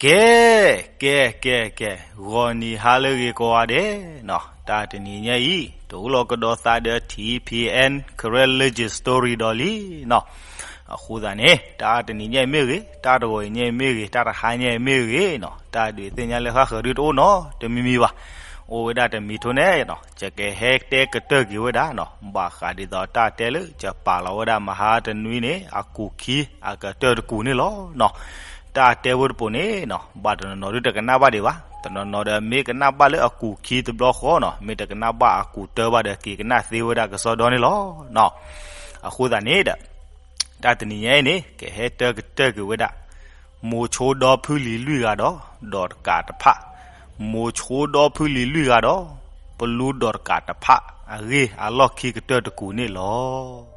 ကဲ, ကဲ, ကဲ, ကဲ, ဂီၤနံၤဟါလၢအဂ့ၤကိးဂၤဒဲးနီၤ, တၢ်တနံၤညါအံၤ တအိၣ်လီၤကဒီးသးဒီး ထံဖံအဲၣ် Karen Legend Story ဒီးလံနီၤ. အဃိသတးန့ၣ် တၢ်တနံၤညါအံၤမ့ၢ်ဂ့ၤ, တၢ်တဂီၤအံၤညါအံၤမ့ၢ်ဂ့ၤ, တၢ်တဟါညါအံၤမ့ၢ်ဂ့ၤနီၤ, တၢ်ဒုးသ့ၣ်ညါလၢဃၣ်ဃၢၤဒုတအိၣ်နီတမံၤမံၤဘၣ်. အိၣ်ဝဲဒၣ်တမံၤထိန့ၣ်နီၤ, ယကဟဲတဲကတၢၢ်က့ၤဝဲဒၣ်နီၤ, ဘၣ်ဃးဒ်သိးတၢ်တဲလၢယပာ်လီၤဝဲဒၣ်မဟါတနွံန့ၣ် အကူာ်ခံအကတၢၢ်တကူာ်န့ၣ်လီၤနီၤ. တၢ်တဲဝဲတပိၤန့ၣ်နီၤ, ဘၣ်တနီၤနီၤဒုတကနၣ်ဘၣ်ဒံးဘၣ်, တနီၤနီၤဒီးမ့ၢ်ကနၣ်ဘၣ်လၢအကူာ်ခံတဘျီဃီနီၤ, မ့ၢ်တကနၣ်ဘၣ်အကူာ်တၢဘၣ်ဒီး က့ၤကနၣ်သ့ဝဲဒၣ်ကစီဒီန့ၣ်လီၤနီၤ. အဃိသတးန့ၣ်ဒီး တၢ်တနံၤညါအံၤန့ၣ် ကဟဲတဲကတၢၢ်က့ၤဝဲဒၣ် မိၤဆိဒီဖုလံၤလွံၢ်ဂၤဒီး ဒီးတကးတဖၣ်, မိၤဆိဒီဖုလံၤလွံၢ်ဂၤဒီး ပလူဒီးတကးတဖၣ် အဂ့ၢ်အလီၢ်ခံကတၢၢ်တကူာ်န့ၣ်လီၤ.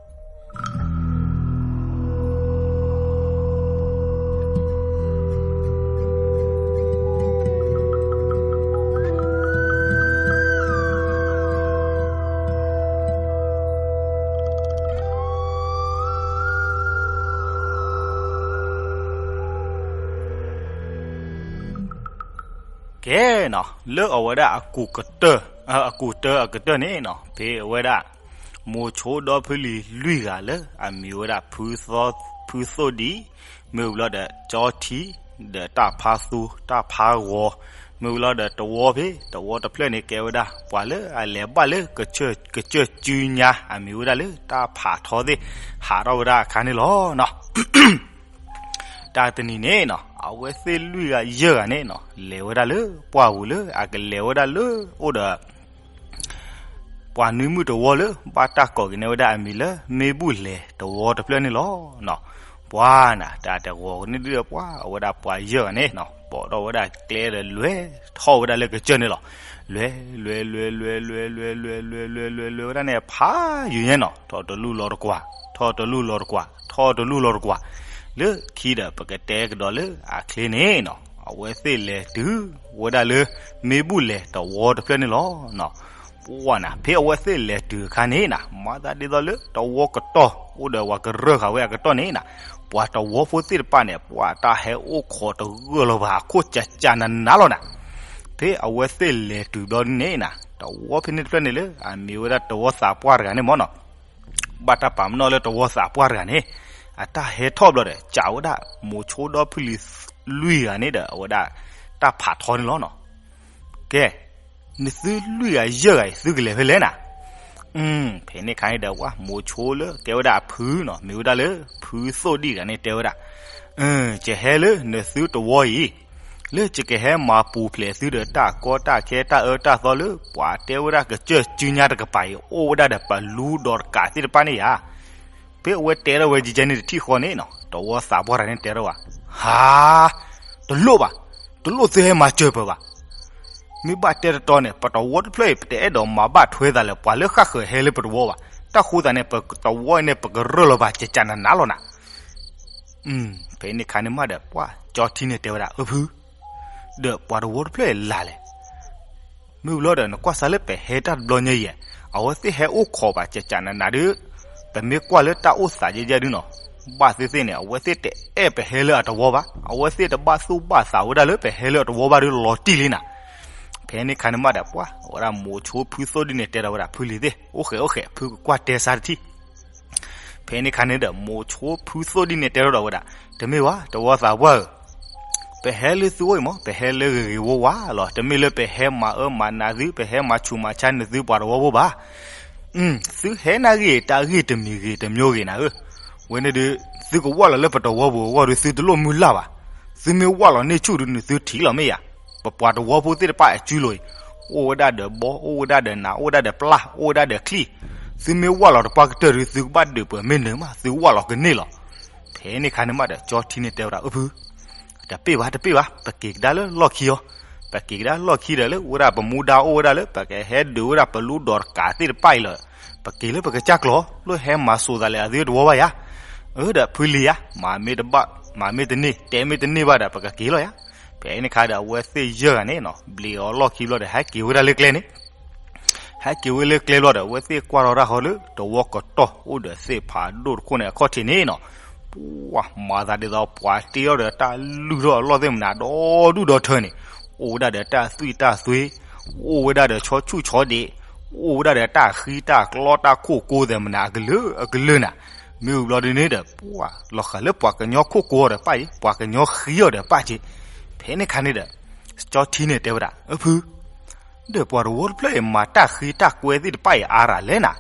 ကဲနီၤ, လၢအဝဲဒၣ်အကူာ်ကတၢၢ်, အကူာ်တၢအကတၢၢ်န့ၣ်နီၤ, ဖဲအဝဲဒၣ် မိၤဆိဒီဖုလံၤလွံၢ်ဂၤလၢအမံၤဝဲဒၣ် ဖုသိၣ်ဒံၣ်, မ့ၢ်ဝံၤလီၤဒီး ကၠီထံ, ဒီးတၢ်ဖါသူ, တၢ်ဖါဂီၤ, မ့ၢ်ဝံၤလီၤဒီးတဝီဖဲ, တဝီတဖျၢၣ်န့ၣ် ကဲဝဲဒၣ် ပှၤလၢအလဲၤဘၣ်လၢ ကစၢၢ်စုညါ အမံၤဝဲဒၣ်လၢတၢ်ဖးထီသ့ၣ် ဟးထီၣ်ဝဲဒၣ်အခါန့ၣ်လီၤနီၤ. တၢ်တနံၤန့ၣ်နီၤ, အဝဲသ့ၣ်လွံၢ်ဂၤယဲၢ်ဂၤန့ၣ်နီၤ, လဲၤဝဲဒၣ်လၢပှၢ်ပူၤလၢအကလဲၤဝဲဒၣ်လၢအိၣ်ဒီး ပှၤနွံမုၣ်တဝီလၢ ဘၣ်တၢ်ကိးက့ၤန့ၢ်ဝဲဒၣ်အမံၤလၢ မ့ၢ်ဘူၣ်လဲၤတဝီတဖျၢၣ်န့ၣ်လီၤနီၤ. ပှၤနၤ တၢ်တဂီၤန့ၣ်ဒုးပှၤ အဝဲဒၣ်ပှၤယဲၢ်ဂၤန့ၣ်နီၤ, ပိာ်ထီၣ်ဝဲဒၣ်ကျဲဒီးလဲၤထီၣ်ဝဲဒၣ်လၢကစၢၢ်န့ၣ်လီၤ. လဲၤ လဲၤ လဲၤ လဲၤ လဲၤ လဲၤ လဲၤ လဲၤ လဲၤ လဲၤ လဲၤဝဲဒၣ်န့ၣ် ဖးယိာ်ညါနီၤ, ထီၣ်တလူၢ်လီၤတကွၢ်, ထီၣ်တလူၢ်လီၤတကွၢ်, ထီၣ်တလူၢ်လီၤတကွၢ်, လၢခံဒီးပကတဲကဒီးလၢအချ့န့ၣ်နီၤ, အဝဲသ့ၣ်လဲၤတုၤဝဲဒၣ်လၢ မ့ၢ်ဘူၣ်လဲၤတဝီတဖျၢၣ်န့ၣ်လီၤနီၤ. ပှၤနၤ ဖဲအဝဲသ့ၣ်လဲၤတုၤအခါန့ၣ်နၤ, မၤသးဒ်သိးလၢတဝီကတီၢ် အိၣ်ဒီးပှၤကရၢၢ်ဃာ်ဝဲအကတီၢ်န့ၣ်နၤ, ပှၤတဝီဖိသ့ၣ်တဖၣ်န့ၣ် ပှၤတၢ်ဟဲအိၣ်ခိးတဂၢၢ်လၢၤဘၣ် အခိၣ်ကကနးနးလီၤနၤ. ဖဲအဝဲသ့ၣ်လဲၤတုၤဘျီန့ၣ်နၤ, တဝီဖဲန့ၣ်တဖျၢၣ်န့ၣ်လၢ အမံၤဝဲဒၣ်တဝီသးပှၢ်တဂၤန့ၣ်မ့ၢ်နီၤ, ဘၣ်တၢ်ပာ်ပနီၣ်လၢတဝီသးပှၢ်တဂၤန့ၣ်, အတၢ်ဟဲထီၣ်ဘျီဒီး စံးဝဲဒၣ် မိၤဆိဒီဖုလံၤလွံၢ်ဂၤန့ၣ်ဒီး အဝဲဒၣ်တၢ်ဖးထီန့ၣ်လီၤနီၤ. ကဲ, နသုလွံၢ်ဂၤယဲၢ်ဂၤအံၤ သုကလဲၤဖဲလဲၣ်နၤ. ဖဲန့ၣ်အခါန့ၣ်ဒီး ပှၤမိၤဆိလၢကဲဝဲဒၣ်အဖုနီၤ, မ့ၢ်ဝဲဒၣ်လၢ ဖုသိၣ်ဒံၣ်တဂၤန့ၣ်တဲဝဲဒၣ်, ယဟဲလၢနသုတဝီအံၤ, လၢယကဟဲမၤပူၤဖျဲးသုဒီးတၢ်ကီတၢ်ခဲတၢ်အၢတၢ်သီလၢ ပှၤတဲဝဲဒၣ်ကစၢၢ်စုညါတကပၤအံၤ အိၣ်ဝဲဒၣ်ဒီးပလူဒီးတကးသ့ၣ်တဖၣ်န့ၣ်ဧါ. ဖဲအဝဲတဲထီၣ်ဝဲကဲန့ၣ်တထံၣ်ဃီန့ၣ်နီၤ, တဝီသးပှၢ်တဂၤန့ၣ်တဲထီၣ်ဝဲ, ဟါ, တလိၣ်ဘၣ်, တလိၣ်သုဟဲမၤစၢၤပၢၤဘၣ်. မ့ၢ်ဘၣ်တဲတတီၤန့ၣ် ပတဝီတဖျၢၣ်အံၤ ပတအဲၣ်ဒိးမၤဘၣ်ထွဲသးလၢပှၤလၢဃၣ်ဃၢၤဟဲလၢပတဝီဘၣ်. တၢ်ဃိသးန့ၣ် ပတဝီအံၤန့ၣ် ပကရၢၢ်လီၤဘၣ် ကကနးနးလီၤနၤ. ဖဲန့ၣ်အခါန့ၣ်မးဒီး ပှၤကၠီထံန့ၣ်တဲဝဲဒၣ် အၢဖု ဒီးပှၤတဝီတဖျၢၣ်အံၤလၢ်လဲၣ်. မ့ၢ်ဝံၤလီၤဒီး နကွၢ်စၢ်လၢပဟဲတၢ်တဘျီညါအံၤ, အဝဲသ့ၣ်ဟဲအိၣ်ခိးဘၣ်ကကနးနးဒုး, ပမ့ၢ်ကွၢ်လၢတၢ်အိၣ်သးယဲၢ်ယဲၢ်ဒုးနီၤ, ဘၣ်သ့ၣ်သ့ၣ်န့ၣ် အဝဲသ့ၣ်တအဲၣ်ပဟဲလၢအတဝီဘၣ်. အဝဲသ့ၣ်တဘၣ်သူၣ်ဘၣ်သးဝဲဒၣ်လၢပဟဲလၢအတဝီဘၣ်ဒုးလီၤတံၢ်လံနၤ. ဖဲန့ၣ်အခါန့ၣ်မးဒီး ပှၤ အဝဲဒၣ်မိၤဆိဖုသိၣ်ဒံၣ်န့ၣ်တဲဒီးဝဲဒၣ် ဖုလံၤသ့ၣ် အိၣ်ဃဲးအိၣ်ဃဲး ဖုကကွၢ်တဲဆါတထံၣ် ဖဲန့ၣ်အခါန့ၣ်ဒီး မိၤဆိဖုသိၣ်ဒံၣ်န့ၣ်တဲထီၣ်ဒီးဝဲဒၣ်, တမ့ၢ်ဘၣ် တဝီသးပှၢ်ဧၢ, ပဟဲလၢသုအိၣ်အံၤမး ပဟဲလၢဂ့ၤဂ့ၤဝါဝါလီၤ. တမ့ၢ်လၢပဟဲမၤအၢမၤနးသု ပဟဲမၤဆူးမၤဆါနသုပှၤတဝီဖိဘၣ်. သုဟဲနာ်ဂ့ၤ တၢ်ဂ့ၢ်တမံၤဂ့ၤတမျိုးဂ့ၤနၤဧၢ. ဝဲန့ၣ်ဒုး သုကဝၢ်လီၤလၢပတဝီပူၤအဂီၢ်ဒီး သုတလိၣ်မုၢ်လၢ်ဘၣ်. သုမ့ၢ်ဝၢ်လီၤန့ၢ်ဆူၣ်ဒုး နသုထံၣ်လီၤမ့ၢ်ယၤ. ပပှၤတဝီဖိသ့ၣ်တဖၣ်အစုလိၤအံၤ, အိၣ်ဝဲဒၣ်ဒီးဘီ အိၣ်ဝဲဒၣ်ဒီးနး အိၣ်ဝဲဒၣ်ဒီးပျၢ် အိၣ်ဝဲဒၣ်ဒီးချံၣ်, သုမ့ၢ်ဝၢ်လီၤတပှၢ်ကတၢၢ်ဒုး သုကဘၣ်ဒုးပှဲၤမ့ၢ်နၢၤမး သုဝၢ်လီၤကန့ၢ်လီၤ. ဖဲန့ၣ်အခါန့ၣ်မးဒီး ကၠီထံန့ၣ်တဲဝဲဒၣ် အၢဖု တပ့ၢ်ဘၣ် တပ့ၢ်ဘၣ် ပက့ၤကဒါလၢလီၢ်ခံအီၤ, ပက့ၤကဒါလၢလီၢ်ခံဒီးလၢ ဝဲဒၣ်ပမူဒါအိၣ်ဝဲဒၣ်လၢ ပကဟဲဒုးဝဲဒၣ်ပလူဒီးတကးသ့ၣ်တဖၣ်အံၤလီၤ. ပက့ၤလၢပကစၢ်ကျိာ် လၢဟဲမၤစိာ်သးလၢအသုတဝီဘၣ်ယၤ. အၢဒီးဖုလံၤယၤ မၤမ့ၢ်တဘၣ် မၤမ့ၢ်တန့ၢ် တဲမ့ၢ်တန့ၢ်ဘၣ်ဒီး ပကက့ၤလီၤယၤ. ဖဲန့ၣ်အခါဒီး အဝဲသ့ၣ်ယဲၢ်ဂၤန့ၣ်နီၤ ဘျံးအီၤလီၢ်ခံဘျီဒီး ဟဲက့ၤဝဲဒၣ်လၢကျဲန့ၣ် ဟဲက့ၤဝဲလၢကျဲဘျီဒီး အဝဲသ့ၣ်ကွၢ်ထီၣ်တၢ်ဃီလၢ တဝီကတီၢ်အိၣ်ဒီးသ့ၣ်ဖးဒိၣ်တခိၣ်န့ၣ် အခီၣ်ထံးန့ၣ်နီၤ, ပှၤမၤသးဒ်သိးပှၤတ့ထီၣ်ဒီးတၢ်လုၢ်ထီၣ်အလီၢ်သ့ၣ်မနၤဒီဒူၣ်ဒီထၢန့ၣ်, အိၣ်ဝဲဒၣ်ဒီးတၢ်သွံၣ်တၢ်သွ့, အိၣ်ဝဲဒၣ်ဒီးဆီဆူၣ်ဆီဒံး, အိၣ်ဝဲဒၣ်ဒီးတၢ်ဃံတၢ်ကျီတၢ်ခိၣ်ကိသ့ၣ်မနၤအကလုာ်အကလုာ်နၤ. မ့ၢ်ဝံၤဘျီဒ်န့ၣ်ဒီး ပှၤလီၤဃာ်လၢပှၤကညီခိၣ်ကိဒီးပၢ်အံၤ, ပှၤကညီဃံအီၤဒီးပၢ်က့ၤ. ဖဲန့ၣ်ခါန့ၣ်ဒီး ကၠီထံန့ၣ်တဲဝဲဒၣ်, အၢ ဖု ဒီးပှၤတဝီတဖျၢၣ်အံၤ မၤတၢ်ဃံတၢ်ကွဲသ့ၣ်တဖၣ်အံၤအါရၤလဲၣ်နၤ,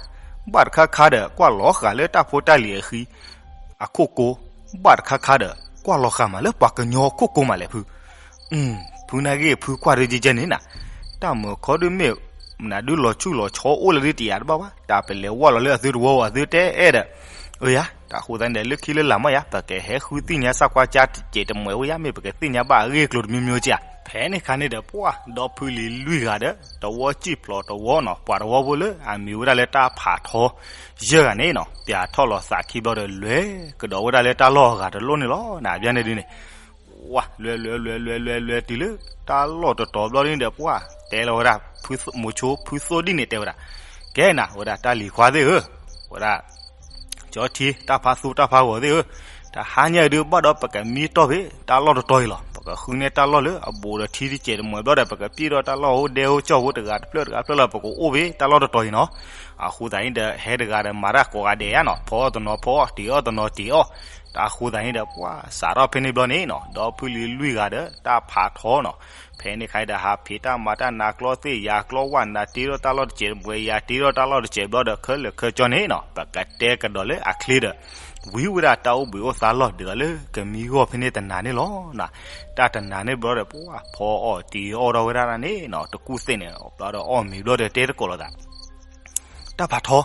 ဘၣ်တခါခါဒီး ကွၢ်လီၤဃာ်လၢတၢ်ဖိတၢ်လံၤအဃံ အခိၣ်ကိ, ဘၣ်တခါခါဒီး ကွၢ်လီၤဃာ်မးလၢပှၤကညီခိၣ်ကိမးလဲၣ်ဖု. ဖုနာ်က့ ဖုကွၢ်ဒုးကဲကဲန့ၣ်နၤ, တၢ်မုာ်ခီဒုးမ့ၢ် မနုၤဒုးလီၤဆူၣ်လီၤဆီအိၣ်လၢဒုးတယၤတဘၣ်ဘၣ်, တၢ်ပလဲၤဝဲလီၤလၢအသုတဝီဝဲ အသုတဲအဲၣ်ဒီး, အၢယၤ, တၢ်ဃိသတးန့ၣ်ဒီး လၢခံလၢလာ်မးယၤ ပကဟဲဃုသ့ၣ်ညါစၢ်ကွၢ်ကၠါတစဲးတမှဲးဝဲယၤ မ့ၢ်ပကသ့ၣ်ညါဘၣ်အဂ့ၢ်အကျိၤတမံၤမံၤကၠါ. ဖဲန့ၣ်ခါန့ၣ်ဒီး ပှၤဒီဖုလံၤလွံၢ်ဂၤဒီး တဝီစံၣ်ဖျိးတဝီနီၤ, ပှၤတဝီဖိလၢအမံၤဝဲဒၣ်လၢတၢ်ဖးထီ ယဲၢ်ဂၤန့ၣ်နီၤ, ပၠးထီၣ်လီၤသးခံဘျီဒီး လဲၤကဒီးဝဲဒၣ်လၢတၢ်လီၢ်အဂၤတလိၣ်န့ၣ်လီၤ. နဘျီန့ၣ်ဒုးန့ၣ် ဝဲ လဲၤလဲၤလဲၤလဲၤလဲၤလဲၤတုၤလၢ တၢ်လီၢ်တတီၤဘျီဒ်န့ၣ်ဒီး ပှၤတဲလီၤဝဲဒၣ် မိၤဆိဖုသိၣ်ဒံၣ်န့ၣ်တဲဝဲဒၣ်, ကဲနၤ ဝဲဒၣ်တၢ်လံၤခွါသ့ၣ်ဧၢ, ဝဲဒၣ် ကၠီထံ တၢ်ဖးသူတၢ်ဖးဂီၤသ့ၣ်ဧၢ, တဟါညါအံၤဒုး ဘၣ်ဒီးပကမံတီၢ်ဖဲတၢ်လီၢ်တတီၤအံၤလီၤ. ပကဃုန့ၢ်တၢ်လီၢ်လၢအဘူးဒီးထံတစဲးတမှဲးဘျီဒီး ပကပျဲၢ်ဒီးတၢ်လီၢ်အိၣ်ဒဲအိၣ်ကၠီၣ်ဖိတဂၤတဖျၢၣ်တဂၤတဖျၢၣ်လီၤ. ပကအိၣ်ဖဲတၢ်လီၢ်တတီၤအံၤနီၤ. အဃိသတးန့ၣ်ဒီး ဟဲတဂၤဒီးမၤတၢ်ကိးဂၤဒဲးယါနီၤ, ဖီအီၣ်တနီၤဖီအီၣ်, တ့ၤအီၣ်တနီၤတ့ၤအီၣ်. တၢ်ဃိသတးန့ၣ်ဒီး ပှၤစးထီၣ်ဖဲန့ၣ်ဘျီန့ၣ်နီၤ, ဒီဖုလံၤလွံၢ်ဂၤဒီး တၢ်ဖးထီနီၤ. ဖဲန့ၣ်ခါဒီး ဟးဖံးတၢ်မၤတၢ်နၤကျီသ့ၣ်ယၤကျီဝၣ် နၤတ့ထီၣ်တၢ်လီၢ်တစဲးတမှဲး ယၤတ့ထီၣ်တၢ်လီၢ်တစဲးဘျီဒီး ခဲလၢာ်ခဲကၠီန့ၣ်နီၤ, ပကတဲကဒီးလၢအချ့ဒီး ဝံၤဝဲဒၣ်တၢ်အိၣ်ဘှံးအိၣ်သါလီၢ် ဒ်သိးလၢကမံဂီၢ်ဖဲန့ၣ်တနၤန့ၣ်လီၤ. တၢ်တနၤန့ၣ်ဘျီဒီး ပှၤဖီအီၣ်တ့ၤအီၣ်ထီၣ်ဝဲဒၣ်န့ၣ်နီၤ, တကူၣ်သ့ၣ်န့ၣ် ဘျီဒီးအီၣ်မ့ၤဘျီဒီးတဲတကိးလိာ်သး တၢ်ဖးထီ,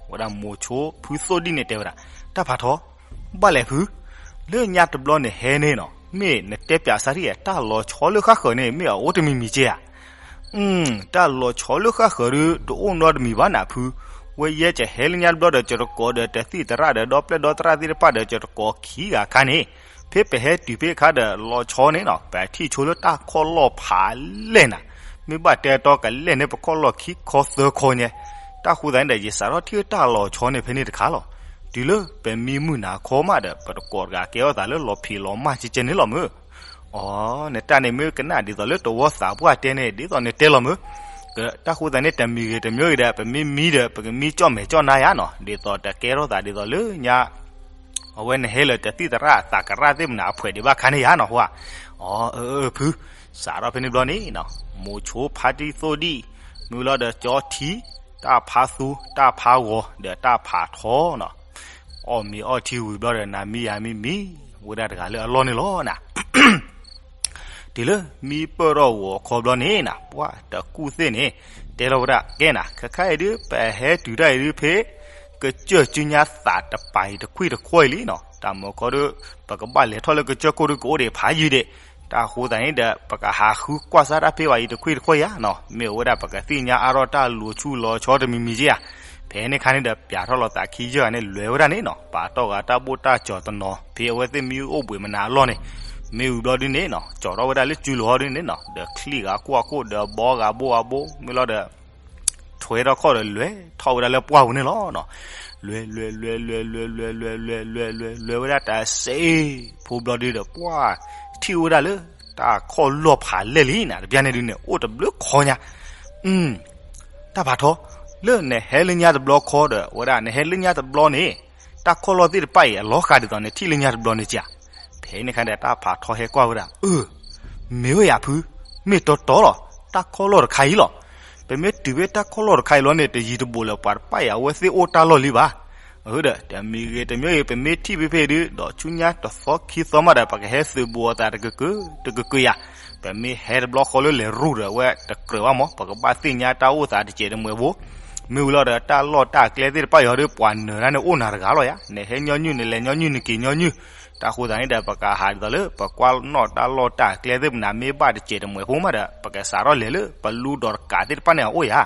ဝဲဒၣ်မိၤဆိဖုသိၣ်ဒံၣ်န့ၣ်တဲဝဲဒၣ်, တၢ်ဖးထီ, ဘၣ်လဲၣ်ဖု, လၢညါတဘျီနဟဲန့ၣ်နီၤ, မ့ၢ်နတဲပၠးစၢ်ထံၣ် တၢ်လီၤဆီလၢဃၣ်ဃၢၤန့ၣ် မ့ၢ်အအိၣ်တမံၤမံၤကဲဧါ. တၢ်လီၤဆီလၢဃၣ်ဃၢၤဒုး တအိၣ်နီတမံၤဘၣ်နၤဖု, ဝဲယဲကဟဲလၢညါတဘျီဒီး ကတကိးဒီးတသံၣ်သရၣ်ဒီး ဒီပျဲၢ်ဒီသရၣ်သ့ၣ်တဖၣ်ဒီး ကတကိးခံဂၤခါန့ၣ်, ဖဲပဟဲတုၤဖဲအခါဒီး လီၤဆီန့ၣ်နီၤ, ပထံၣ်ဆိလၢတၢ်ခီၣ်လီၢ်ဖးလဲၢ်နၤ, မ့ၢ်ဘၣ်တဲတီကလဲၢ်န့ၣ် ပခီၣ်လီၢ်ခံခီသၢခီညါ, တၢ်ဃိသတးန့ၣ်ဒီး ယစးထီၣ်ထံၣ်တၢ်လီၤဆီန့ၣ်ဖဲန့ၣ်တခါလီၤ. တုၤလၢပမံမုၢ်နၤခီမးဒီး ပတကိးတဂၤကဲထီၣ်သးလၢလီၤဖံးလီၤမၢ်ကဲကဲန့ၣ်လီၤမၢ်. အိ, နတၢ်န့ၣ်မ့ၢ်ကနၣ်ဒ်သိးလၢတဝီသးပှၢ်တဲန့ၣ် ဒ်သိးနတဲလီၤမၢ်. တၢ်ဃိသတးန့ၣ် တမံၤဂ့ၤတမံၤဂ့ၤဒီး ပမ့ၢ်မံဒီး ပကမံကၠီၣ်မဲာ်ကၠီၣ်နါယါနီၤ, ဒ်သိးတကဲထီၣ်သးဒ်သိးလၢညါ အဝဲနဟဲလၢာ်တသံၣ်သရၣ်သးကရၣ်သ့ၣ်မနၤအဖှဲးဒံးဘၣ်ခါန့ၣ်ယါနီၤ, ဟိဧါ. အၢ အၢ ဖု, စးထီၣ်ဖဲန့ၣ်ဘျီန့ၣ်နီၤ, မိၤဆိဖါတံၢ်သိၣ်ဒံၣ်, မ့ၢ်လီၤဒီးကၠီထံ, တၢ်ဖးသူ, တၢ်ဖးဂီၤ, ဒီးတၢ်ဖးထီနီၤ. အီၣ်မ့ၤအီထံဝံၤဘျီဒီး နၤမံယၤမံမံ, ဝဲဒၣ်တဂၤလၢအလီၢ်န့ၣ်လီၤနၤ. တုၤလၢမံပၢၢ်ထီၣ်ဂီၤခီဘျီန့ၣ်နၤ, ပှၤတကူၣ်သ့ၣ်န့ၣ် တဲလီၤဝဲဒၣ်, ကဲနၤ, ခဲခါအံၤဒုး ပဟဲတုၤတၢ်အံၤဒုးဖဲ ကစၢၢ်ကၠူညါသးတပၤအံၤတခွံၣ်တခွီၢ်အံၤလံနီၤ, တၢ်မုာ်ခီဒုး ပကဘၣ်လဲၤထီၣ်လၢကစၢၢ်ခိၣ်ဒုးကအိၣ်ဒံးဖးယံာ်ဒံး, တၢ်ဃိသတးန့ၣ်ဒီး ပကဟးဃုကွၢ်စၢ်တၢ်ဖဲဘၣ်အံၤတခွံၣ်တခွီၢ်ယါနီၤ, မ့ၢ်ဝဲဒၣ်ပကသ့ၣ်ညါအါထီၣ်တၢ်လီၤဆူၣ်လီၤဆီတမံၤမံၤက့ဧါ. ဖဲန့ၣ်ခါန့ၣ်ဒီး ပၠးထီၣ်လီၤသးခံယဲၢ်ဂၤန့ၣ် လဲၤဝဲဒၣ်န့ၣ်နီၤ, ပာ်ထီၣ်ဂၤတၢ်ဘိၣ်တၢ်ကၠီၤတနီၤ ဖဲအဝဲသ့ၣ်မံအိၣ်ဘှံးမနၤအလီၢ်န့ၣ်, မ့ၢ်ဝံၤဘျီဒုးန့ၣ်နီၤ, ကၠီၤထီၣ်ဝဲဒၣ်လၢစုလိၤဟီဒုးန့ၣ်နီၤ, ဒီးချံၣ်ဂၤကွၢ်ခိၣ်ဒီးဘီဂၤဘိဂၤဘိ မ့ၢ်လီၤဒီး ထွဲထီၣ်ခီၣ်ဒီးလဲၤထီၣ်ဝဲဒၣ်လၢပှၢ်ပူၤန့ၣ်လီၤနီၤ. လဲၤလဲၤလဲၤလဲၤလဲၤလဲၤလဲၤလဲၤလဲၤလဲၤလဲၤဝဲဒၣ်တၢ်စ့ၢ်ဖိဘျီဒုးဒီး ပှၤထံၣ်ဝဲဒၣ်လၢ တၢ်ခီၣ်လီၢ်ဖးလဲၢ်လံနၤ, တဘျီန့ၣ်ဒုးန့ၣ် အိၣ်တဘျုးခီညါ တၢ်ဖးထီ, လၢနဟဲလၢညါတဘျီခီဒီး ဝဲဒၣ်နဟဲလၢညါတဘျီန့ၣ် တၢ်ခီၣ်လီၢ်သ့ၣ်တဖၣ်အံၤ အလီၤဃာ်ဒ်သိးနထံၣ်လၢညါတဘျီန့ၣ်ကဧါ. ဖဲန့ၣ်ခါဒီး တၢ်ဖးထီဟဲကွၢ်ဝဲဒၣ်, အၢ မ့ၢ်ဝဲယၤဖု, မ့ၢ်တီတီလီၤ, တၢ်ခီၣ်လီၢ်တခါအံၤလီၤ. ပမ့ၢ်တုၤဖဲတၢ်ခီၣ်လီၢ်တခါအံၤလီၤန့ၣ် တယံၤတဘူးလၢပှၤတဖၣ်အံၤ အဝဲသ့ၣ်အိၣ်တၢ်လီၢ်လံဘၣ်. အၢဒီး တမံၤဂ့ၤတမံၤဂ့ၤ ပမ့ၢ်ထံၣ်ဖဲဖဲဒုး ဒီးဆူညါတသီခံသီမးဒီး ပကဟဲသုးဘူးအသးတကကုာ်တကကုာ်ယၤ. ပမ့ၢ်ဟဲတဘျီဃီလၢလဲၤရူၢ်ဒီး အဝဲတကြၢးဘၣ်မး ပကဘၣ်သ့ၣ်ညါတၢ်အိၣ်သးတစဲးတမှဲးဖိ မ့ၢ်ဝံၤလီၤဒီး တၢ်လီၢ်တၢ်ကျဲသ့ၣ်တဖၣ်အံၤဒီး ပှၤနၢၤတၢ်န့ၣ်အိၣ်နၤတဂၤလီၤယၤ. နဟဲညီနုၢ် နလဲၤညီနုၢ် နက့ၤညီနုၢ်. တၢ်ဃိသတးန့ၣ်ဒီး ပကဟးဒ်သိးလၢ ပကွၢ်နီၣ်တၢ်လီၢ်တၢ်ကျဲသ့ၣ်မနၤ မ့ၢ်ဘၣ်တစဲးတမှဲးဖိမးဒီး ပကစးထီၣ်လဲၤလၢ ပလူဒီးတကးသ့ၣ်တဖၣ်န့ၣ်အအိၣ်ယၤ.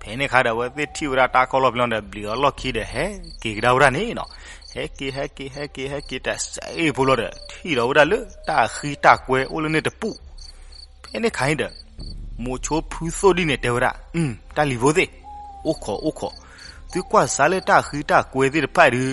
ဖဲန့ၣ်ခါဒီး အဝဲသ့ၣ်ထံၣ်ဝဲဒၣ်တၢ်ခီၣ်လီၢ်ဖဲလီၤဒီး ဘျံးအလီၢ်ခံဒီး ဟဲက့ၤကဒါဝဲဒၣ်န့ၣ်နီၤ. ဟဲက့ၤ ဟဲက့ၤ ဟဲက့ၤ ဟဲက့ၤ တစဲးဖိလီၤဒီး ထံၣ်ဒီးဝဲဒၣ်လၢ တၢ်ဃံတၢ်ကွဲအိၣ်လၢန့ၣ်တပူၤ. ဖဲန့ၣ်ခါန့ၣ်ဒီး မိၤဆိဖုသိၣ်ဒံၣ်န့ၣ်တဲဝဲဒၣ်, တၢ်လံၤဖိသ့ၣ်, အိၣ်ခိး အိၣ်ခိး, သုကွၢ်စၢ်လၢတၢ်ဃံတၢ်ကွဲသ့ၣ်တဖၣ်ဒုး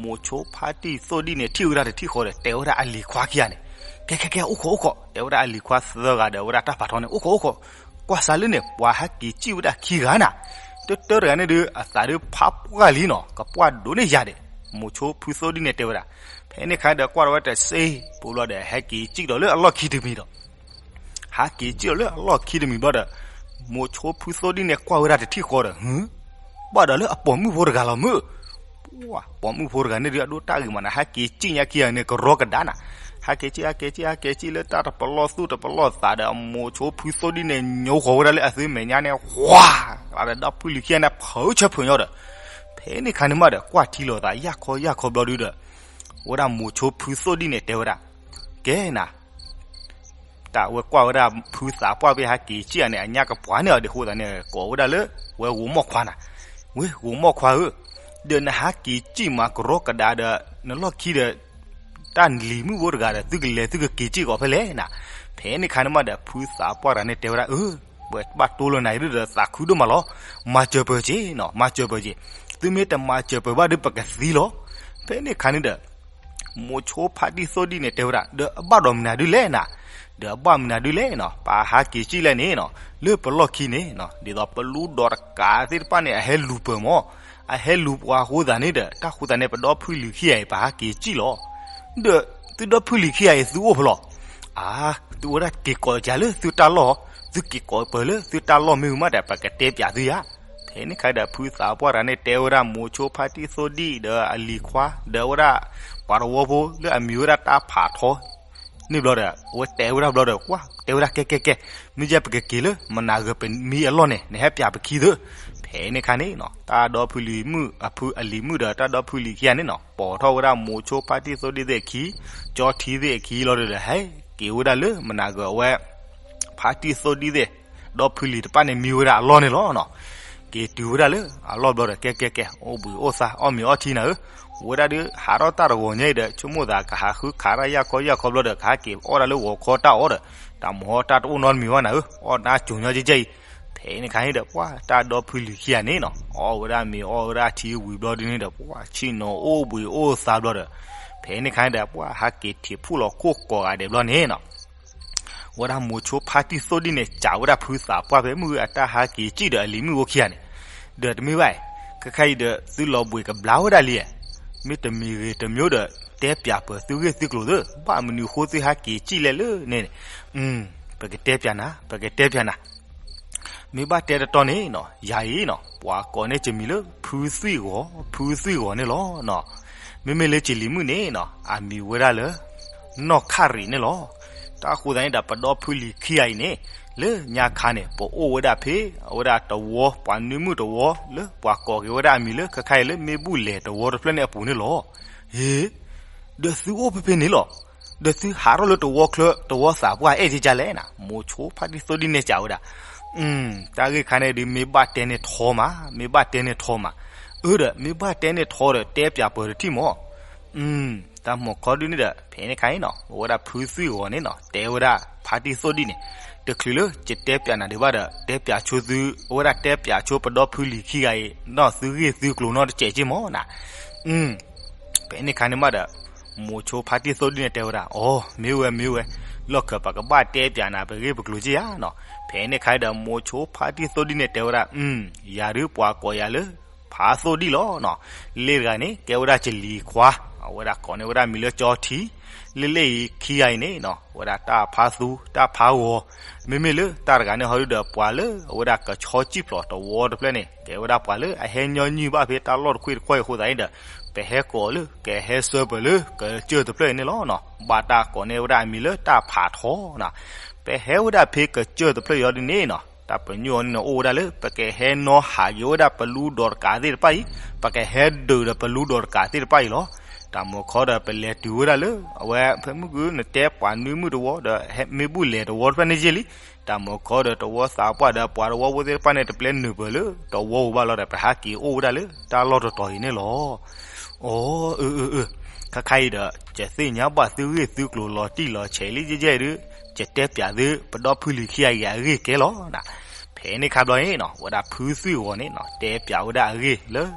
မိၤဆိဖါတံၢ်သိၣ်ဒံၣ်န့ၣ် ထံၣ်ဝဲဒၣ်တထံၣ်ဃီဒီး တဲဝဲဒၣ်အလံၤခွါခံဂၤန့ၣ်, ကဲ ကဲ ကဲ အိၣ်ခိး အိၣ်ခိး, တဲဝဲဒၣ်အလံၤခွါသၢဂၤဒီး အဝဲဒၣ်တၢ်ဖးထီန့ၣ်, အိၣ်ခိး အိၣ်ခိး, ကွၢ်စးလၢန့ၣ် ပှၤဟဲက့ၤစံၣ်ဝဲဒၣ်ခံဂၤနၤ, တၢ်တၢ်တဂၤန့ၣ်ဒီး အသးဒုးဖးပှၢ်လံနီၤ, ကပှၢ်ဒိၣ်န့ၢ်ယၤဒဲး, မိၤဆိဖုသိၣ်ဒံၣ်န့ၣ်တဲဝဲဒၣ်. ဖဲန့ၣ်ခါဒီး ကွၢ်ထီၣ်ဝဲတစ့ဖိဘျီဒီး ဟဲက့ၤစံၣ်ဒီးလၢအလီၢ်ခံတမံၤဒီး ဟးက့ၤစံၣ်ဒီးလၢအလီၢ်ခံတမံၤဘျီဒီး မိၤဆိဖုသိၣ်ဒံၣ်န့ၣ် ကွၢ်ဝဲဒၣ်တထံၣ်ဃီဒီး ဟု, ဘၣ်ဒီးလၢအပိာ်မုၣ်ဖိတဂၤလီၤမုၢ်, ပိာ်မုၣ်ဖိတဂၤန့ၣ်ဒီး အဒိတၢ်ဂ့ၤမးနၤ, ဟးက့ၤစံၣ်ညါခံဂၤန့ၣ် ကရီကဒါနၤ, ဟးက့ၤစံၣ် ဟးက့ၤစံၣ် ဟးက့ၤစံၣ်လၢတၢ်တပလီၢ်သူၣ်တပလီၢ်သးဒီး မိၤဆိဖုသိၣ်ဒံၣ်န့ၣ် ညိဃီၤဝဲဒၣ်လၢအသုမဲာ်ညါန့ၣ် ဝါ, ဒီးဒီဖုလံၤခံဂၤန့ၣ် ဖုးဆၢဖုးညီဒီး ဖဲန့ၣ်ခါန့ၣ်မးဒီး ကွၢ်ထံလီၤသး ယၢ်ခီယၢ်ခီဘျီဒုဒီး ဝဲဒၣ်မိၤဆိဖုသိၣ်ဒံၣ်န့ၣ် တဲဝဲဒၣ်, ကဲနၤ တၢ်ဝဲကွၢ်ဝဲဒၣ်ဖုသးပှၢ်ဖဲဟးက့ၤစံၣ်ဧါန့ၣ် အညၣ်ကပှၤန့ၢ်အီၤဒ်အဃိသတးန့ၣ် ကိးဝဲဒၣ်လၢ ဝဲဂိၤမီၢ်ခွါနၤ, ဝဲဂိၤမီၢ်ခွါဧၢ, ဒီးနဟးက့ၤစံၣ်မးကရီကဒါဒီး နလီၢ်ခံဒီး တၢ်လံၤမုၣ်ဖိတဂၤဒီး သုကလဲၤသုကက့ၤစံၣ်ကီးဖဲလဲၣ်နၤ. ဖဲန့ၣ်ခါန့ၣ်မးဒီး ဖုသးပှၢ်တဂၤန့ၣ် တဲဝဲဒၣ် အၢ, ပှၤဘၣ်တိၢ်လၢနၤအံၤဒီး သးခုဒိၣ်မးလီၤ, မၤစၢၤပၢၤက့ၤနီၤ, မၤစၢၤပၢၤက့ၤ, သုမ့ၢ်တမၤစၢၤပၢၤဘၣ်ဒီး ပကသံလီၤ. ဖဲန့ၣ်ခါန့ၣ်ဒီး မိၤဆိဖါတံၢ်သိၣ်ဒံၣ်န့ၣ် တဲဝဲဒၣ် ဒီးအဘၣ်ဒီးမနုၤဒုလဲၣ်နၤ, ဒီးအဘၣ်မနုၤဒုလဲၣ်နီၤ, ပှၤဟးက့ၤစံၣ်လဲၣ်န့ၣ်နီၤ, လၢပလီၢ်ခံန့ၣ်နီၤ, ဒ်သိးပလူဒီးတကးသ့ၣ်တဖၣ်န့ၣ် အဟဲလူၤပၢၤမး, အဟဲလူၤပှၤအဃိသတးန့ၣ်ဒီး တၢ်ဃိသတးန့ၣ် ပဒီဖုလံၤခံဂၤအံၤ ပဟးက့ၤစံၣ်လီၤ. ဒီးသုဒီဖုလံၤခံဂၤအံၤ သုအိၣ်ဖဲလဲၣ်. အါ, သုဝဲဒၣ်က့ၤကိးကလၢသုတၢ်လီၢ်, သုက့ၤကိးပၢၤလၢသုတၢ်လီၢ်မ့ၢ်ဝံၤမးဒီး ပကတဲပၠးသုယၤ. ဖဲန့ၣ်ခါဒီး ဖုသးပှၢ်တဂၤန့ၣ် တဲဝဲဒၣ်မိၤဆိဖါတံၢ်သိၣ်ဒံၣ်ဒီးအလံၤခွါ ဒီးဝဲဒၣ် ပှၤတဝီဖိလၢအမံၤဝဲဒၣ်တၢ်ဖးထီ န့ၣ်ဘျီဒီး အဝဲတဲဝဲဒၣ်ဘျီဒီး ကွၢ်တဲဝဲဒၣ် ကဲ ကဲ ကဲ, မ့ၢ်ယဲပကက့ၤလၢမနၤဂၤပမံအလီၢ်န့ၣ် နဟဲပၠးပခံသၢ. ဖဲန့ၣ်ခါန့ၣ်နီၤ တၢ်ဒီဖုလံၤမုၣ် အဖုအလံၤမုၣ်ဒီးတၢ်ဒီဖုလံၤခံဂၤန့ၣ်နီၤ ပိာ်ထီၣ်ဝဲဒၣ်မိၤဆိဖါတံၢ်သိၣ်ဒံၣ်သ့ၣ်အခံ, ကၠီထံသ့ၣ်အခံလီၤဒီး ဟဲက့ၤဝဲဒၣ်လၢမနၤဂၤအဝဲ ဖါတံၢ်သိၣ်ဒံၣ်သ့ၣ် ဒီဖုလံၤတဖၣ်န့ၣ်မံဝဲဒၣ်အလီၢ်န့ၣ်လီၤနီၤ. က့ၤတုၤဝဲဒၣ်လၢအလီၢ်ဘျီဒီး ကဲ ကဲ ကဲ အိၣ်ဘှံးအိၣ်သါ အီၣ်မ့ၤအီထံနၤဧၢ, ဝဲဒၣ်ဒီးဟးထီၣ်တၢ်တဂီၤညါအံၤဒီး ဆိကမိၣ်သးကဟးဃုခးတၢ်ယၢ်ခီယၢ်ခီဘျီဒီး ကဟးက့ၤအီၣ်ဒၣ်လၢဂီၤခီတၢ်အီၣ်ဒီး တၢ်မၤဟီတၢ်တအိၣ်နီတမံၤဘၣ်နၤဧၢ, အီၣ်နါစိၤညီကဲကဲအံၤ. ဖဲန့ၣ်ခါန့ၣ်ဒီး ပှၤတၢ်ဒီဖုလံၤခံဂၤန့ၣ်နီၤ အီၣ်ဝဲဒၣ်မ့ၤအီၣ်ဝဲဒၣ်ထံဝံၤဘျီဒုန့ၣ်ဒီး ပှၤဆ့ၣ်နီၤအိၣ်ဘှံးအိၣ်သါဘျီဒီး ဖဲန့ၣ်ခါန့ၣ်ဒီး ပှၤဟးက့ၤထံးဖှိၣ်လီၤခိၣ်ကိးဂၤဒဲးဘျီန့ၣ်နီၤ ဝဲဒၣ်မိၤဆိဖါတံၢ်သိၣ်ဒံၣ်န့ၣ် စံးဝဲဒၣ်ဖုသးပှၢ်ဖဲမုၢ်အတၢ်ဟးက့ၤစံၣ်ဒီးအလံၤမုၣ်အိၣ်ခံဂၤန့ၣ်, ဒီးတမ့ၢ်ဘၣ်, ခဲခါအံၤဒီးသုလီၤဘှံးကဘျါဝဲဒၣ်လံ, မ့တမံၤဂ့ၤတမံၤဒီး တဲပၠးပၢၤသုဂ့ၢ်သုကျိၤသၢ, ဘၣ်မနုၤဃိသုဟးက့ၤစံၣ်လဲၣ်လၢန့ၣ်, ပကတဲပၠးနၤ, ပကတဲပၠးနၤ မ့ၢ်ဘၣ်တဲတတီန့ၣ်နီၤ ယၤအံၤနီၤ ပှၤကိးန့ၢ်ကမံၤလၢ ဖုသွံၣ်ဂီၤ, ဖုသွံၣ်ဂီၤန့ၣ်လီၤ. မ့မ့ၢ်လၢကလံၤမုၣ်န့ၣ်နီၤ အမံၤဝဲဒၣ်လၢ နီၢ်ခၣ်ရံးန့ၣ်လီၤ. တၢ်ဃိသတးန့ၣ်ဒီး ပဒီဖုလံၤခံဂၤအံၤန့ၣ် လၢညါခါန့ၣ် ပအိၣ်ဝဲဒၣ်ဖဲ အဝဲဒၣ်တဝီ ပှၤနွံမုၣ်တဝီ လၢပှၤကိးက့ၤဝဲဒၣ်အမံၤလၢ ခဲခါအံၤလၢမ့ၢ်ဘူၣ်လဲၤတဝီတဖျၢၣ်န့ၣ်အပူၤန့ၣ်လီၤ. ဟ့, ဒီးသုအိၣ်ဖဲဖဲန့ၣ်လီၤ. ဒီးသုဟးထီၣ်လၢတဝီချၢ တဝီသးပှၢ်အဲၣ်ကကလဲၣ်နၤ, မိၤဆိဖါတံၢ်သိၣ်ဒံၣ်န့ၣ်စံးဝဲဒၣ်, တၢ်ဂ့ၢ်ခါန့ၣ်ဒီး မ့ၢ်ဘၣ်တဲန့ၢ်ထီမး, မ့ၢ်ဘၣ်တဲန့ၢ်ထီမး, အၢဒီး မ့ၢ်ဘၣ်တဲန့ၢ်ထီဒီး တဲပၠးပၢၤတထံၣ်မး. တၢ်မၤခီဒုန့ၣ်ဒီး ဖဲန့ၣ်ခါအံၤနီၤ အဝဲဒၣ်ဖုသွံၣ်ဂီၤန့ၣ်နီၤ တဲဝဲဒၣ်ဖါတံၢ်သိၣ်ဒံၣ်န့ၣ်, တချုးလၢယတဲပၠးနၤဒံးဘၣ်ဒီး တဲပၠးဆိသု, အဝဲဒၣ်တဲပၠးဆိပဒီဖုလံၤခံဂၤအံၤ နီၢ်သုဂ့ၢ်သုကျိၤနီတစဲးက့မးနၤ. ဖဲန့ၣ်ခါန့ၣ်မးဒီး မိၤဆိဖါတံၢ်သိၣ်ဒံၣ်န့ၣ်တဲဝဲဒၣ်, အိ, မ့ၢ်ဝဲ မ့ၢ်ဝဲ, လီၢ်ခၢၣ်ပကဘၣ်တဲပၠးနၤ ပဂ့ၢ်ပကျိၤက့ဧါနီၤ. ဖဲန့ၣ်ခါဒီး မိၤဆိဖါတံၢ်သိၣ်ဒံၣ်န့ၣ်တဲဝဲဒၣ်, ယၤဒုးပှၤကိးယၤလၢ ဖါသိၣ်ဒံၣ်လီၤနီၤ. လ့ၢ်တဂၤန့ၣ် ကဲဝဲဒၣ်ကလံၤခွါ, အဝဲဒၣ်ကိးန့ၢ်ဝဲဒၣ်မံၤလၢကၠီထံ လ့လ့ၣ်အံၤခံဂၤအံၤန့ၣ်နီၤ ဝဲဒၣ်တၢ်ဖးသူတၢ်ဖးဂီၤ, မ့မ့ၢ်လၢတၢ်တဂၤန့ၣ်ဟီဒုဒီး ပှၤလၢအဝဲဒၣ်ကဆီစံၣ်ဖျိးတဝီတဖျၢၣ်န့ၣ် ကဲဝဲဒၣ်ပှၤလၢအဟဲညီနုၢ်ဘၣ်ဖဲတၢ်လီၢ်တခွ့ၣ်တခီၣ်အံၤအဃိသတးန့ၣ်ဒီး ပဟဲကိးလၢ ကဟဲဆှၢပၢၤလၢကစၢၢ်တဖျၢၣ်အံၤန့ၣ်လီၤ. ဘၣ်တၢ်ကိးန့ၢ်ဝဲဒၣ်အမံၤလၢတၢ်ဖးထီနီၤ. ပဟဲဝဲဒၣ်ဖဲကစၢၢ်တဖျၢၣ်အံၤအီၤဒ်န့ၣ်နီၤ တၢ်ပညိၣ်အီၤန့ၣ်န့ၣ်အိၣ်ဝဲဒၣ်လၢ ပကဟဲနီၣ်ဟးက့ၤဝဲဒၣ်ပလူဒီးတကးသ့ၣ်တဖၣ်အံၤ, ပကဟဲဒုးဒီးပလူဒီးတကးသ့ၣ်တဖၣ်အံၤလီၤ. တၢ်မုၢ်ခီဒီးပလဲၤတုၤဝဲဒၣ်လၢ အဝဲဖဲမုၢ်ကုၢ်နတဲပှၤနွံမုၣ်တဝီဒီး မ့ၢ်ဘူၣ်လဲၤတဝီတဖျၢၣ်န့ၣ်ယ့ၢ်လံ. တၢ်မုၢ်ခီဒီးတဝီသးပှၢ်ဒီးပှၤတဝီဖိသ့ၣ်တဖၣ်န့ၣ် တပျဲနုာ်ပၢၤလၢတဝီဧိၤဘၣ်လီၤဒီး ပဟးက့ၤအိၣ်ဝဲဒၣ်လၢတၢ်လီၢ်တတီၤအံၤန့ၣ်လီၤ. အိ အၢ အၢ အၢ ခါခါအံၤဒီး ယသ့ၣ်ညါဘၣ်သုဂ့ၢ်သုကျိၤလီၤတံၢ်လီၤဆဲးလံယဲၢ်ယဲၢ်ဒုး ယတဲပၠးသု ပဒီဖုလံၤခံဂၤအံၤအဂ့ၢ်ကဲလီၤ. ဖဲန့ၣ်ခါဘျီန့ၣ်နီၤ ဝဲဒၣ်ဖုသွံၣ်ဂီၤန့ၣ်နီၤ တဲပၠးဝဲဒၣ်အဂ့ၢ်လၢ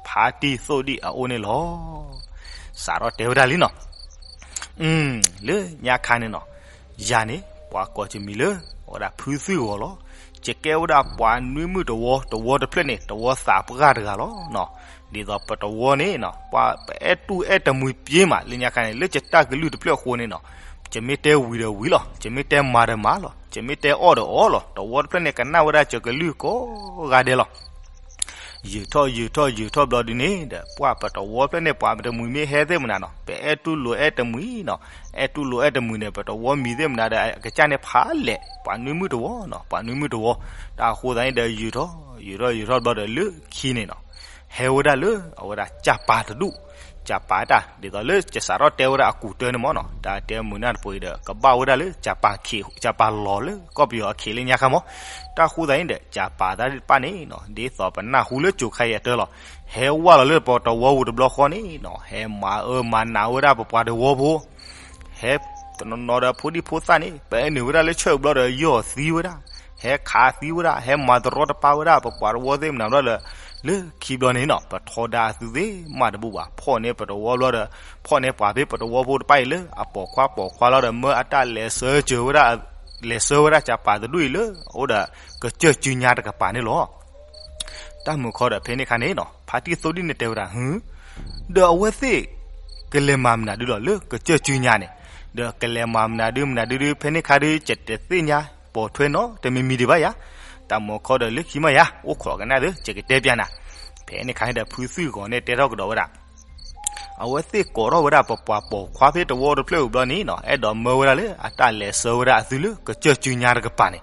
ဖါတံၢ်သိၣ်ဒံၣ်အအိၣ်န့ၣ်လီၤ. စးထီၣ်တဲဝဲဒၣ်လံနီၤ လၢညါခါန့ၣ်နီၤ ယၤန့ၣ် ပှၤကိးယမံၤလၢ အဝဲဒၣ်ဖုသွံၣ်ဂီၤလီၤ. ယကဲဝဲဒၣ်ပှၤနွံမုၣ်တဝီ တဝီတဖျၢၣ်န့ၣ် တဝီသးပှၢ်တဂၤလီၤ. ဒ်သိးပတဝီန့ၣ်နီၤ ပှၤပအဲၣ်တူၢ်အဲၣ်တမှံၤပျ့ၤမး လၢညါခါန့ၣ် လၢယတၢ်ကလုၢ်တဖျၢၣ်အဃိန့ၣ်နီၤ ယမ့ၢ်တဲဝံၤဒီးဝံၤလီၤ, ယမ့ၢ်တဲမၤဒီးမၤလီၤ, ယမ့ၢ်တဲအီၣ်ဒီးအီလီၤ. တဝီတဖျၢၣ်န့ၣ် ကနၣ်ဝဲဒၣ်ယကလုၢ်ကိးဂၤဒဲးလီၤ. ယုာ်ထီၣ်ယုာ်ထီၣ်ယုာ်ထီၣ်ဘျီဒုန့ၣ်ဒီး ပှၤပတဝီဖျၢၣ်န့ၣ် ပှၤပတမှံၤမ့ၢ်ဟဲသ့ၣ်မနုၤနီၤ ပအဲၣ်တူၢ်လိာ်အဲၣ်တမှံၤနီၤ, အဲၣ်တူၢ်လိာ်အဲၣ်တမှံၤန့ၣ် ပတဝီမံၤသ့ၣ်မနုၤဒီး အကစၢ်န့ၣ်ဖးလဲၣ် ပှၤနွံမုၣ်တဝီနီၤ, ပှၤနွံမုၣ်တဝီ. တၢ်အဃိသတးန့ၣ်ဒီး ယုာ်ထီၣ်ယုာ်ထီၣ်ယုာ်ထီၣ်ဘျီဒီး လၢခံန့ၣ်နီၤ ဟဲဝဲဒၣ်လၢအဝဲဒၣ်ကၢ်ပၤတဒူၣ်, ကၢ်ပၤတၢ် ဒ်သိးလၢယစးထီၣ်တဲဝဲဒၣ်အကူးတၢန့ၣ်မ့ၢ်နီၤ တၢ်တဲမုာ်နၢ်တပူၤအံၤဒီး ကဘၣ်ဝဲဒၣ်လၢကၢ်ပၤခ့း ကၢ်ပၤလီၤလၢကီၢ်ပယီၤအခ့းလၢညါခါမ့ၢ်. တၢ်ဃိသတးန့ၣ်ဒီး ကၢ်ပၤတၢ်တဖၣ်န့ၣ်နီၤ ဒ်သိးပနၢ်ဟူလၢကၠိၤခါအံၤအတၢ်လီၤ ဟဲဝဲလီၤလၢပတဝီပူၤတဘျီဃီန့ၣ်နီၤ ဟဲမၤအၢမၤနးဝဲဒၣ်ပပှၤတဝီဖိ ဟဲတနီၤနီၤဒီးဖိဒံဖိသၣ်န့ၣ် ပအဲၣ်နုာ်ဝဲဒၣ်လၢဆၢၣ်ဘျီဒီး ယီၢ်သံဝဲဒၣ်, ဟဲခးသံဝဲဒၣ်, ဟဲမၤတရီတပါဝဲဒၣ် ပပှၤတဝီသ့ၣ်မနုၤဘျီဒီး လၢခံဘျီန့ၣ်နီၤ ပထီဒါအသုသ့ၣ်မးတဘူၣ်ဘၣ်, ဖီၣ်န့ၢ်ပတဝီဘျီဒီး ဖီၣ်န့ၢ်ပှၤဖဲပတဝီဖိတဖၣ်အံၤလၢအပိာ်ခွါပိာ်ခွါလီၤဒီး မၢအတၢ်လဲၤဆၢကၢၤဝဲဒၣ် လဲၤဆၢဝဲဒၣ်ကၢ်ပၤတဒူၣ်အံၤလၢ အအိၣ်ဒီးကစၢၢ်စုညါတကပၤန့ၣ်လီၤ. တၢ်မုၢ်ခီဒီးဖဲန့ၣ်ခါန့ၣ်နီၤ ဖါတံၢ်သိၣ်ဒံၣ်န့ၣ်တဲဝဲဒၣ် ဟု ဒီးအဝဲသ့ၣ် ကလဲၤမၤမနုၤဒုလီၤ လၢကစၢၢ်စုညါန့ၣ်, ဒီးကလဲၤမၤမနုၤဒုမနုၤဒုဒု ဖဲန့ၣ်ခါဒု ယတသ့ၣ်ညါပိာ်ထွဲနီတမံၤမံၤဒံးဘၣ်ယၤ. တၢ်မုၢ်ခီဒီးလၢခံမးယၤ အိၣ်ခိးကနၣ်သု ယကတဲပၠးနၤ. ဖဲန့ၣ်ခါန့ၣ်ဒီး ဖုသွံၣ်ဂီၤန့ၣ်တဲထီၣ်ကဒီးဝဲဒၣ် အဝဲသ့ၣ်ကိးထီၣ်ဝဲဒၣ်ပပှၤပိာ်ခွါဖဲတဝီတဖျၢၣ်အံၤဘျီန့ၣ်နီၤ အဲၣ်ဒိးမၢဝဲဒၣ်လၢအတၢ်လဲၤဆၢဝဲဒၣ်အသုလၢကစၢၢ်စုညါတကပၤန့ၣ်.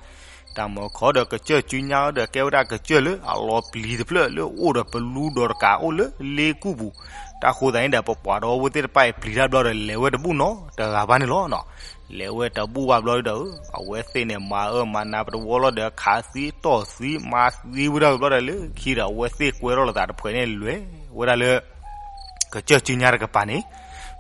တၢ်မုၢ်ခီဒီးကစၢၢ်စုညါဒီးကဲဝဲဒၣ်ကစၢၢ်လၢအလီၤပျံၤတဖျၢၣ်လၢအိၣ်ဒီးပလူဒီးတကးအိၣ်လၢလ့ကူၣ်ပူၤ. တၢ်ဃိသတးန့ၣ်ဒီး ပပှၤတဝီဖိသ့ၣ်တဖၣ်အံၤပျံၤတၢ်ဘျီဒီး လဲၤဝဲတဘူၣ်နီတဂၤဘၣ်န့ၣ်လီၤနီၤ. လဲၤဝဲတဘူၣ်ဘၣ်ဘျီဒီး အဝဲသ့ၣ်န့ၣ် မၤအၢမၤနးပတဝီလီၤဒီး ခးသံတီၢ်သံမၤသံဝဲဒၣ်ဘျီဒီး လၢခံဒီး အဝဲသ့ၣ်ကွဲထီၣ်လိာ်သးတဖှဲးန့ၣ်လွဲၤဝဲဒၣ်လၢ ကစၢၢ်စုညါတကပၤန့ၣ်.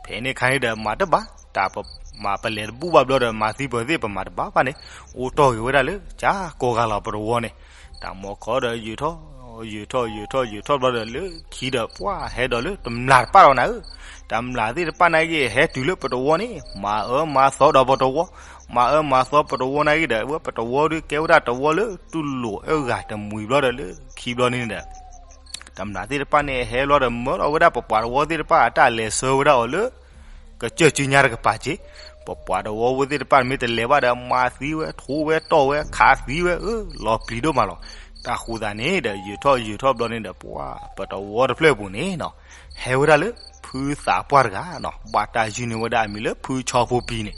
ဖဲန့ၣ်ခါန့ၣ်ဒီး မၤတဘၣ် တၢ်ပမၤပလဲၤတဘူၣ်ဘၣ်ဘျီဒီး မၤသံပၢၤသ့ၣ်ပမၤတဘၣ်ဘၣ်န့ၣ် အိၣ်တီၢ်ဂ့ၤဝဲဒၣ်လၢ ကၢ်ကိးဂၤလီၤပတဝီန့ၣ်. တၢ်မုၢ်ခီဒီး ယုာ်ထီၣ် ယုာ်ထီၣ်ယုာ်ထီၣ်ယုာ်ထီၣ်ဘျီဒီး လၢခံဒီးပှၢ်ဟဲဒီးလၢတမျၢ်တပၣ်ဒီးနၤဧၢ. တမျၢ်သ့ၣ်တဖၣ်န့ၣ်က့ၤ ဟဲတုၤလၢပတဝီန့ၣ် မၤအၢမၤသီဒီးပတဝီ, မၤအၢမၤသီပတဝီန့ၣ်က့ၤဒီး ဝဲပတဝီဒုးကဲဝဲဒၣ်တဝီလၢတူၢ်လိာ်အဂၤတမှံၤဘျီဒီး လၢခံဘျီန့ၣ်ဒီး တမျၢ်သ့ၣ်တဖၣ်န့ၣ် ဟဲလီၤဒီးမၢလီၤဝဲဒၣ်ပပှၤတဝီသ့ၣ်တဖၣ်အတၢ်လဲၤဆၢဝဲဒၣ်အီၤလၢ ကစၢၢ်စုညါတကပၤက့ၤ. ပပှၤတဝီဖိသ့ၣ်တဖၣ်မ့ၢ်တလဲၤဘၣ်ဒီး မၤသံဝဲ ထိဝဲတီၢ်ဝဲ ခးသံဝဲ အၢ လီၤပျံၤဒိၣ်မးလီၤ. တၢ်ဃိသတးန့ၣ်ဒီး ယုာ်ထီၣ်ယုာ်ထီၣ်ဘျီန့ၣ်ဒီး ပှၤပတဝီတဖျၢၣ်အပူၤန့ၣ်နီၤ ဟဲဝဲဒၣ်လၢ ဖုသးပှၢ်တဂၤနီၤ ဘၣ်တၢ်ယုၢ်န့ၢ်ဝဲဒၣ်အမံၤလၢ ဖုဆီဖိပံန့ၣ်.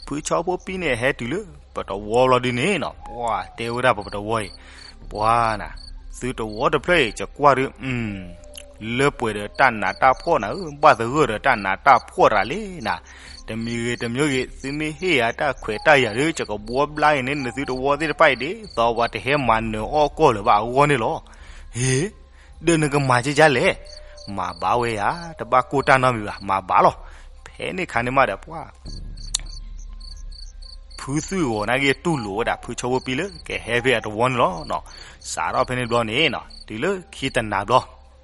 ဖုဆီဖိပံန့ၣ် ဟဲတုၤလၢပတဝီဘျီဒုန့ၣ်နီၤ ပှၤတဲဝဲဒၣ်ပပတဝီအံၤ ပှၤနၤ သုတဝီတဖျၢၣ်အံၤ ယကွၢ်ဒု လၢပှဲၤဒီးတၢ်နးတၢ်ဖှီၣ်နၤဧၢ, ဘၣ်သဂၢၢ်ဒီးတၢ်နးတၢ်ဖှီၣ်တဂၤလံနၤ. တမံၤဂ့ၤတမံၤဂ့ၤ သုမ့ၢ်ဟ့ၣ်ယၤတၢ်ခွဲးတၢ်ယာ်ဒု ယကဘှီဘျါအံၤန့ၣ် နသုတဝီသ့ၣ်တဖၣ်အံၤဒ်သိးပှၤတဟဲမၤနၢၤအီၣ်ကီၢ်လၢၤဘၣ်အဂီၢ်န့ၣ်လီၤ. ဟ့ၣ် ဒီးနကမၤကကလဲၣ်. မၤဘၣ်ဝဲယၤ တဘၣ်ကိၢ်တၢ်နီတမံၤဘၣ် မၤဘၣ်လီၤ. ဖဲန့ၣ်ခါန့ၣ်မးဒီးပှၤ ဖုသွံၣ်ဂီၤန့ၣ်က့ၤတူၢ်လိာ်ဝဲဒၣ် ဖုဆီဖိပံလၢကဟဲဖဲအတဝီန့ၣ်လီၤ. စးထီၣ်ဖဲန့ၣ်ဘျီန့ၣ် တုၤလၢခံတနၤဘျီ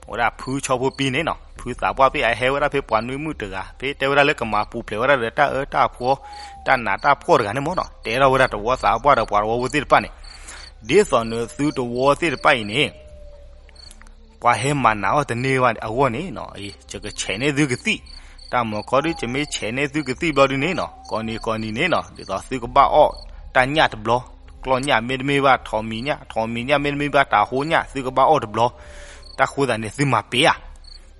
ဝဲဒၣ်ဖုဆီဖိပံန့ၣ်နီၤ ဖုသးပှၢ်ပ့ၢ်အဟဲဝဲဒၣ်ဖဲပှၤနွံမုၣ်တဂၤ ဖဲတဲဝဲဒၣ်လၢကမၤပူၤဖျဲးဝဲဒၣ်ဒီးတၢ်အၢတၢ်ဖှီၣ် တၢ်နးတၢ်ဖှီၣ်တဂၤန့ၣ်မ့ၢ်နီၤ တဲထီၣ်ဝဲဒၣ်တဝီသးပှၢ်ဒီးပှၤတဝီဖိသ့ၣ်တဖၣ်န့ၣ် ဒ်သိးနသုတဝီသ့ၣ်တဖၣ်အံၤန့ၣ် ပှၤဟဲမၤနးအီၣ်တန့ၢ်ဘၣ်အဂီၢ်န့ၣ်နီၤ ယကဆဲးန့ၢ်သုကသံၣ် တၢ်မုၢ်ခီဒုး ယမ့ၢ်ဆဲးန့ၢ်သုကသံၣ်ဘျီဒုးန့ၣ်နီၤ, ကိးနံၤကိးနံၤန့ၣ်နီၤ ဒ်သိးသုကဘၣ်အီၣ်တၢ်ညၣ်တဘျီ, ကျီၢ်ညၣ်မ့တမ့ၢ်ဘၣ်ထိးမံၤညၣ်, ထိးမံၤညၣ်မ့တမ့ၢ်ဘၣ်တၤဟိညၣ် သုကဘၣ်အီၣ်တဘျီ. တၢ်ဃိသးန့ၣ်သုမၤပ့ၤဧါ.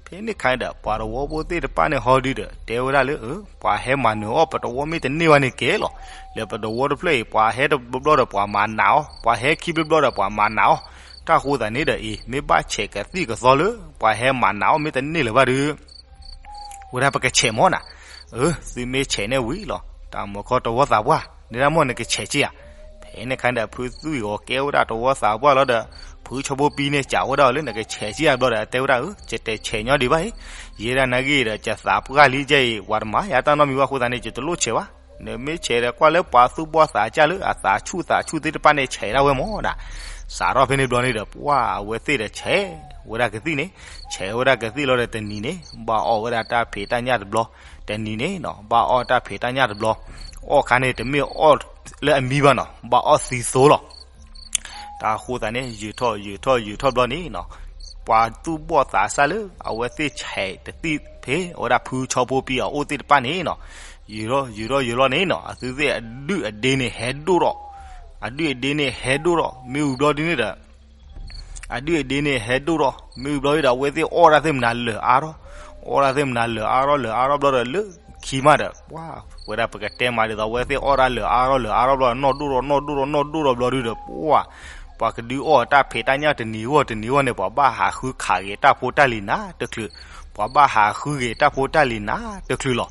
ဖဲန့ၣ်ခါဒီး ပှၤတဝီဖိသ့ၣ်တဖၣ်န့ၣ်ဟီဒုးဒီး တဲဝဲဒၣ်လၢ ပှၤဟဲမၤနၢၤအီၣ်ပတဝီမ့ၢ်တန့ၢ်ဘၣ်န့ၣ်ကဲလီၤ. လၢပတဝီတဖျၢၣ်အံၤ ပှၤဟဲတဘျီဘျီဒီးပှၤမၤနးအီၤ, ပှၤဟဲခံဘျီဘျီဒီးပှၤမၤနးအီၤ. တၢ်ဃိသးန့ၣ်ဒီးအံၤ မ့ၢ်ဘၣ်ဆဲးကသံၣ်ကသီလၢ ပှၤဟဲမၤနးအီၣ်မ့ၢ်တန့ၢ်လၢၤဘၣ်ဒုး ဝဲဒၣ်ပကဆဲးမၢ်နၤ. အၢ သုမ့ၢ်ဆဲးန့ၣ်ဝံၤလီၤ တၢ်မုၢ်ခီတဝီသးပှၢ် န့ၣ်ဒၣ်မ့ၢ်နကဆဲးက့ဧါ. ဖဲန့ၣ်ခါဒီး ဖုသူၣ်ဂီၤကဲဝဲဒၣ်တဝီသးပှၢ်လီၤဒီး ဖုဆီဖိပံန့ၣ် စံးဝဲဒၣ်အီၤလၢနကဆဲးက့ဧါဘျီဒီး အတဲဝဲဒၣ် အၢ ယတဆဲးညီဒံးဘၣ်အံၤ, ယဲဒၣ်နာ်ဂ့ၤဒီး ယသးပှၢ်လံကဲအံၤ ပှၤတမၤယၤတၢ်နီတမံၤဘၣ်အဃိသတးန့ၣ် ယတလိၣ်ဆဲးဘၣ်. နမ့ၢ်ဆဲးဒီးကွၢ်လၢပှၤသူၣ်ဘီၣ်သးစၢ်လၢအသးဆူၣ်သးဆူၣ်သ့ၣ်တဖၣ်န့ၣ် ဆဲးဒၣ်ဝဲမၢ်နၤ. စးထီၣ်ဖဲန့ၣ်ဘျီန့ၣ်ဒီး ပှၤအဝဲသ့ၣ်ဒီးဆဲးဝဲဒၣ်ကသံၣ်န့ၣ်, ဆဲးဝဲဒၣ်ကသံၣ်လီၤဒီးတနံၤန့ၣ် ဘၣ်အီၣ်ဝဲဒၣ်တၢ်ဖံးတၢ်ညၣ်တဘျီ, တနံၤန့ၣ်နီၤ ဘၣ်အီၣ်တၢ်ဖံးတၢ်ညၣ်တဘျီ, အီၣ်ခါန့ၣ် တမ့ၢ်အီၣ်လၢအမံဘၣ်နီၤ ဘၣ်အီၣ်သံသိလီၤ. တၢ်ဃိသးန့ၣ် ယုာ်ထီၣ်ယုာ်ထီၣ်ယုာ်ထီၣ်ဘျီန့ၣ်နီၤ, ပှၤသူၣ်ဘီၣ်သးစၢ်လၢ အဝဲသ့ၣ်ဆဲးတသံၣ်ဖဲ အဝဲဒၣ်ဖုဆီဖိပံအအိၣ်သ့ၣ်တဖၣ်န့ၣ်နီၤ, ယုာ်ထီၣ်ယုာ်ထီၣ်ယုာ်ထီၣ်န့ၣ်နီၤ အသုသ့ၣ်အဒုၣ်အဒ့န့ၣ်ဟဲဒိၣ်ထီၣ်, အဒုၣ်အဒ့န့ၣ်ဟဲဒိၣ်ထီၣ် မ့ၢ်ဝံၤဘျီဒ်န့ၣ်ဒီး အဒုၣ်အဒ့န့ၣ်ဟဲဒိၣ်ထီၣ် မ့ၢ်ဝံၤဘျီဒ်ဒီး အဝဲသ့ၣ်အီၣ်ဒၣ်သ့ၣ်မနၤလၢာ်အါထီၣ်, အီၣ်ဒၣ်သ့ၣ်မနၤလၢာ်အါထီၣ်လၢာ်အါထီၣ်ဘျီဒီး လၢခံမးဒီး ပှၤဝဲဒၣ်ပကတဲမးဒ်သိး အဝဲသ့ၣ်အီၣ်ဒၣ်လၢာ်အါထီၣ်လၢာ်အါထီၣ်ဘျီ နီၢ်ဒိၣ်ထီၣ်နီၢ်ဒိၣ်ထီၣ်နီၢ်ဒိၣ်ထီၣ်ဘျီဒ်ဒီး ပှၤ ပှၤကဒုးအီၣ်တၢ်ဖံးတၢ်ညၣ်တနံၤဂီၢ်တနံၤဂီၢ်န့ၣ် ပှၤဘၣ်ဟးဃုခးဂ့ၤတၢ်ဖိတၢ်လံၤနးတချုး, ပှၤဘၣ်ဟးဃုဂ့ၤတၢ်ဖိတၢ်လံၤနးတချုးလီၤ.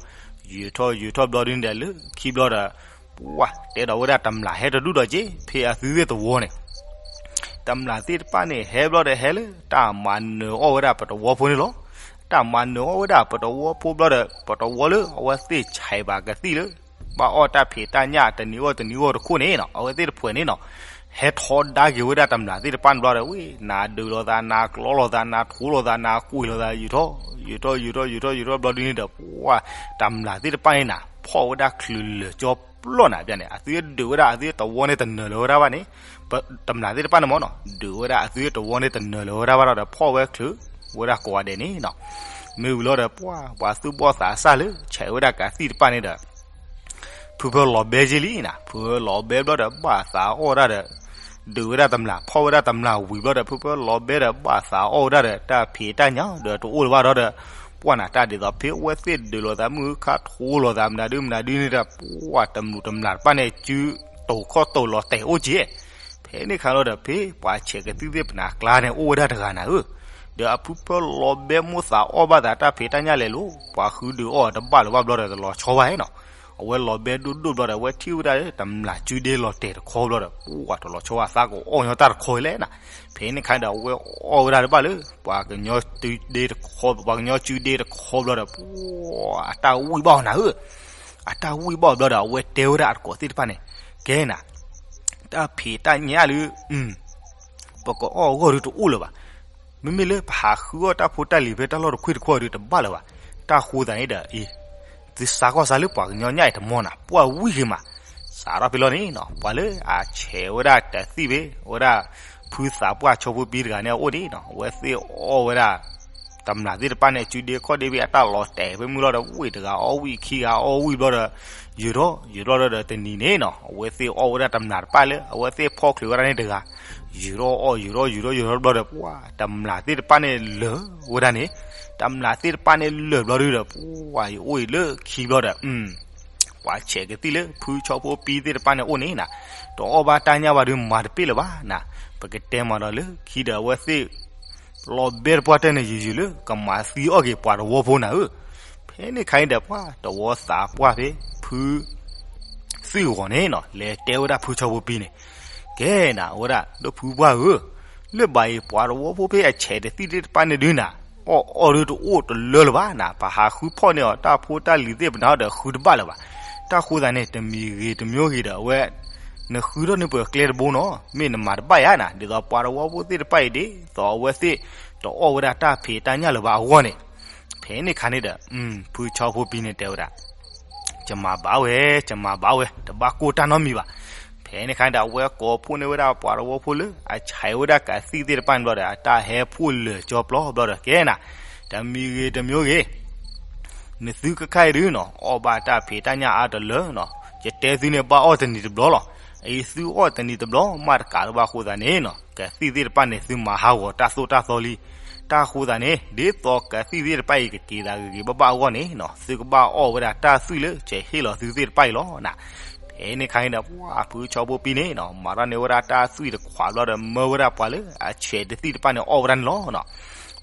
ယုာ်ထီၣ်ယုာ်ထီၣ်ဘျီဒ်န့ၣ်ဒီး လၢခံဘျီဒီး ပှၤတဲဒီးဝဲဒၣ်တမျၢ်ဟဲတဒူၣ်ဒီးက့ ဖဲအသုသ့ၣ်တဝီန့ၣ် တမျၢ်သ့ၣ်တဖၣ်န့ၣ် ဟဲဘျီဒီးဟဲလၢ တၢ်မၤနၢၤအီၣ်ဝဲဒၣ်ပတဝီဖိန့ၣ်လီၤ. တၢ်မၤနၢၤအီၣ်ဝဲဒၣ်ပတဝီဖိဘျီဒီး ပတဝီလၢအဝဲသ့ၣ်ဆဲးဘၣ်ကသံၣ်လၢ ဘၣ်အီၣ်တၢ်ဖံးတၢ်ညၣ်တနံၤဂီၢ်တနံၤဂီၢ်တခိၣ်န့ၣ်နီၤ အဝဲသ့ၣ်တဖုန့ၣ်နီၤ ဟဲထီဒါက့ၤဝဲဒၣ်တမျၢ်သ့ၣ်တဖၣ်န့ၣ်ဘျီဒီး ဝဲ နၤဒုးလိာ်သး နၤကျီလိာ်သး နၤထိလိာ်သး နၤကွံာ်လိာ်သး ယုာ်ထီၣ် ယုာ်ထီၣ်ယုာ်ထီၣ်ယုာ်ထီၣ်ယုာ်ထီၣ်ဘျီဒ်န့ၣ်ဒီး ပှၤ တမျၢ်သ့ၣ်တဖၣ်န့ၣ်နၤ ဖီၣ်ဝဲဒၣ်ချုးလၢာ်ကၠီပျီၢ်နၤ ပျၢ်န့ၣ် အသုဒုးဝဲဒၣ်အသုတဝီန့ၣ်တနၢၤလၢၤဝဲဒၣ်ဘၣ်န့ၣ် တမျၢ်သ့ၣ်တဖၣ်န့ၣ်မ့ၢ်နီၤ ဒုးဝဲဒၣ်အသုတဝီန့ၣ်တနၢၤလၢၤဝဲဒၣ်ဘၣ်ဒီး ဖီၣ်ဝဲချုးဝဲဒၣ်ကိးဂၤဒဲးန့ၣ်နီၤ မ့ၢ်ဝံၤလီၤဒီး ပှၤ ပှၤသူၣ်ဘီၣ်သးစၢ်လၢ ဆဲးဝဲဒၣ်ကသံၣ်တဖၣ်န့ၣ်ဒီး ဖုဖၢလီၤဘဲက့လံနၤ ဖုဖၢလီၤဘဲဘျီဒီး ဘၣ်သးအီၣ်ဒၣ်ဒီး ဒုးဝဲဒၣ်တမျၢ် ဖီၣ်ဝဲဒၣ်တမျၢ်ဝံၤဘျီဒီး ဖုဖၢလီၤဘဲဒီး ဘၣ်သးအီၣ်ဝဲဒၣ်ဒီး တၢ်ဖံးတၢ်ညၣ်ဒီးတအိၣ်လၢၤဘၣ်ဒီး ပှၤနၤ တၢ်ဒ်သိးဖဲအဝဲသ့ၣ်ဒုးလိာ်သး မုၢ်ခါထိလိာ်သး မနုၤဒုမနုၤဒုန့ၣ်ဒီး ပှၤတမျၢ်တမျၢ်တဖၣ်န့ၣ် စုတိာ်ခီၣ်တိာ်လီၤတဲာ်အိၣ်က့ ဖဲန့ၣ်ခါလီၤဒီး ဖဲပှၤဆဲးကသံၣ်သ့ၣ်ပနၢ်ကျါန့ၣ် အိၣ်ဝဲဒၣ်တဂၤနၤဧၢ, ဒီးအဖုဖၢလီၤဘဲမိၣ်သးအီၣ်ဘၣ်သးတၢ်ဖံးတၢ်ညၣ်လဲၤလိၤ ပှၤဃုဒုးအီၣ်တဘၣ်လၢၤဘၣ်ဘျီဒီး တလီၤဆီဘၣ်နီၤ, အဝဲလီၤဘဲဒိၣ်ဒိၣ်ဘျီဒီး အဝဲထံၣ်ဝဲဒၣ်တမျၢ်စုဒ့လီၤတဲာ်တခီဘျီဒီး ပှၤတလီၤဆီဘၣ်သးကအီၣ်ညီတၢ်တခီလဲၣ်နၤ, ဖဲန့ၣ်ခါဒီး အဝဲအီၣ်ဝဲဒၣ်တဘၣ်လၢ ပှၤကညီစုဒ့တခီ ပှၤကညီစုဒ့တခီဘျီဒီး ပှၤအတၢ်ဝံၣ်ဘၣ်အီၤနၤဧၢ အတၢ်ဝံၣ်ဘၣ်အီၤဘျီဒီး အဝဲတဲဝဲဒၣ်အတကိးသ့ၣ်တဖၣ်န့ၣ်, ကဲနၤ, တၢ်ဖံးတၢ်ညၣ်လၢ ပကအီၣ်အဂီၢ်ဒုးတအိၣ်လၢၤဘၣ်, မ့မ့ၢ်လၢပဟးဃုအီၣ်တၢ်ဖိတၢ်လံၤဖဲတၢ်လီၢ်တခွ့ၣ်တခီဒုးတဘၣ်လၢၤဘၣ်, တၢ်ဃိသးန့ၣ်ဒီး အံၤ သုစးကီၢ်စးလၢပှၤကညီညၣ်အံၤတမီနၤ ပှၤဝံၣ်ဂ့ၤမး, စးထီၣ်ဖဲလီၤန့ၣ်နီၤ ပှၤလၢအဆဲးဝဲဒၣ်တသံၣ်ဖဲ အဝဲဒၣ်ဖုသးပှၢ်ဆီဖိပံတဂၤန့ၣ်အအိၣ်န့ၣ်နီၤ အဝဲသ့ၣ်အီၣ်ဝဲဒၣ် တမျၢ်သ့ၣ်တဖၣ်န့ၣ် စုဒ့ခီၣ်ဒ့ဖဲအတၢ်လီၤတဲာ်ဖဲမုၢ်လီၤဒီး ဝံၣ်တဂၤအီၣ်ဝံၣ်ခံဂၤအီၣ်ဝံၣ်ဘျီဒီး ယုာ်ထီၣ်ယုာ်ထီၣ်ဒီးတနံၤန့ၣ်နီၤ အဝဲသ့ၣ်အီၣ်ဝဲဒၣ်တမျၢ်တဖၣ်လၢ အဝဲသ့ၣ်ဖီၣ်ချုးဝဲဒၣ်န့ၣ်တဂၤ, ယုာ်ထီၣ်အီၣ်ယုာ်ထီၣ်ယုာ်ထီၣ်ယုာ်ထီၣ်ဘျီဒီး ပှၤတမျၢ်သ့ၣ်တဖၣ်န့ၣ်လၢာ်ဝဲဒၣ်န့ၣ်, တမျၢ်သ့ၣ်တဖၣ်န့ၣ်လၢာ်ဘျီဒုဒီး ပှၤအံၤအိၣ်အံၤလၢခံဘျီဒီး ပှၤဆဲးကသံၣ်လၢဖုဆီဖိပံသ့ၣ်တဖၣ်န့ၣ်အိၣ်န့ၣ်နၤ, တအီၣ်ဘၣ်တၢ်ညၣ်ဘၣ်ဒုးမၤတပ့ၢ်လၢၤဘၣ်နၤ, ပကတဲမးဒီးလၢခံဒီးအဝဲသ့ၣ် လီၤဘဲတပှၢ်တၢၢ်န့ၣ်ယုာ်ယုာ်လၢ ကမၤသံအီၣ်က့ၤပှၤတဝီဖိနၤဧၢ, ဖဲန့ၣ်ခါအံၤဒီးပှၤတဝီသးပှၢ်ဖဲ ဖု သုးဂီၤန့ၣ်နီၤ လဲၤတဲဝဲဒၣ်ဖုဆီဖိပံန့ၣ်, ကဲနၤ အဝဲဒၣ် ဒီးဖုပှၢ်ဧၢ, လၢဘၣ်အံၤပှၤတဝီဖိဖဲအဆဲးတသံၣ်သ့ၣ်တဖၣ်န့ၣ်ဒုနၤ, အီၣ်အီၣ်ဒုတအိၣ်တလၢလၢၤဘၣ်နၤ, ပဟးဃုဖီၣ်န့ၢ်အီၤတၢ်ဖိတၢ်လံၤသ့ၣ်ပနၤဒီးဃုတဘၣ်လၢၤဘၣ်, တၢ်ဃိသးန့ၣ် တမံၤဂ့ၤတမံၤဂ့ၤဒီးအဝဲ နဃုထီၣ်န့ၢ်ပှၤကျဲတဘိနီၤ, မ့ၢ်နမၤတဘၣ်ယါနၤ, ဒ်သိးပှၤတဝီဖိသ့ၣ်တဖၣ်အံၤ ဒ်သိးအဝဲသ့ၣ် တအီၣ်ဝဲဒၣ်တၢ်ဖံးတၢ်ညၣ်လၢၤဘၣ်အဂီၢ်န့ၣ်, ဖဲန့ၣ်ခါန့ၣ်ဒီး ဖုဆီဖိပံန့ၣ်တဲဝဲဒၣ် ယမၤဘၣ်ဝဲ ယမၤဘၣ်ဝဲ တဘၣ်ကိၢ်တၢ်နီတမံၤဘၣ်. ဖဲန့ၣ်ခါန့ၣ်ဒီး အဝဲကိးဖှိၣ်န့ၢ်ဝဲဒၣ်ပှၤတဝီဖိလၢ အဆဲးဝဲဒၣ်ကသံၣ်သ့ၣ်တဖၣ်န့ၣ်ဘျီဒီး အတၢ်ဟဲဖှိၣ်လၢာ်ကၠီပျီဘျီဒီး ကဲနၤ, တမံၤဂ့ၤတမံၤဂ့ၤ, နသုကခါအံၤဒုနီၤ အီၣ်ဘၣ်တၢ်ဖံးတၢ်ညၣ်အါတလၢနီၤ, ယတဲသုန့ၣ် ဘၣ်အီၣ်တနံၤတဘျီလီၤ. အအံၤသုအီၣ်တနံၤတဘျီမးတကးလၢၤဘၣ်အဃိသတးန့ၣ်နီၤ ကသံၣ်သ့ၣ်တဖၣ်န့ၣ် သုမၤဟးဂီၤတၢ်သိၣ်တၢ်သီလံ. တၢ်အဃိသတးန့ၣ် ဒ်သိးကသံၣ်သ့ၣ်တဖၣ်အံၤ ကက့ၤသးဂ့ၤဂ့ၤဘၣ်ဘၣ်အဂီၢ်န့ၣ်နီၤ သုကဘၣ်အီၣ်ဝဲဒၣ်တၢ်သွံၣ်လၢကဟ့ၣ်လီၤသုသ့ၣ်တဖၣ်အံၤလီၤနၤ. ဖဲန့ၣ်ခါန့ၣ်ဒီး ပှၤဖုဆီဖိပံန့ၣ်နီၤ မၤထီၣ်န့ၢ်ဝဲဒၣ်တၢ်သွံၣ်တခွးဘျီဒီး မၢဝဲဒၣ်ပှၤလၢအဆဲးတသံၣ်တဖၣ်န့ၣ်အီၣ်ဝဲဒၣ်န့ၣ်လီၤ.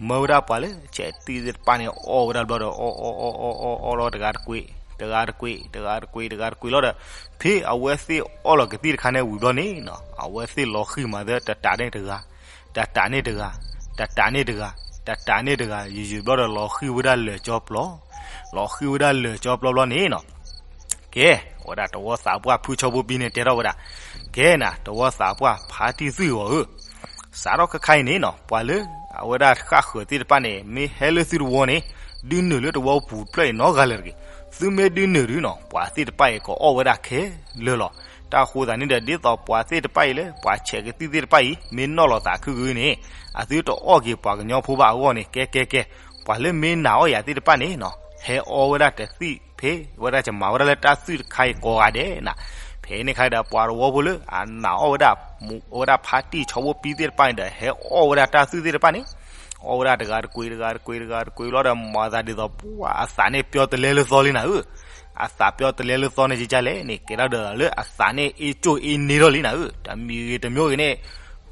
မၢဝဲဒၣ်ပှၤလၢအဆဲးတသံၣ်သ့ၣ်တဖၣ်န့ၣ်အီၣ်ဝဲဒၣ်ဘျီဒီး အီၣ်အီၣ်အီၣ်အီၣ်အီၣ်လီၤ တဂၤတကွံာ် တဂၤတကွံာ် တဂၤတကွံာ် တဂၤတကွံာ်လီၤဒီး ဖဲအဝဲသ့ၣ်အီၣ်လီၤကသံၣ်တခါန့ၣ်ဝံၤဘျီန့ၣ်နီၤ အဝဲသ့ၣ်လီၤဃံၤမးသၢ တတးန့ၣ်တဂၤ တတးန့ၣ်တဂၤ တတးန့ၣ်တဂၤ တတးန့ၣ်တဂၤ ယံာ်ယံာ်ဘျီဒီး လီၤဃံၤဝဲဒၣ်လၢာ်ကၠီပျီ လီၤဃံၤဝဲဒၣ်လၢာ်ကၠီပျီဘျီန့ၣ်နီၤ ကဲ ဝဲဒၣ်တဝီသးပှၢ်ဖုဆီဖိပံန့ၣ် တဲထီၣ်ဝဲဒၣ် ကဲနၤ တဝီသးပှၢ်ဖါတံၢ်သွံၣ်ဂီၤဧၢ, စးထီၣ်ခဲခါအံၤန့ၣ်နီၤ ပှၤလၢအဝဲဒၣ်ဃၣ်ဃၢၤသ့ၣ်တဖၣ်န့ၣ် မ့ၢ်ဟဲလၢသုတဝီန့ၣ် ဒုးနုာ်လၢတဝီပူၤတဖျၢၣ်အံၤနီတဂၤလၢၤတဂ့ၤ. သုမ့ၢ်ဒုးနုာ်ဒုနီၤ ပှၤသ့ၣ်တဖၣ်အံၤ ကအီၣ်ဝဲဒၣ်ခဲလၢာ်လီၤ. တၢ်အဃိသတးန့ၣ်ဒီး ဒ်သိးပှၤသ့ၣ်တဖၣ်အံၤလၢ ပှၤဆဲးကသံၣ်သ့ၣ်တဖၣ်အံၤ မ့ၢ်နီၣ်လီၤသးခုဂုၤန့ၣ် အသုတအီၣ်က့ၤပှၤကညီဖိဘၣ်အဂီၢ်န့ၣ် ကဲကဲကဲ ပှၤလၢမ့ၢ်နာ်အီၣ်ယၤသ့ၣ်တဖၣ်န့ၣ်နီၤ ဟဲအီၣ်ဝဲဒၣ်တသံၣ်ဖဲ ဝဲဒၣ်ယမၤဝဲဒၣ်လၢတၢ်သွံၣ်တခါအံၤကိးဂၤဒဲးနၤ. ဖဲန့ၣ်ခါဒီး ပှၤတဝီဖိလၢအနာ်အီၣ်ဝဲဒၣ် ဝဲဒၣ်ဖါတံၢ်ဆီဖိပံသ့ၣ်တဖၣ်န့ၣ်ဒီး ဟဲအီၣ်ဝဲဒၣ်တၢ်သွံၣ်သ့ၣ်တဖၣ်န့ၣ် အီၣ်ဝဲဒၣ်တဂၤတကွံာ် တဂၤတကွံာ် တဂၤတကွံာ်လီၤဒီး မၤသးဒ်သိးပှၤအသးန့ၣ်ပျီတလဲလၢသီလံနၤဧၢ. အသးပျီတလဲလၢသီန့ၣ် ကကလဲၣ်န့ၣ် ကဲထီၣ်ဒီးလၢအသးန့ၣ် အ့ၣ်ကၠိၣ်အ့ၣ်န့ၢ်ထီၣ်လံနၤဧၢ. တမံၤဂ့ၤတမံၤဂ့ၤန့ၣ်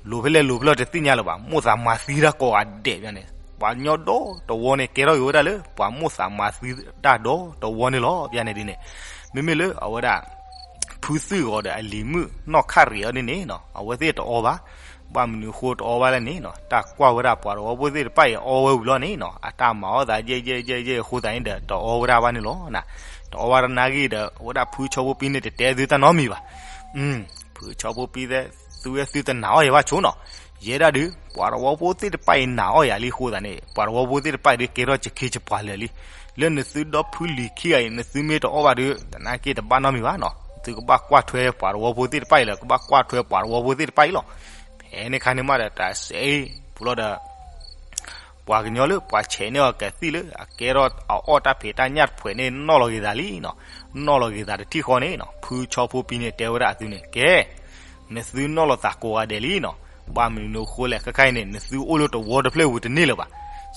လိၤဖဲလဲၣ်လိၤဖဲလဲၣ်တသ့ၣ်ညါလၢၤဘၣ် မိၣ်သးမၤသံတၢ်ကိးဂၤဒဲးဘၣ်န့ၣ် ပှၤကညီဒီတဝီန့ၣ် ကဲထီၣ်က့ၤဝဲဒၣ်လၢ ပှၤမိၣ်သးမၤသံတၢ်ဒီတဝီန့ၣ်လီၤ. ဘၣ်န့ၣ်ဒ်န့ၣ် မ့မ့ၢ်လၢအဝဲဒၣ် ဖုသွံၣ်ဂီၤဒီးအလံၤမုၣ်နီၢ်ခၣ်ရံးအီၤဒ်န့ၣ်နီၤ အဝဲသ့ၣ်တအီဘၣ်. ဘၣ်မနုၤအဃိတအီဘၣ်လဲၣ်န့ၣ်နီၤ တၢ်ကွၢ်ဝဲဒၣ်ပှၤတဝီဖိသ့ၣ်တဖၣ်အံၤအီဝဲဝံၤလီၤန့ၣ်နီၤ အတၢ်မၤအီၣ်သးယဲၢ်ယဲၢ်ယဲၢ်ယဲၢ်အဃိသတးန့ၣ်ဒီး တအီဝဲဒၣ်ဘၣ်န့ၣ်လီၤ. တအီဘၣ်တနာ်ဂ့ၤဒီး အဝဲဒၣ်ဖုဆီဖိပံန့ၣ် တတဲသုတၢ်နီတမံၤဘၣ်. ဖုဆီဖိပံသ့ၣ် သုဝဲသုတနာ်အီၣ်ယၤဘၣ်ဆိနီၤ ယဲဒၣ်ဒုး ပှၤတဝီဖိသ့ၣ်တဖၣ်အံၤနာ်အီၣ်ယၤလံအဃိသတးန့ၣ် ပှၤတဝီဖိသ့ၣ်တဖၣ်အံၤဒုး ကဲထီၣ်စခ့စပှၤလၢာ်လံ. လၢနသုဒီဖုလံၤခံဂၤအံၤ နသုမ့ၢ်တအီၣ်ဘၣ်ဒုး တနာ်က့တဘၣ်နီတမံၤဘၣ်နီၤ သုကဘၣ်ကွၢ်ထွဲပှၤတဝီဖိသ့ၣ်တဖၣ်အံၤလီၤ ကဘၣ်ကွၢ်ထွဲပှၤတဝီဖိသ့ၣ်တဖၣ်အံၤလီၤ. ဖဲန့ၣ်ခါန့ၣ်မးဒီး တၢ်စဲအံၤပူၤလီၤဒီး ပှၤကညီလၢပှၤဆဲးန့ၢ်အီၤကသံၣ်လၢ အကဲထီၣ်အအီၣ်တၢ်ဖံးတၢ်ညၣ်တဖှဲးန့ၣ် နီၣ်လီၤက့ၤသးလံနီၤ. နီၣ်လီၤက့ၤသးတထံၣ်ဃီန့ၣ်နီၤ ဖုဆီဖိပံန့ၣ် တဲဝဲဒၣ်အသုန့ၣ် ကဲ နသုနီၣ်လီၤသးကိးဂၤဒဲးလံနီၤ. ဘၣ်မနုၤနဃိလဲၣ် ခဲခါအံၤန့ၣ် နသုအိၣ်လၢတဝီတဖျၢၣ်ဝံၤတန့ၢ်လၢၤဘၣ်.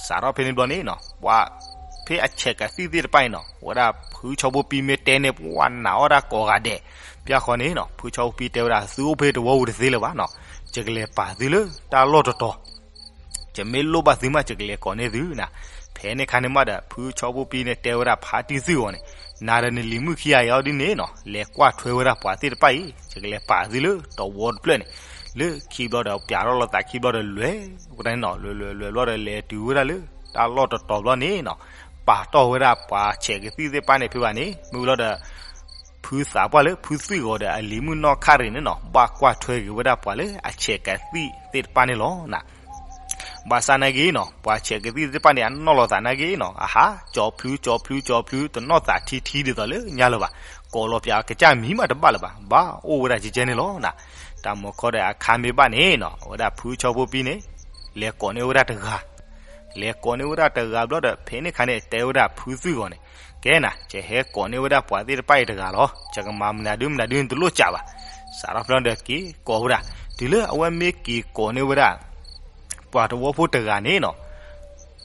စးထီၣ်ဖဲန့ၣ်ဘျီန့ၣ်နီၤ ပှၤဖဲအဆဲးကသံၣ်သ့ၣ်တဖၣ်အံၤနီၤ ဝဲဒၣ်ဖုဆီဖိပံမ့ၢ်တဲန့ၣ် ပှၤနာ်အီၣ်တၢ်ကိးဂၤဒဲး ဘၣ်ဃီန့ၣ်နီၤ ဖုဆီဖိပံတဲဝဲဒၣ် သုအိၣ်ဖဲတဝီဝံၤတသ့လၢၤဘၣ်နီၤ. ယကလဲၤပာ်သုလၢတၢ်လီၢ်တတီၤ ယမ့ၢ်လိၣ်ဘၣ်သုမး ယကလဲၤကိးန့ၢ်သုနၤ. ဖဲန့ၣ်ခါန့ၣ်မးဒီး ဖုဆီဖိပံန့ၣ် တဲဝဲဒၣ်ဖါတံၢ်သွံၣ်ဂီၤန့ၣ် နၤဒီးနလံၤမုၣ်ခံဂၤအံၤအီၤဒ်န့ၣ်နီၤ လဲၤကွၢ်ထွဲဝဲဒၣ်ပှၤသ့ၣ်တဖၣ်အံၤ ယကလဲၤပာ်သုလၢတဝီတဖျၢၣ်န့ၣ် လၢခံဘျီဒီး ပျးထီၣ်လိာ်သးခံဘျီဒီးလွဲၢ်ဝဲဒၣ်န့ၣ်နီၤ လွဲၢ်လွဲၢ်လွဲၢ်ဘျီဒီး လဲၤတုၤဝဲဒၣ်လၢတၢ်လီၢ်တတီၤဘျီန့ၣ်နီၤ ပာ်တီၢ်ဝဲဒၣ်ပှၤဆဲးကသံၣ်သ့ၣ်တဖၣ်န့ၣ်ဖဲဘၣ်န့ၣ် မ့ၢ်ဝံၤလီၤဒီး ဖုသးပှၢ်လၢဖုသွံၣ်ဂီၤဒီးအလံၤမုၣ်နီၢ်ခၣ်ရံးန့ၣ်နီၤ ဘၣ်ကွၢ်ထွဲက့ၤဝဲဒၣ်ပှၤလၢအဆဲးကသံၣ်သ့ၣ်တဖၣ်န့ၣ်လီၤနၤ. ဘၣ်ဆၣ်နာ်က့နီၤ ပှၤဆဲးကသံၣ်သ့ၣ်တဖၣ်န့ၣ် အနီၣ်လီၤသးနာ်က့နီၤ အဟး ကၠီဖျုကၠီဖျုကၠီဖျု တနီၣ်သးထံထံဒ်သိးလၢညါလၢၤဘၣ်. ကိးလီၤပျးကစၢ်မံၤမးတဘၣ်လၢၤဘၣ် ဘၣ်အိၣ်ဝဲဒၣ်ကဲကဲန့ၣ်လီၤနၤ. တၢ်မၤခီဒီးအခါမ့ၢ်ဘၣ်န့ၣ်နီၤ အဝဲဒၣ်ဖုဆီဖိပံန့ၣ် လဲၤကိးန့ၢ်ဝဲဒၣ်တဂၤ လဲၤကိးန့ၢ်ဝဲဒၣ်တဂၤဘျီဒီး ဖဲန့ၣ်ခါန့ၣ် တဲဝဲဒၣ်ဖုသွံၣ်ဂီၤန့ၣ် ကဲနၤ ယဟဲကိးန့ၢ်ဝဲဒၣ်ပှၤသ့ၣ်တဖၣ်အံၤတဂၤလီၤ. ယကမၤမနုၤဒုမနုၤဒုတလိၣ်စးဘၣ်. စးထီၣ်ဖဲန့ၣ်ဒီးက့ၤကိးဝဲဒၣ် တုၤလၢအဝဲမ့ၢ်က့ၤကိးန့ၢ်ဝဲဒၣ် ပှၤတဝီဖိတဂၤန့ၣ်နီၤ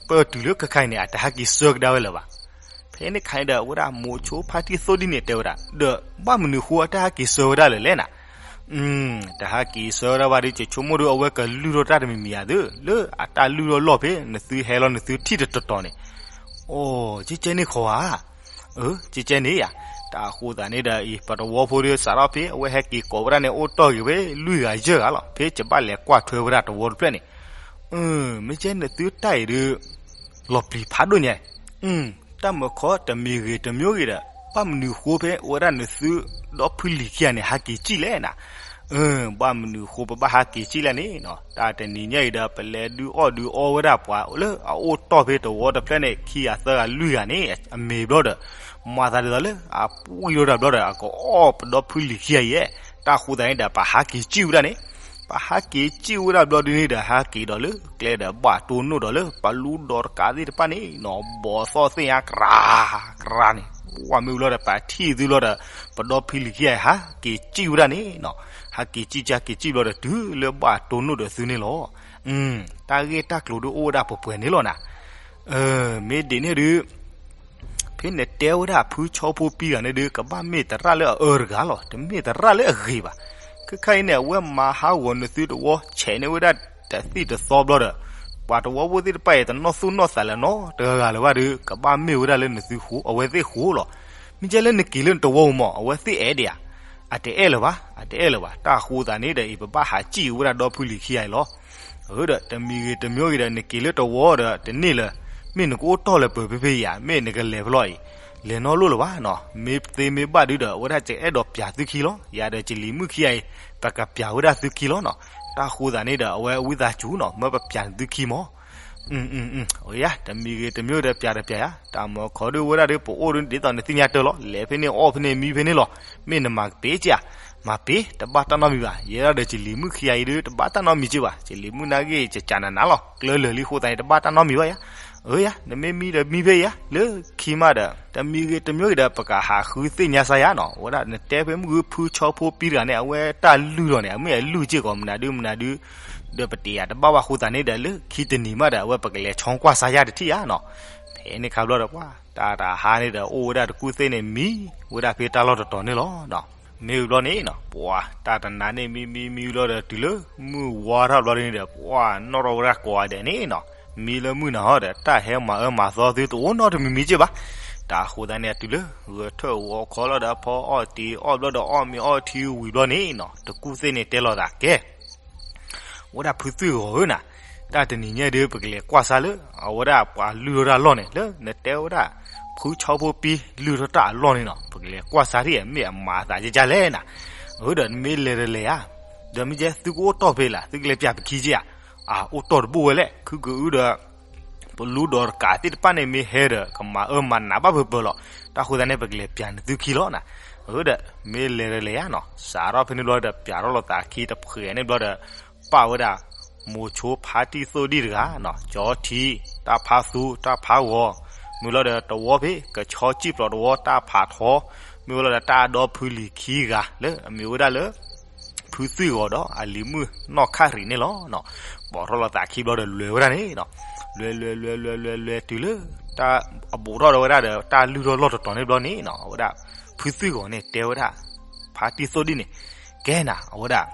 ပတုၤလၢခဲခါအံၤန့ၣ် အတဟဲက့ၤဆၢကဒါဝဲလၢၤဘၣ်. ဖဲန့ၣ်ခါအံၤဒီး အဝဲဒၣ်မိၤဆိဖါတံၢ်သိၣ်ဒ်န့ၣ်တဲဝဲဒၣ် ဒီးဘၣ်မနုၤဃိအတဟဲက့ၤဆၢဝဲဒၣ်လၢၤလဲၣ်နၤ. တဟဲက့ၤဆၢဝဲဒၣ်ဘၣ်ဒီး ယဆိကမိၣ်ဒီး အဝဲကလုၢ်ထီၣ်တၢ်တမံၤမံၤဧါသု လၢအတၢ်လုၢ်ထီၣ်လီၢ်ဖဲ နသုဟဲလီၤနသုထံၣ်တတီၤတီၤန့ၣ် အိ ကဲကဲန့ၣ်ခီဧါ. အၢ ကဲကဲန့ၣ်ဧါ. တၢ်အဃိသတးန့ၣ်ဒီး အံၤ ပှၤတဝီဖိဒီးစးထီၣ်ဖဲ အဝဲဟဲက့ၤကိးဝဲဒၣ်န့ၣ် အိၣ်တီၢ်ဂ့ၤဝဲလွံၢ်ဂၤယဲၢ်ဂၤလီၤ. ဖဲယဘၣ်လဲၤကွၢ်ထွဲဝဲဒၣ်တဝီတဖျၢၣ်န့ၣ် မ့ၢ်ကဲနသုတၢ်အံၤဒီး လီၤပျံၤဖးဒိၣ်ညါ တၢ်မၤခီတမံၤဂ့ၤတမံၤဂ့ၤဒီး ဘၣ်မနုၤဃိဖဲအိၣ်ဝဲဒၣ်နသု ဒီဖုလံၤခံဂၤန့ၣ် ဟးက့ၤကံၣ်လဲၣ်နၤ. ဘၣ်မနုၤဃိပဘၣ်ဟးက့ၤကံၣ်လဲၣ်န့ၣ်နီၤ တၢ်တနံၤညါအံၤဒီး ပလဲၤဒုးအီၣ်ဒုးအီဝဲဒၣ်ပှၤလၢအအိၣ်တီၢ်ဖဲတဝီတဖျၢၣ်န့ၣ် ခံဂၤသၢဂၤလွံၢ်ဂၤန့ၣ် အမ့ၢ်ဘျီဒီး မၤသးဒ်သိးလၢ အပှံၢ်လိာ်တၢ်ဘျီဒီး အကအီၣ်ပဒီဖုလံၤခံဂၤအံၤ တၢ်ဃိသတးန့ၣ်ဒီး ပဟးက့ၤကံၣ်ဝဲဒၣ်န့ၣ် ပဟးက့ၤစံၣ်ဝဲဒၣ်ဘျီဒုန့ၣ်ဒီး ဟးက့ၤဒီးလၢကျဲဒီး ဘၣ်တိၢ်နီၣ်ဒီးလၢ ပလူဒီးတကးသ့ၣ်တဖၣ်န့ၣ်နီၤ ဘီၣ်သီၣ်သ့ၣ်ညါ ကရၤကရၤန့ၣ်, ပှၢ်မ့ၢ်ဝံၤလီၤဒီး ပထံၣ်သုလီၤဒီး ပဒီဖုလံၤခံဂၤအံၤ ဟးက့ၤစံၣ်ဝဲဒၣ်န့ၣ်နီၤ, ဟးက့ၤစံၣ်ကက့ၤစံၣ်ဘျီဒီး တုၤလၢဘၣ်တိၢ်နီၣ်ဒီးသုန့ၣ်လီၤ. တၢ်ဂ့ၢ်တၢ်ကျိၤဒုအိၣ်ဝဲဒၣ်ပှဲၤပှဲၤန့ၣ်လီၤနၤ. မ့ၢ်ဒ်န့ၣ်ဒုး ဖဲနတဲဝဲဒၣ်ဖုဆီဖိပံဂၤန့ၣ်ဒုး ကဘၣ်မ့ၢ်သရၣ်လၢအအၢတဂၤလီၤ, တမ့ၢ်သရၣ်လၢအဂ့ၤဘၣ်. ခဲခါအံၤန့ၣ် အဝဲမၤဟးဂီၤနသုတဝီ ဆဲးန့ၢ်ဝဲဒၣ်တသံၣ်တသီဘျီဒီး ပှၤတဝီဖိသ့ၣ်တဖၣ်အံၤ တနီၣ်သူၣ်နီၣ်သးလၢၤနီတဂၤဂၤလၢၤဘၣ်ဒီး ကဘၣ်မ့ၢ်ဝဲဒၣ်လၢနသုဃိ အဝဲသ့ၣ်ဃိလီၤ. မ့ၢ်ကဲလၢနက့ၤလၢနတဝီဧိၤမး အဝဲသ့ၣ်အဲၣ်ဒံးဧါ, အတအဲၣ်လၢၤဘၣ်, အတအဲၣ်လၢၤဘၣ်. တၢ်ဃိသးန့ၣ်ဒီး အံၤပဘၣ်ဟးစံၣ်ဝဲဒၣ်ဒီဖုလံၤခံဂၤအံၤလီၤ. အဒီးတမံၤဂ့ၤတမံၤဂ့ၤဒီး နက့ၤလၢတဝီဒီး တန့ၢ်လၢၤ, မ့ၢ်နကအိၣ်တီၢ်လၢၤပှဲၤဖဲဖဲအံၤဧါ, မ့ၢ်နကလဲၤဖဲလဲၣ်အံၤ, လဲၤနီတဘျီလၢၤဘၣ်နီၤ. မ့ၢ်သ့မ့ၢ်ဘၣ်ဒုဒီး အဝဲဒၣ်ကအဲၣ်ဒိးပျးသုခံလီၤ. ယၤဒီးကလံၤမုၣ်ခံဂၤအံၤ ပကပျးဝဲဒၣ်သုခံလီၤနီၤ. တၢ်ဃိသးန့ၣ်ဒီး အဝဲဝံသးစူၤနီၤ မၢပပျးနသုခံမး. ယၤ တမံၤဂ့ၤတမံၤဒီး ပျးတပျးယၤ, တၢ်မၤခီဒုဝဲဒၣ်ဒီး ပအိၣ်ဒ်သိးနသ့ၣ်ညါတၢ်လီၤ. လဲၤဖဲန့ၣ်အီၣ်ဖဲန့ၣ်မံဖဲန့ၣ်လီၤ. မ့ၢ်နမၤကပ့ၤက့ဧါ, မၤပ့ၤ တဘၣ်တၢ်နီတမံၤဘၣ်. ယဲဒၣ်ဒီးကလံၤမုၣ်ခံဂၤအံၤဒုး တဘၣ်တၢ်နီတမံၤက့ဘၣ်. ကလံၤမုၣ်နာ်က့ ကကးနးနးလီၤ. ကျၢလၢာ်လံဃိသးန့ၣ် တဘၣ်တၢ်နီတမံၤဘၣ်ယၤ. ယၤ နမ့ၢ်မံဒီးမံဖဲယၤ လၢခံမးဒီး တမံၤဂ့ၤတမံၤဂ့ၤဒီး ပကဟးဃုသ့ၣ်ညါစါယၤနီၤ. အဝဲဒၣ်နတဲဖဲမုၢ်ဂုဖုဆီဖိပံတဂၤန့ၣ် အဝဲတၢ်လုၢ်ထီၣ်န့ၣ် အမ့ၢ်အလုၢ်စ့ၢ်ကီးမနုၤဒုမနုၤဒု ဒီးပတ့ၢ်ယၤတဘၣ်ဘၣ်ဃိသးန့ၣ်ဒီး လၢခံတနံၤမးဒီး အဝဲပကလဲၤဆီကွၢ်စါယၤတထံၣ်ယၤနီၤ. ဖဲန့ၣ်ခါဘျီဒီး ပှၤတၢ်တဟါန့ၣ်ဒီး အိၣ်ဝဲဒၣ်တကူၣ်သ့ၣ်န့ၣ် မံဝဲဒၣ်ဖဲတၢ်လီၢ်တတီၤန့ၣ်လီၤ. မ့ၢ်ဝံၤဘျီန့ၣ်နီၤ ပှၤတၢ်တနၤန့ၣ် မံမံမံဘျီဒီး တုၤလၢမုၢ်ဝါထီၣ်ဘျီန့ၣ်ဒီး ပှၤနီၣ်ထီၣ်ဝဲဒၣ်ကိးဂၤဒဲးန့ၣ်နီၤ. မံလၢမုၢ်နၤဟီဒီး တၢ်ဟဲမၤအၢမၤသီသုတအိၣ်နီတမံၤမံၤက့ဘၣ်. တၢ်ဃိသးန့ၣ် တုၤလၢဂဲၤထၢၣ်ဂီၤခီလီၤဒီး ဖီအီၣ်တ့ၤအီၣ်ဘျီဒီး အီၣ်မ့ၤအီထံဝံၤဘျီန့ၣ်နီၤ တကူၣ်သ့ၣ်န့ၣ်တဲလိာ်သးကဲ ဝဲဒၣ်ဖုသုၣ်ဂီၤဧၢနၤ, တၢ်တနံၤညါဒီး ပကလဲၤကွၢ်စါလၢ အဝဲဒၣ်ပှၤလုၢ်ထီၣ်တၢ်အလီၢ်န့ၣ် လၢနတဲဝဲဒၣ် ဖုဆီဖိပံလုၢ်ထီၣ်တၢ်အလီၢ်န့ၣ်နီၤ ပကလဲၤကွၢ်စါထံၣ် မ့ၢ်အမၤအသးကကလဲၣ်နၤ. အၢဒီးနမ့ၢ်လဲၤတလဲၤဧါ, ဒီးမ့ၢ်ကဲသုကအိၣ်တီၢ်ဖဲလဲၣ် သုကလဲၤပျးပခံက့ဧါ. အအိၣ်တီၢ်တဘိဝဲလဲၣ် ခုကအုဒီး ပလူဒီးတကးသ့ၣ်တဖၣ်န့ၣ် မ့ၢ်ဟဲဒီး ကမၤအၢမၤနးဘၣ်ဖဲပၢၤလီၤ. တၢ်ဃိသးန့ၣ် ပကလဲၤပျးနသုခံလီၤနၤ. အၢဒီး မ့ၢ်လဲၤတလဲၤဧါနီၤ, စးထီၣ်ဖဲန့ၣ်ဘျီဒီး ပျးထီၣ်လိာ်သးခံတဖှဲးန့ၣ်ဘျီဒီး ပာ်ဝဲဒၣ် မိၤဆိဖါတံၢ်သိၣ်ဒံၣ်တဂၤနီၤ, ကၠီထံ, တၢ်ဖးသူ, တၢ်ဖးဂီၤ, မ့ၢ်လီၤဒီးတဝီဖဲ ကဆီစံၣ်ပျီတဝီ တၢ်ဖးထီ, မ့ၢ်ဝဲလီၤဒီးတၢ်ဒီဖုလံၤခံဂၤ လၢအမ့ၢ်ဝဲဒၣ်လၢ ဖုသုၣ်ဂီၤဒီးအလံၤမုၣ်နီၢ်ခါရံးန့ၣ်လီၤ. ပာ်ထီၣ်လိာ်သးခံဘျီဒီး လဲၤဝဲဒၣ်န့ၣ်နီၤ, လဲၤလဲၤလဲၤလဲၤလဲၤလဲၤတုၤလၢ တၢ်အဘူးထီၣ်ဒီးဝဲဒၣ်ဒီး တၢ်လုၢ်ထီၣ်လီၢ်တတီၤန့ၣ်ဘျီန့ၣ်နီၤ, အဝဲဒၣ် ဖုသုၣ်ဂီၤန့ၣ်တဲဝဲဒၣ် ဖါတံၢ်သိၣ်ဒံၣ်န့ၣ်, ကဲနၤ အဝဲဒၣ်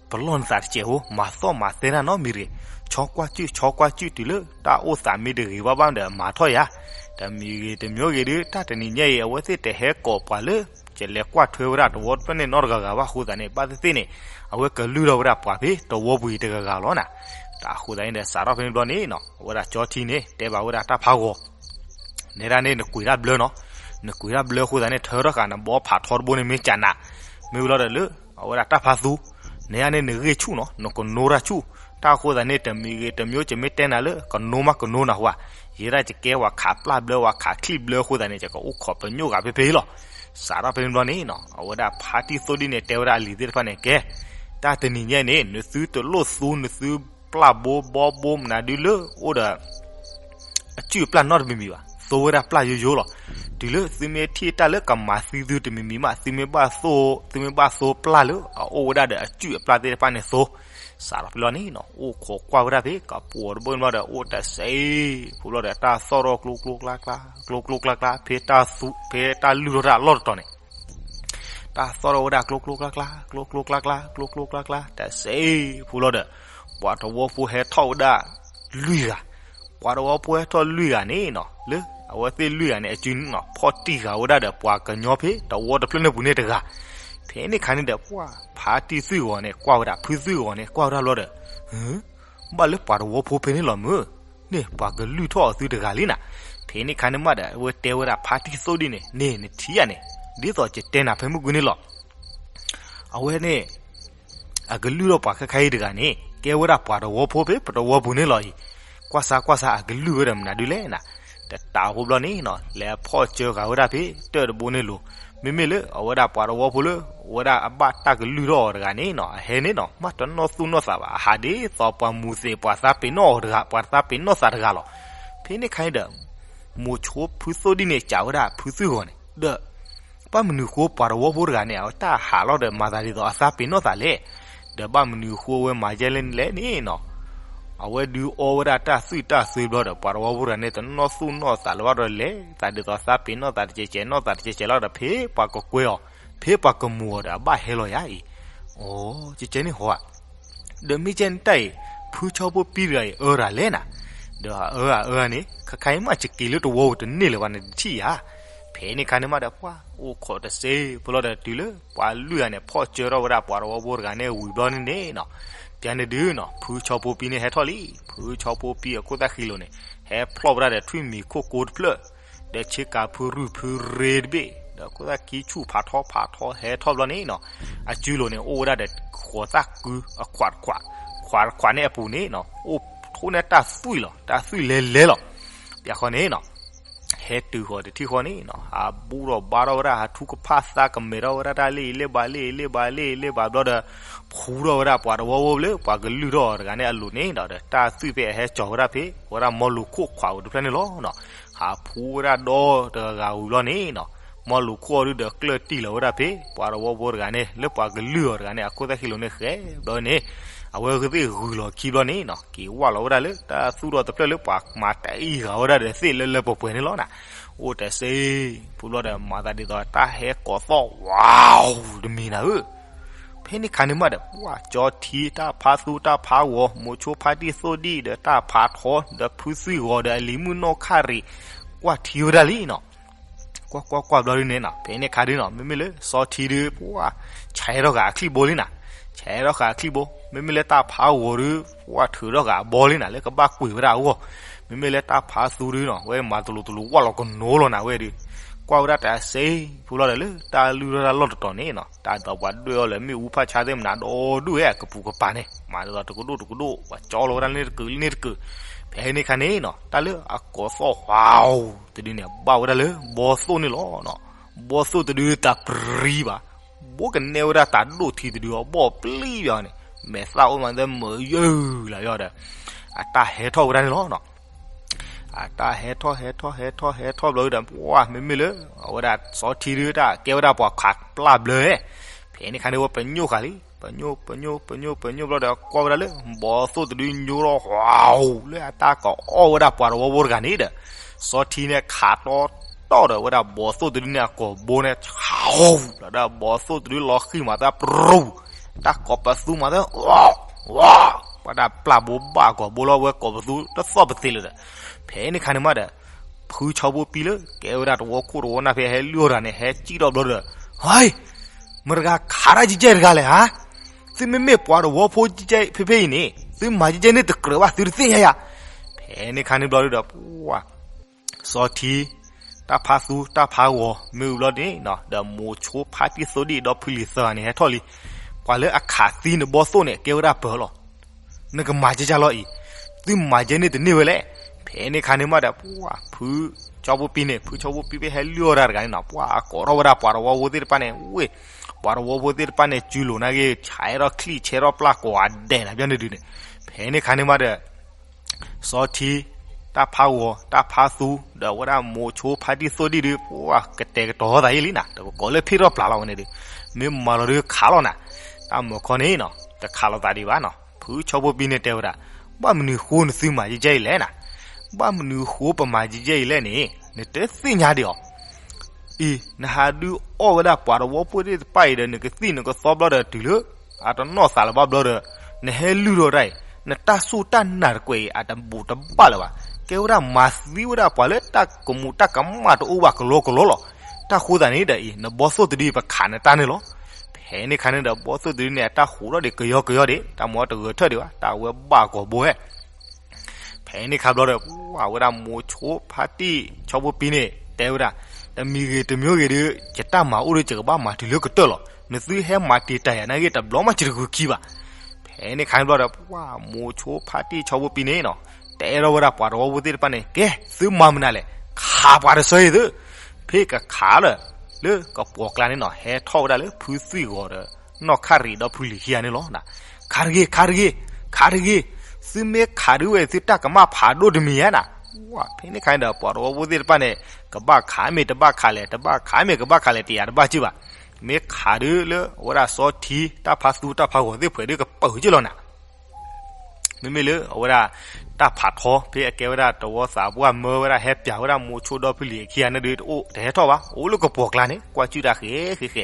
ပလီၢ်နသးတစဲးဖိ မၤသီၣ်မၤသဲနၤနီတမံၤတဂ့ၤ, ဆီကွၢ်စုၣ် ဆီကွၢ်စုၣ် တုၤလၢတၢ်အိၣ်သးမ့ၢ်တဂ့ၤဘၣ်ဘၣ်ဒီး မၤထီၣ်ယၤ, တမံၤဂ့ၤတမံၤဂ့ၤဒီး တၢ်တနံၤညါအံၤ အဝဲသ့ၣ်တဟဲကိးပှၤလၢ ကလဲၤကွၢ်ထွဲဝဲဒၣ်တဝီတဖျၢၣ်န့ၣ်နီတဂၤဂၤဘၣ်အဃိသတးန့ၣ် ဘၣ်သ့ၣ်သ့ၣ်န့ၣ် အဝဲကလုၢ်ထီၣ်ဝဲဒၣ်ပှၤဖဲတဝီပူၤအံၤတဂၤဂၤလီၤနၤ. တၢ်အဃိသတးန့ၣ်ဒီး စးထီၣ်ဖဲန့ၣ်ဘျီန့ၣ်နီၤ အဝဲဒၣ်ကၠီထံန့ၣ် တဲဘၣ်ဝဲဒၣ်တၢ်ဖးဂီၤ နဲဒၣ်န့ၣ် နကွံာ်တၢ်ဘျၢနီၤ, နကွံာ်တၢ်ဘျၢအဃိသတးန့ၣ် ထၢထီၣ်ဃာ်နဘီဖးထီတဘိန့ၣ် မ့ၢ်ကနး, မ့ၢ်ဝံၤလီၤဒီးလၢ အဝဲဒၣ်တၢ်ဖးသူ, နဲဒၣ်န့ၣ် နဂ့ၢ်ဆူၣ်နီၤ, နကနိတၢ်ဆူၣ်, တၢ်အဃိသတးန့ၣ် တမံၤဂ့ၤတမံၤ ယမ့ၢ်တဲနၤလၢ ကနိမးကနိနၤဟူဧါ, ယဲဒၣ်ယကဲဝဲခးပျၢ်ဘျၢ ဝဲခးချံၣ်ဘျၢအဃိသတးန့ၣ် ယကအိၣ်ခိးပညိၣ်ဂၤဖဲဖဲအံၤလီၤ. စးထီၣ်ဖဲန့ၣ်ဘျီန့ၣ်နီၤ အဝဲဒၣ်ဖါတံၢ်သိၣ်ဒံၣ်န့ၣ် တဲဝဲဒၣ်အလံၤသ့ၣ်တဖၣ်န့ၣ် ကဲ, တၢ်တနံၤညါန့ၣ် နသုတလိၣ်သူ နသု ပျၢ်ဘိဘီဘိမနုၤဒုလၢအိၣ်ဒီး အစုၣ်အပျၢ်နီတမံၤမံၤဘၣ်, သိဝဲဒၣ်ပျၢ်ယိယိလီၤ. တုၤလၢသုမ့ၢ်ထံၣ်တၢ်လၢကမၤသံသုတမံၤမံၤမး သုမ့ၢ်ဘၣ်သိ သုမ့ၢ်ဘၣ်သိပျၢ်လၢအအိၣ်ဝဲဒၣ်ဒီးအစုၣ်အပျၢ်သ့ၣ်တဖၣ်န့ၣ်သိ, စးထီၣ်ဖဲလီၤန့ၣ်နီၤ အိၣ်ခိးကွၢ်ဝဲဒၣ်ဖဲကပိာ်တဘိန့ၣ်ဘျီဒီး အိၣ်တစဲးဖိဘျီဒီး တၢ်သီၣ်ထီၣ်ကျိကျိကျါကျါ ကျိကျိကျါကျါ ဖဲတၢ်သူ ဖဲတၢ်လုၢ်ထီၣ်တၢ်အလီၢ်တတီၤန့ၣ် တၢ်သီၣ်ထီၣ်ဝဲဒၣ်ကျိကျိကျါကျါ ကျိကျိကျါကျါ ကျိကျိကျါကျါ တစဲးဖိလီၤဒီး ပှၤတဝီဖိဟဲထီၣ်ဝဲဒၣ် လွံၢ်ဂၤ, ပှၤတဝီဖိဟဲထီၣ်လွံၢ်ဂၤန့ၣ်နီၤ လၢအဝဲသ့ၣ်လွံၢ်ဂၤန့ၣ် အစုန့ၣ်နီၤ ဖီၣ်တံၢ်ဃာ်ဝဲဒၣ်ဒီးပှၤကညီဖဲတဝီတဖျၢၣ်န့ၣ်ပူၤန့ၣ်တဂၤ, ဖဲန့ၣ်ခါန့ၣ်ဒီး ပှၤဖါတံၢ်သုၣ်ဂီၤန့ၣ် ကွၢ်ဝဲဒၣ် ဖုသုၣ်ဂီၤန့ၣ် ကွၢ်ဝဲဒၣ်လီၤဒီး ဘၣ်လၢပှၤတဝီဖိဖဲန့ၣ်လီၤမုၢ်, န့ၣ်ပှၤကလုၢ်ထီၣ်အီၤသုတဂၤလံနၤ, ဖဲန့ၣ်ခါန့ၣ်မးဒီး အဝဲတဲဝဲဒၣ်ဖါတံၢ်သိၣ်ဒံၣ်န့ၣ် န့ၣ်နထံၣ်ဧါန့ၣ်, ဒ်သိးယတဲနၤဖဲမုၢ်ကွံန့ၣ်လီၤ. အဝဲန့ၣ် အကလုၢ်ထီၣ်ပှၤခဲခါအံၤတဂၤန့ၣ် ကဲဝဲဒၣ်ပှၤတဝီဖိဖဲပတဝီပူၤန့ၣ်လီၤအံၤ, ကွၢ်စါကွၢ်စါအကလုၢ်ဝဲဒီးမနုၤဒုလဲၣ်နၤ, တတးဖိဘျီန့ၣ်နီၤ လဲၤဖီၣ်စၢဃာ်ဝဲဒၣ်ဖဲတၢၣ်တဘိန့ၣ်လိၤ, မ့မ့ၢ်လၢအဝဲဒၣ်ပှၤသဝီဖိလၢ အဝဲဒၣ်အဘၣ်တၢ်ကလုၢ်ထီၣ်အီၤတဂၤန့ၣ်နီၤ အဟဲန့ၣ်နီၤ မ့ၢ်တနီၣ်သူၣ်နီၣ်သးဘၣ် အဟးဒ်သိးပှၤမူၤသ့ၣ် ပှၤသးပ့ၤနီၣ်အီၤတဂၤ ပှၤသးပ့ၤနီၣ်သးတဂၤလီၤ. ဖဲန့ၣ်ခါန့ၣ်ဒီး မိၤဆိဖုသိၣ်ဒံၣ်န့ၣ် စံးဝဲဒၣ်ဖုသုၣ်ဂီၤန့ၣ် ဒီး ဘၣ်မနုၤဃိပှၤသဝီဖိတဂၤန့ၣ် အတၢ်ဟးလီၤဒီးမၤသးဒ်သိးအသးပ့ၤနီၣ်သးလဲၣ်. ဒီးဘၣ်မနုၤဃိအဝဲမၤယဲလဲၣ်န့ၣ်နီၤ အဝဲဒုးအီဝဲဒၣ်တၢ်သွံၣ်တၢ်သွ့ဘျီဒီး ပှၤသဝီဖိတဂၤန့ၣ် တနီၣ်သူၣ်နီၣ်သးလၢၤဘၣ်ဒီးလဲၤသးဒ်သိးသးပ့ၤနီၣ်သးတကဲးကဲး နီၣ်သးတကဲးကဲးလီၤဒီး ဖဲပှၤကကွဲအီၤ ဖဲပှၤကမူၤအီၤဒီး အဘၣ်ဟဲလီၤယၤအံၤ အိ ကဲကဲန့ၣ်ဟီဧါ ဒီးမ့ၢ်ကဲန့ၣ်တၢ်အံၤ ဖုဆီဖိပံတဂၤအံၤအၢတၢ်လဲၣ်နၤ, ဒီးအအၢအအၢန့ၣ် ခါခါအံၤမး ယက့ၤလၢသဝီပူၤတန့ၢ်လၢၤဘၣ်န့ၣ်တထံၣ်ဧါ. ဖဲန့ၣ်ခါန့ၣ်မးဒီး ပှၢ်အိၣ်ခိးတစ့ ပလီၢ်ဒီးတုၤလၢ ပှၤလွံၢ်ဂၤန့ၣ် ဖီၣ်စၢထီၣ်ဝဲဒၣ်ပှၤသဝီဖိတဂၤန့ၣ်ဝံၤဘျီန့ၣ်န့ၣ်နီၤ, ပျဲန့ၣ်ဒုးနီၤ ဖုဆီဖိပံန့ၣ်ဟဲထီၣ်လံ. ဖုဆီဖိပံအခိၣ်သၣ်ဃံလိၤန့ၣ် ဟဲဖျီၣ်ဝဲဒၣ်ဒီးထွံၣ်မံၤခိၣ်ကိတဖျၢၣ် ဒီးဆ့ကၤဖုရုၢ်ဖုရ့တဘ့ၣ် ဒီးခိၣ်သၣ်ခံဆူၣ်ဖးထီဖးထီဟဲထီၣ်ဘျီန့ၣ်နီၤ, အစုလိၤန့ၣ် အိၣ်ဝဲဒၣ်ဒီးဃိးသၣ်ကုအခွးတခွး, ခွးတခွးန့ၣ်အပူၤန့ၣ်နီၤ အိၣ်ထိၣ်န့ၢ်တၢ်သွံၣ်လီၤ. တၢ်သွံၣ်လဲၤလဲၤလီၤ. ပျဲဃီန့ၣ်နီၤ ဟဲတုၤဃီၤတထံၣ်ဃီန့ၣ်နီၤ ဟးဘူၣ်ထီၣ်ဘါထီၣ်ဝဲဒၣ် ဟးထူကဖၣ်သးကမဲာ်ထီၣ်ဝဲဒၣ်တၢ်လ့ၣ်အံၤလ့ၣ်ဘၣ် လ့ၣ်အံၤလ့ၣ်ဘၣ် လ့ၣ်အံၤလ့ၣ်ဘၣ်ဘျီဒီး ဖူထီၣ်ဝဲဒၣ်ပှၤသဝီဖိလၢပှၤကလုၢ်ထီၣ်အီၤတဂၤန့ၣ်အလိၤန့ၣ်ဒီး တၢ်သွံၣ်ဖဲအဟဲကၠီၤဝဲဒၣ်ဖဲ ဝဲဒၣ်မီလိၤခိၣ်ခွးအိၣ်တဖျၢၣ်န့ၣ်လီၤနီၤ. ဟးဖူဝဲဒၣ်ဒီတဂၤဂၤဝံၤဘျီန့ၣ်နီၤ မီလိၤခိၣ်အီၤဒုဒီးကျၢၢ်တံၢ်လီၤဝဲဒၣ်ဖဲ ပှၤသဝီဖိတဂၤန့ၣ် လၢပှၤကလုၢ်အီၤတဂၤန့ၣ် အခိၣ်သၣ်ဃံလိၤန့ၣ်ဃဲဘျီန့ၣ် အဝဲသ့ၣ်ဂုၤလီၤခံဘျီန့ၣ်နီၤ က့ၤဝၢ်လီၤဝဲဒၣ်လၢ တၢ်သူၣ်ထီၣ်တဖျၢၣ်လၢပှၤမၤတၢ်အံၤဂၤဝဲဒၣ်ဒီးသ့ၣ်လၢလၢပှဲၤပှဲၤန့ၣ်လီၤနၤ. အိၣ်တစ့ ဖုဘျီဒီး မၤသးဒ်သိးတၢ်ဟဲကိးသီၣ်ဝါတမံၤနၤဧၢ ဖဲန့ၣ်ခါန့ၣ်မးဒီး ပှၢ်ကၠီထံ တၢ်ဖးသူတၢ်ဖးဂီၤ မိၤဆိဖါတံၢ်သိၣ်ဒံၣ်ဒီးတၢ်ဖးထီ ဒီးဖုသွံၣ်ဂီၤဒီးအလံၤမုၣ်နီၢ်ခၣ်ရံၣ် ကွၢ်ထံဝဲဒၣ်လံနီၤ. ကွၢ်ကွၢ်ကွၢ်ဘျီဒုန့ၣ်နီၤ ဖဲန့ၣ်ခါဒုနီၤ မ့မ့ၢ်လၢစီထံဒု ပှၢ် ဆဲးထီၣ်ဃာ်အချံၣ်ဘိလံနၤ, ဆဲးထီၣ်ဃာ်အချံၣ်ဘိ, မ့မ့ၢ်လၢတၢ်ဖးဂီၤဒု ပှၢ်ထုးထီၣ်ဃာ်အဘီလံနၤ လၢကဘၣ်ကွံာ်ဝဲဒၣ်အဂီၢ်, မ့မ့ၢ်လၢတၢ်ဖးသူဒုနီၤ ဝဲမၤတလူၤတလူၤဝၢ်လီၤကနိလီၤနၤဝဲဒု, ကွၢ်ဝဲဒၣ်တစ့ ဖုဘျီဒီးလၢတၢ်လုၢ်ထီၣ်တၢ်လီၢ်တတီၤန့ၣ်နီၤ တၢ်ဒီးပှၤဒွဲၣ်အီၤလၢမ့ၣ်အူဖးဆါသ့ၣ်မနၤဒီဒူၣ်ဝဲ အကပူၤကပၤန့ၣ် မၤဒ်သိးတကဒိၣ်တကဒိၣ် ပှၤကၠီလီၤဝဲဒၣ်န့ၣ်တကုာ်လၢန့ၣ်တကုာ်, ဖဲန့ၣ်ခါန့ၣ်နီၤ တၢ်လၢအကိးသီၣ်ဝါတဒုန့ၣ် ဘၣ်ဝဲဒၣ်လၢဘီသိၣ်န့ၣ်လီၤ. ဘီသိၣ်တဒုတၢ်ပြံဘၣ်, ဘိကနဲဝဲဒၣ်တၢ်ဒိၣ်ထံတဒုအဘီၣ်ပျံဘၣ်န့ၣ် မဲာ်သၣ်အိၣ်မးသဲမုာ်ယုၢ်လၢယီၤဒီး အတၢ်ဟဲထီၣ်ဝဲဒၣ်န့ၣ်လီၤ. အတၢ်ဟဲထီၣ်ဟဲထီၣ်ဟဲထီၣ်ဟဲထီၣ်ဘျီဒုဒီး ပှၢ်မ့မ့ၢ်လၢ အဝဲဒၣ်စီထံဒုတၢ်ကဲဝဲဒၣ်ပှၤခးပျၢ်ဘျၢ, ဖဲန့ၣ်ခါန့ၣ်ဝဲပညိၣ်ဃာ်လံ, ပညိၣ် ပညိၣ် ပညိၣ် ပညိၣ်ဘျီဒီး ကွၢ်ဝဲဒၣ်လၢ ဘီသိၣ်တဒုညိထီၣ်ဃီ လၢအတၢ်ကိးအီၣ်ဝဲဒၣ်ပှၤသဝီဖိတဂၤန့ၣ်ဒီး စီထံန့ၣ်ခးတီတီဒီး ဝဲဒၣ်ဘီသိၣ်တဒုန့ၣ်အကိာ်ဘိန့ၣ် ဃီ ဒီးဘီသိၣ်တဒုလီၤဃံၤမးသးပြူၤ, တၢ်ကိးပသူမးသး ဝါ ပှၤတၢ်ပျၢ်ဘိဘၣ်အကိာ်ဘိလီၤ ဝဲကိးပသူတသီၣ်ပသ့လၢၤဒီး, ဖဲန့ၣ်ခါန့ၣ်မးဒီး ဖုဆီဖိပံလၢ ကဲဝဲဒၣ်သဝီခိၣ်သဝီနၢ်ဖဲဟဲလုၢ်အီၣ်တၢ်န့ၣ် ဟဲစံၣ်ထီၣ်ဘျီဒီး, ဟဲ မတၤဂၤခးတၢ်ကဲကဲတဂၤလဲၣ်ဧါ, သုမ့မ့ၢ်ပှၤသဝီဖိကဲကဲဖဲဖဲအံၤန့ၣ် သုမၤကဲကဲန့ၣ်တကြၢးဘၣ် သုတသ့ၣ်ညါယၤ, ဖဲန့ၣ်ခါန့ၣ်ဘျီဒီး ပှၢ် စီထံ တၢ်ဖးသူ တၢ်ဖးဂီၤ မ့ၢ်ဝံၤဘျီန့ၣ် ဒီးမိၤဆိဖါတံၢ်သိဒံၣ်ဒီးဖုလံၤသၢဂၤန့ၣ် ဟဲထီၣ်လံ, ပှၤလၢအခးသံနဘီသိၣ်န့ၣ် ကဲဝဲဒၣ်ပၢၤလီၤ, နကမၤကဲကဲလီၤအံၤ, သုမၤကဲန့ၣ်တန့ၢ်ဝဲလဲၣ်, ဖဲန့ၣ်ခါန့ၣ်မးဒီး ပှၢ် ဖုဆီဖိပံန့ၣ် ဖုဆီဖိပံဖဲဟဲလုၢ်အီၣ်တၢ်တဂၤန့ၣ်နီၤ ပှၢ်အကိးထီၣ်ဝဲဒၣ်ပှၤသဝီဖိသ့ၣ်တဖၣ်န့ၣ် ဝ့ၢ် ပှၤသဝီဖိသ့ၣ်တဖၣ်န့ၣ် စုလိၤနာ်က့ ဆဲးထီၣ်ချံၣ်ဆဲးထီၣ်ပျၢ်ကိးဂၤဒဲးနၤ ပျီန့ၣ်ဒုးန့ၣ်, ဖဲန့ၣ်ခါန့ၣ်မးဒီး စီထံ တၢ်ဖးဂီၤ တၢ်ဖးသူ ဒီးဝဲဒၣ်မိၤဆိဖါတံၢ်သိဒံၣ်ဒုး ပှၢ်ကတဲာ်ကတီၤသးယံာ်လံနၤ တကကိးလၢဖ့ၣ်ထီၣ်ပျၢ်လီၤဝဲန့ၣ်ဒုး, မ့ၢ်မၤလီၤဒုးခးလီၤနၤ, တၢ်မၢခီန့ၣ်နီၤ တခးလိာ်သးဒံးဘၣ်နီၤ, ဖုဆီဖိပံန့ၣ်တဲဝဲဒၣ်, ဘၣ်မနုၤဃိနသုမၤကဲကဲအံၤလဲၣ်နၤ, ဘၣ်မနုၤဃိပမၤကဲကဲအံၤလဲၣ်န့ၣ် နတသ့ၣ်ညါဒံးအီၤ အံၤ နဟးဒုးအီၣ်ဝဲဒၣ်ပှၤသဝီဖိသ့ၣ်တဖၣ်အံၤဒီး နကသံၣ်နကသီဘျီဒီးတုၤလၢ အတနီၢ်သးလၢၤဘၣ်ဘျီဒီး နဟဲလုၢ်ထီၣ်တၢ်အံၤ နတၢ်စူၢ်တၢ်နာ်တကွဲးအံၤ အတဘူၣ်တဘၣ်လၢၤဘၣ်, ကဲဝဲဒၣ်မၤသံဝဲဒၣ်ပှၤလၢတၢ်ကမူးတၢ်ကမၣ်တအိၣ်ဘၣ်ကလီကလီလီၤ, တၢ်ဃိသးန့ၣ်ဒီးအံၤ နဘီသိၣ်တဒုအံၤ ပခးနတၢ်န့ၣ်လီၤ, ဖဲန့ၣ်ခါန့ၣ်ဒီး ဘီသိၣ်တဒုန့ၣ် အတၢ်ဟူးထီၣ်ဒံးကယီကယီဒံး တၢ်မၤတဂၢၤထၢၣ်ဒံးဘၣ် တၢ်ဝဲဘၣ်ကိာ်ဘိဝဲ ဖဲန့ၣ်ခါဘျီဒီး ပှၢ်ဝဲဒၣ်မိၤဆိဖါတံၢ်ဆီဖိပံန့ၣ် တဲဝဲဒၣ်, တမံၤဂ့ၤတမံၤဂ့ၤဒီး ယတၢ်မၤအိၣ်ဒီး ယကဘၣ်မၤတုၤလၢကတၢၢ်လီၤ, နသုဟဲမၤတံာ်တာ်ယၤနာ်က့ တဘျီမးယတဂုာ်ခံဘၣ်, ဖဲန့ၣ်ခါန့ၣ်ဘျီဒီး ပှၢ်မိၤဆိဖါတံၢ်ဆီဖိပံန့ၣ်နီၤ တဲထီၣ်ဝဲဒၣ်ပှၤသဝီဖိသ့ၣ်တဖၣ်န့ၣ် ကဲ သုမၤမနုၤလဲၣ်, ခးပှၤတဆၢအံၤသု, ဖဲကခးဒီး လၢကပိာ်ကျါန့ၣ်နီၤ ဟဲထီၣ်ဝဲဒၣ်လၢဖုသွံၣ်ဂီၤဒီး နီၢ်ခၣ်ရံးဒီဖုလံၤခံဂၤန့ၣ်လီၤ. ခးတဂ့ၤ, ခးတဂ့ၤ, ခးတဂ့ၤ, သုမ့ၢ်ခးဒုးဝဲ သုတၢ်ကမၣ်ဖးဒိၣ်တမံၤဧါနၤ. ဖဲန့ၣ်ခါန့ၣ်ဒီး ပှၤတဝီဖိသ့ၣ်တဖၣ်န့ၣ် ကဘၣ်ခးမ့ၢ်တဘၣ်ခးလဲၣ်, တဘၣ်ခးမ့ၢ်ကဘၣ်ခးလဲၣ် တယာ်တဘၣ်က့ၢ်ဘၣ်. မ့ၢ်ခးဒုးလၢအဝဲဒၣ်စီထံ တၢ်ဖးသူတၢ်ဖးဂီၤသ့ၣ်ဖှဲးဒုးကပၢၤက့ၢ်လီၤနၤ. မ့မ့ၢ်လၢအဝဲဒၣ် တၢ်ဖးထီ ဖဲအကဲဝဲဒၣ်တဝီသးပှၢ်မၢဝဲဒၣ် ဟဲပၠးဝဲဒၣ်မိၤဆိဒီဖုလံၤခံဂၤန့ၣ်ဒုး တအိၣ်တဟဲထီၣ်ဘၣ်, အိၣ်လၢကပိာ်ကျါန့ၣ် ကွၢ်ကၠုၣ်တၢ်ဃဲဃဲဃဲ.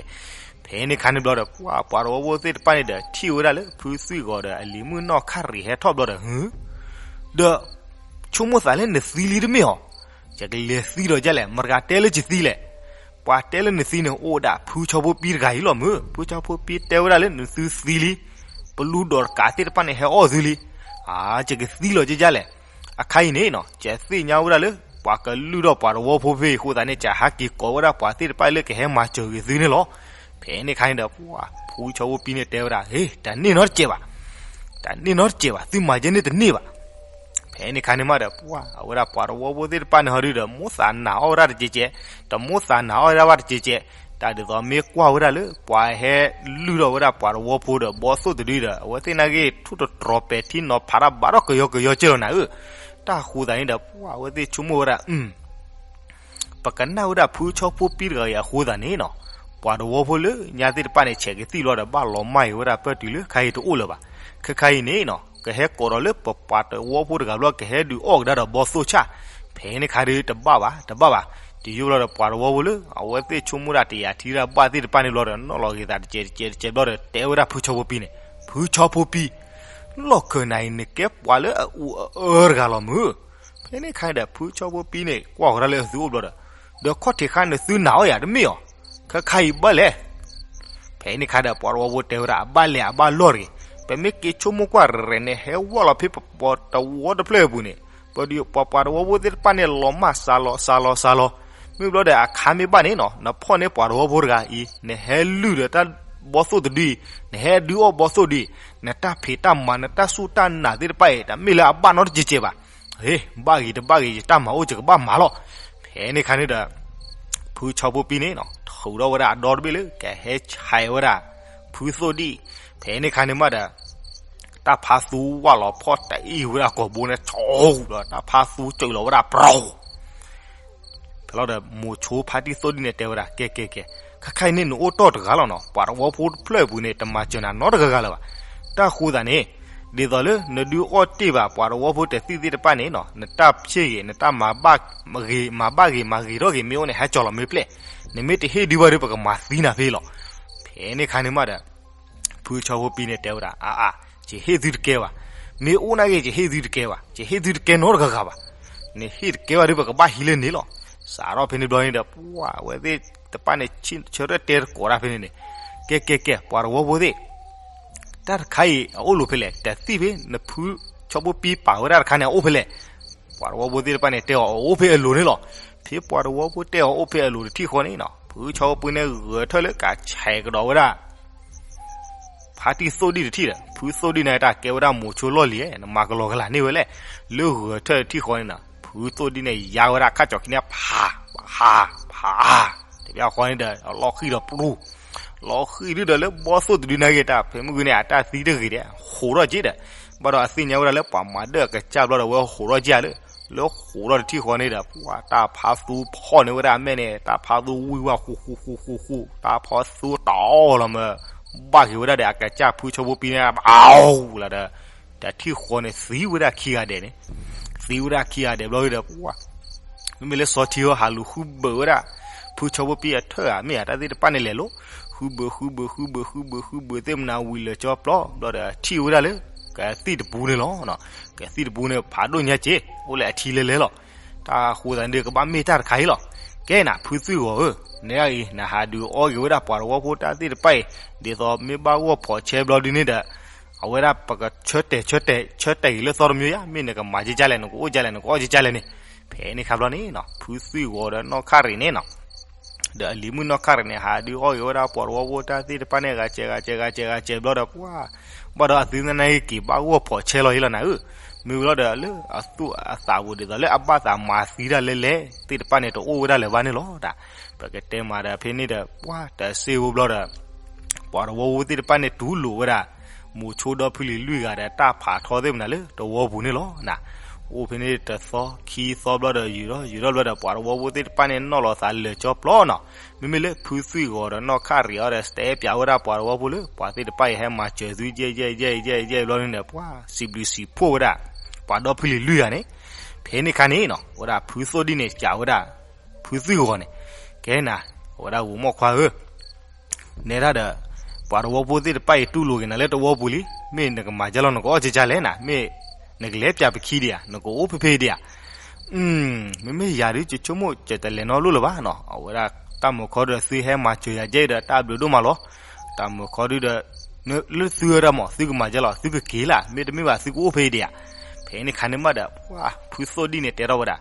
ဖဲန့ၣ်ခါန့ၣ်ဘျီဒီး ပှၤတဝီဖိသ့ၣ်တဖၣ်န့ၣ်ဒီး ထံၣ်ဝဲဒၣ်လၢဖုသွံၣ်ဂီၤဒီးအလံၤမုၣ်နီၢ်ခၣ်ရံးဟဲထီၣ်ဘျီဒီး ဒီး ဆိကမိၣ်သးလၢနသံလံတမ့ၢ်ဧါ. ယကလဲၤသံဒီးဒ်လဲၣ်, မတၤတဂၤတဲလၢယသံလဲၣ်. ပှၤတဲလၢနသံန့ၣ် အိၣ်ဒၣ်ဖုဆီဖိပံတဂၤအံၤလီၤမုၢ်. ဖုဆီဖိပံတဲဝဲဒၣ်လၢနသုသံလံ, ပလူဒီးတကးသ့ၣ်တဖၣ်န့ၣ် ဟဲအီၣ်သုလံ. အါ, ယကသံလီၤဒ်လဲၣ်. အခါအံၤန့ၣ်နီၤ ယသ့ၣ်ညါဝဲဒၣ်လၢ ပှၤကလုၢ်ထီၣ်ပှၤတဝီဖိဖဲအံၤအဃိသတးန့ၣ် ယဟးက့ၤကိးဝဲဒၣ်ပှၤသ့ၣ်တဖၣ်လၢကဟဲမၤစၢၤဂ့ၤသုန့ၣ်လီၤ. ဖဲန့ၣ်ခါန့ၣ်ဒီး ပှၤဖုဆီဖိပံန့ၣ်တဲဝဲဒၣ်, ဟ့, တန့ၢ်နီတစဲးဘၣ်, တန့ၢ်နီတစဲးဘၣ်, သုမၤယဲန့ၣ်တန့ၢ်ဘၣ်. ဖဲန့ၣ်ခါန့ၣ်မးဒီး ပှၤအဝဲဒၣ်ပှၤတဝီဖိသ့ၣ်တဖၣ်န့ၣ်ဟီဒုဒီး မိၣ်သးနၢ်အီၣ်ဝဲဒၣ်တကဲးကဲး, တမိၣ်သးနၢ်အီၣ်ဝဲဒၣ်တကဲးကဲး, တၢ်ဒ်သိးမ့ၢ်ကွၢ်ဝဲဒၣ်လၢ ပှၤဟဲလုၢ်ထီၣ်ဝဲဒၣ်ပှၤတဝီဖိဒီးဘီသိၣ်တဒုဒီး အဝဲသ့ၣ်နာ်က့ ထူၣ်တတြီၤပဲာ်ထံနီၤဖးတၢ်ဘၣ်ဒီးကယီကယီကဲလီၤနၤဧၢ. တၢ်အဃိသတးန့ၣ်ဒီး ပှၤအဝဲသ့ၣ်ဆိကမိၣ်ဝဲဒၣ် ပကနၣ်ဝဲဒၣ်ဖုဆီဖိပံတဂၤအံၤအဃိသတးန့ၣ်နီၤ, ပှၤတဝီဖိလၢညါသ့ၣ်တဖၣ်န့ၣ် ဆဲးကသံၣ်ဘျီဒီး ဘၣ်လီၤမၢ်အံၤဝဲဒၣ်ပၢၢ်တုၤလၢခဲအံၤတအိၣ်လၢၤဘၣ်. ခဲခါအံၤန့ၣ်နီၤ ကဟဲကိးဒီးလၢပပှၤတဝီဖိတဂၤဘျီ ကဟဲဒုးအီၣ်ကဒါဒီးဘီသိၣ်ဆၣ်, ဖဲန့ၣ်ခါဒုးတဘၣ်ဘၣ်, တဘၣ်ဘၣ်. တုၤယိၣ်ဘျီဒီး ပှၤတဝီဖိလၢ အဝဲသ့ၣ်ဆိကမိၣ်ဒၣ်တယာ်ထံတၢ်ဘၣ်သ့ၣ်တဖၣ်န့ၣ်ဘျီဒီး နီၣ်လီၤဂ့ၤသးတကဲးတကဲးတကဲးဘျီဒီး တဲဝဲဒၣ်ဖုဆီဖိပံန့ၣ်, ဖုဆီဖိပံ လီၢ်ခၢၣ်နၤအံၤ နကဲပှၤလၢအအူအအၢတဂၤလီၤမုၢ်. ဖဲန့ၣ်ခါန့ၣ်ဒီး ဖုဆီဖိပံန့ၣ် ကွၢ်ဃီၤတၢ်လၢအသုအိၣ်ဘျီဒီး, ဒီးခီၣ်ထံးခါနသုနၢ်အီၣ်ယၤတမ့ၢ်ဧါ, ခဲခါအံၤဘၣ်လဲၣ်. ဖဲန့ၣ်ခါဒီး ပှၤတဝီဖိတဲဝဲဒၣ် အဘၣ်လဲၣ်အဘၣ်လီၢ်တဂ့ၤ, ပမ့ၢ်က့ၤဆိကမိၣ်ကွၢ်ရဲၣ်န့ၣ် ဟဲဝဲလီၤဖဲပပှၤတဝီတဖျၢၣ်အပူၤန့ၣ်, ပှၤပှၤတဝီဖိသ့ၣ်တဖၣ်န့ၣ် လီၤမၢ်စှၤလီၤစှၤလီၤစှၤလီၤ, မ့ၢ်ဘျီဒီးအခါမ့ၢ်ဘၣ်န့ၣ်နီၤ နဖီၣ်န့ၢ်ပှၤတဝီဖိတဂၤအံၤ နဟဲလုၢ်ဒီးတၢ်ဘီသိၣ်တဒုအံၤ, နဟဲဒုးအီၣ်ဘီသိၣ်ဒုအံၤ, နတၢ်ဖံးတၢ်မၤ နတၢ်စူၢ်တၢ်နာ်သ့ၣ်တဖၣ်အံၤ တမ့ၢ်လၢအဘၣ်နီတကဲးကဲးဘၣ်. ဟ့, ဘၣ်ဂ့ၤတဘၣ်ဂ့ၤ ယတၢ်မၤအိၣ်ယကဘၣ်မၤလီၤ. ဖဲန့ၣ်ခါန့ၣ်ဒီး ဖုဆီဖိပံန့ၣ်နီၤ ထုးထီၣ်ဝဲဒၣ်အဒီတဘ့ၣ်လၢ ကဟဲဆဲးဝဲဒၣ် ဖုသိၣ်ဒံၣ်, ဖဲန့ၣ်ခါန့ၣ်မးဒီး တၢ်ဖးသူဝၣ်လီၤဖီၣ်တအံၣ်ဝဲဒၣ်ကိာ်ဘိန့ၣ် ဆိးဒီး တၢ်ဖးသူစၢၤလီၤဝဲဒၣ်ပြီ ဖဲလီၤဒီး မိၤဆိဖါတံၢ်သိၣ်ဒံၣ်န့ၣ်တဲဝဲဒၣ် ကဲကဲကဲ, ခဲခါအံၤန့ၣ် နအိၣ်တီၢ်တဂၤလီၤနီၤ, ပှၤတဝီဖိတဖျၢၣ်အပူၤန့ၣ် တမၤစၢၤနၤနီတဂၤဂၤလၢၤဘၣ်. တၢ်ဃိသးန့ၣ် ဒ်သိးလၢနဒုးအီၣ်တ့ၢ်ဘၣ်ပှၤတဝီဖိတသံၣ်သ့ၣ်တဖၣ်န့ၣ်နီၤ နတၢ်ဖျ့ၣ်ဂ့ၤ နတၢ်မၤဘၣ်ဂ့ၤ မၤဘၣ်ဂ့ၤ မၤဂ့ၤထီၣ်ဂ့ၤ မ့ၢ်အိၣ်န့ၣ် ဟဲကၠီၤလီၤမ့ၢ်ပျဲၢ်, နမ့ၢ်တဟ့ၣ်ဒုးဘၣ်ဒီး ပကမၤသံနၤဖဲလီၤ. ဖဲန့ၣ်ခါန့ၣ်မးဒီး ဖုဆီဖိပံန့ၣ်တဲဝဲဒၣ် အါအါ, ယဟ့ၣ်သုတကဲဘၣ်, မ့ၢ်အိၣ်နာ်က့ ယဟ့ၣ်သုတကဲဘၣ်, ယဟ့ၣ်သုတကဲနီတဂၤဂၤဘၣ်, နဟ့ၣ်တကဲဘၣ်ဒီး ပကဘၣ်ဟံးလၢန့ၣ်လီၤ. စးထီၣ်ဖဲန့ၣ်ဘျီန့ၣ်ဒီး ပှၤအဝဲသ့ၣ်တဖၣ်န့ၣ် ဆၢထၢၣ်တဲသကိးတၢ်ဖဲန့ၣ်န့ၣ်, ကဲကဲကဲ ပှၤတဝီဖိသ့ၣ် တၢ်တခါအံၤအအိၣ်လီၤဖဲလဲၣ်, တသံၣ်ဖဲနဖုဆီဖိပံပာ်ဝဲဒၣ်တခါန့ၣ် အအိၣ်ဖဲလဲၣ်. ပှၤတဝီဖိသ့ၣ်တဖၣ်န့ၣ် တဲအီၤအအိၣ်ဖဲအလိၤန့ၣ်လီၤ. ဖဲပှၤတဝီဖိတဲအီၤအိၣ်ဖဲအလိၤတထံၣ်ဃီန့ၣ်နီၤ ဖုဆီဖိပံန့ၣ်ဂဲၤထၢၣ်လၢကဆဲးကဒီးဝဲဒၣ် ဖါတံၢ်သိၣ်ဒံၣ်တထံၣ်ဒီး ဖုသိၣ်ဒံၣ်န့ၣ် တၢ်ကဲဝဲဒၣ်မိၤဆိလီၢ်လံၤ နမၤကလီၤကလၤန့ၢ်ဝဲလဲၣ်. လၢဂဲၤထၢၣ်တထံၣ်ဃီန့ၣ်နီၤ ဖုသိၣ်ဒံၣ်န့ၣ် ယါဝဲဒၣ်ခၣ်ကၠီၤခံန့ၣ် ဖး ဖး ဖး တဘျီဃီန့ၣ်ဒီး လီၤဃံၤဒီးပရူၤ လီၤဃံၤဒုဒီးလၢဘီသိၣ်တဒုနာ်က့ တၢ်ဖဲမုၢ်ဂ့ၤန့ၣ် အတၢ်သံတဂ့ၤဒီး ဟိးထီၣ်က့ဒီး ဘၣ်ဒီးအသ့ၣ်ညါဝဲဒၣ်လၢပှၤမၤဒၢၣ်အကစၢ်ဘျီဒီး ဝဲဟိးထီၣ်က့ဧါလၢ လၢဟိးထီၣ်တထံၣ်ဃီန့ၣ်ဒီး ပှၤတၢ်ဖးသူဖီၣ်န့ၢ်ဝဲဒၣ်အမဲာ်န့ၣ် တၢ်ဖးသူဝံၣ်ဝါဃူဃူဃူဃူဃူ တၢ်ဖးသူတီလီၤမၢ် ဘၣ်က့ၤဝဲဒၣ်ဒီးအကစၢ်ဖုဆီဖိပံန့ၣ် ဘၣ်လီၤဒီး တထံၣ်ဃီန့ၣ် သံဝဲဒၣ်ခံဂၤဒဲးန့ၣ် သံဝဲဒၣ်ခံဂၤဒဲးဘျီဒီး ပှၤ မ့မ့ၢ်လၢစီၤထံဟီဟးလူၤဃုဘၢဝဲဒၣ် ဖုဆီဖိပံအထၢၣ်ဧါ မ့ၢ်ဧါ တၢ်သ့ၣ်တဖၣ်န့ၣ်လဲၤလိၤ ဃုဘၢ ဃုဘၢ ဃုဘၢ ဃုဘၢ ဃုဘၢ သ့ၣ်မနၤဝံၤလၢာ်ကၠီပျီ ဘျီဒီးထံၣ်ဝဲဒၣ်လၢ ကသံၣ်တပူန့ၣ်လီၤ. ကသံၣ်တပူန့ၣ် ဖးဒိၣ်ညါက့ အိၣ်လၢအထံလဲၤလဲၤလီၤ. တၢ်ဃိသတးန့ၣ်ဒီး ကဘၣ်မ့ၢ်တၢ်တခါအံၤလီၤ. ကဲနၤ ဖုသွံၣ်ဂီၤဧၢ, နဂၤအံၤ နဟးဒုးအီၣ်က့ၤဝဲဒၣ်ပှၤတဝီဖိတၢ်သ့ၣ်တဖၣ်အံၤ ဒ်သိးမ့ၢ်ဘၣ်ဂီၢ်ဖီးဆဲဘျီဒုန့ၣ်ဒီး အဝဲဒၣ်ပကဆၢတဲာ်ဆၢတဲာ် ဆၢတဲာ်က့ၤလၢသီတမံၤဧါ, မ့ၢ်နကမၤကကလဲၣ် နကအိၣ်ကလဲၣ် နကအီၣ်ကကလဲၣ်န့ၣ်. ဖဲန့ၣ်ခါဘျီန့ၣ်နီၤ ဖုသွံၣ်ဂီၤဒီးနီၢ်ခၣ်ရံၣ်န့ၣ်နီၤ ဒီးအလံၤမုၣ်နီၢ်ခၣ်ရံၣ်န့ၣ် ဟးဒုးအီၣ်က့ၤဝဲဒၣ်ပှၤတဝီဖိတၢ်သ့ၣ်တဖၣ်န့ၣ် ဂၤစဲးဂၤစဲးဂၤစဲးဂၤစဲးဘျီဒီး ပှၤ ဘၣ်ဒီးအသုသနာ်က့ က့ၤဘၣ်ဂီၢ်ဖီးဆဲလီၤအံၤလီၤနၤဧၢ. မ့ၢ်ဝံၤလီၤဒီးလၢအသူၣ်အသးပူၤဒ်သိးလၢအဘၣ်သးမၤသံတၢ်လဲလဲသ့ၣ်တဖၣ်န့ၣ် တအိၣ်ဝဲဒၣ်လၢၤဘၣ်န့ၣ်လီၤ. တၢ် ပကတဲမးဒီးဖဲန့ၣ်ဒီး ပှၤတစ့ဝိဘျီဒီး ပှၤတဝီဖိသ့ၣ်တဖၣ်န့ၣ် တူၢ်လိာ်ဝဲဒၣ် မိၤဆိဒီဖုလံၤလွံၢ်ဂၤဒီးတၢ်ဖးထီသ့ၣ်မနုၤလၢတဝီပူၤန့ၣ်လီၤ. အိၣ်ဖဲန့ၣ်တသီခံသီဘျီဒီး ယူၤထီၣ်ယူၤထီၣ်ဘျီဒီး ပှၤတဝီဖိသ့ၣ်တဖၣ်န့ၣ် နီၣ်လီၤသးလၢာ်ကၠီပျီနီၤ. မ့မ့ၢ်လၢဖုသွံၣ်ဂီၤဒီးနီၣ်ခၣ်ရံးအီၤဒီး တဲပၠးဝဲဒၣ်ပှၤတဝီဖိလၢ ပှၤသ့ၣ်တဖၣ်အံၤဟဲမၤစၢၤသု ယဲၢ်ယဲၢ်ယဲၢ်ယဲၢ်ယဲၢ်ဘျီန့ၣ်ဒီး ပှၤစံးဘျုးစံးဖှိၣ်ဝဲဒၣ် ပှၤဒီဖုလံၤလွံၢ်ဂၤန့ၣ်. ဖဲန့ၣ်ခါန့ၣ်နီၤ ဝဲဒၣ်ဖုသိၣ်ဒံၣ်န့ၣ် စံးဝဲဒၣ် ဖုသွံၣ်ဂီၤန့ၣ် ကဲနၤ ဝဲဒၣ်ဂိၤမီၢ်ခွါဧၢ နဲဒၣ်ဒီး ပှၤတဝီဖိသ့ၣ်တဖၣ်အံၤ တူၢ်လိာ်က့ၤနၤလၢတဝီပူၤလံ, မ့ၢ်နကမၤဒ်လဲၣ် နကအီၣ်ကကလဲၣ်နၤ, မ့ၢ်နကလဲၤပၠးပခံဒံးဧါ, နကအိၣ်ဖဲဖဲဒံးဧါ. မ့မ့ၢ်ယၤဒုး ယဆိကမိၣ်ယတလဲၤနီတဘျီလၢၤဘၣ်နီၤ, အဝဲဒၣ်တၢ်မုာ်ခီဒုး သုဟဲမၤစၢၤယၤကဲဒီး တၢ်ဘျုးဒိၣ်မးလီၤ. တၢ်မုာ်ခီဒုးဒီး လၢသုဝဲဒၣ်မး သုကမၤဒ်လဲၣ် သုကက့ၤလၢ်, မ့တမ့ၢ်ဘၣ် သုကအိၣ်ဖဲဒံးဧါ. ဖဲန့ၣ်ခါန့ၣ်မးဒီး ပှၤဖုသိၣ်ဒံၣ်န့ၣ် တဲထီၣ်ဝဲဒၣ်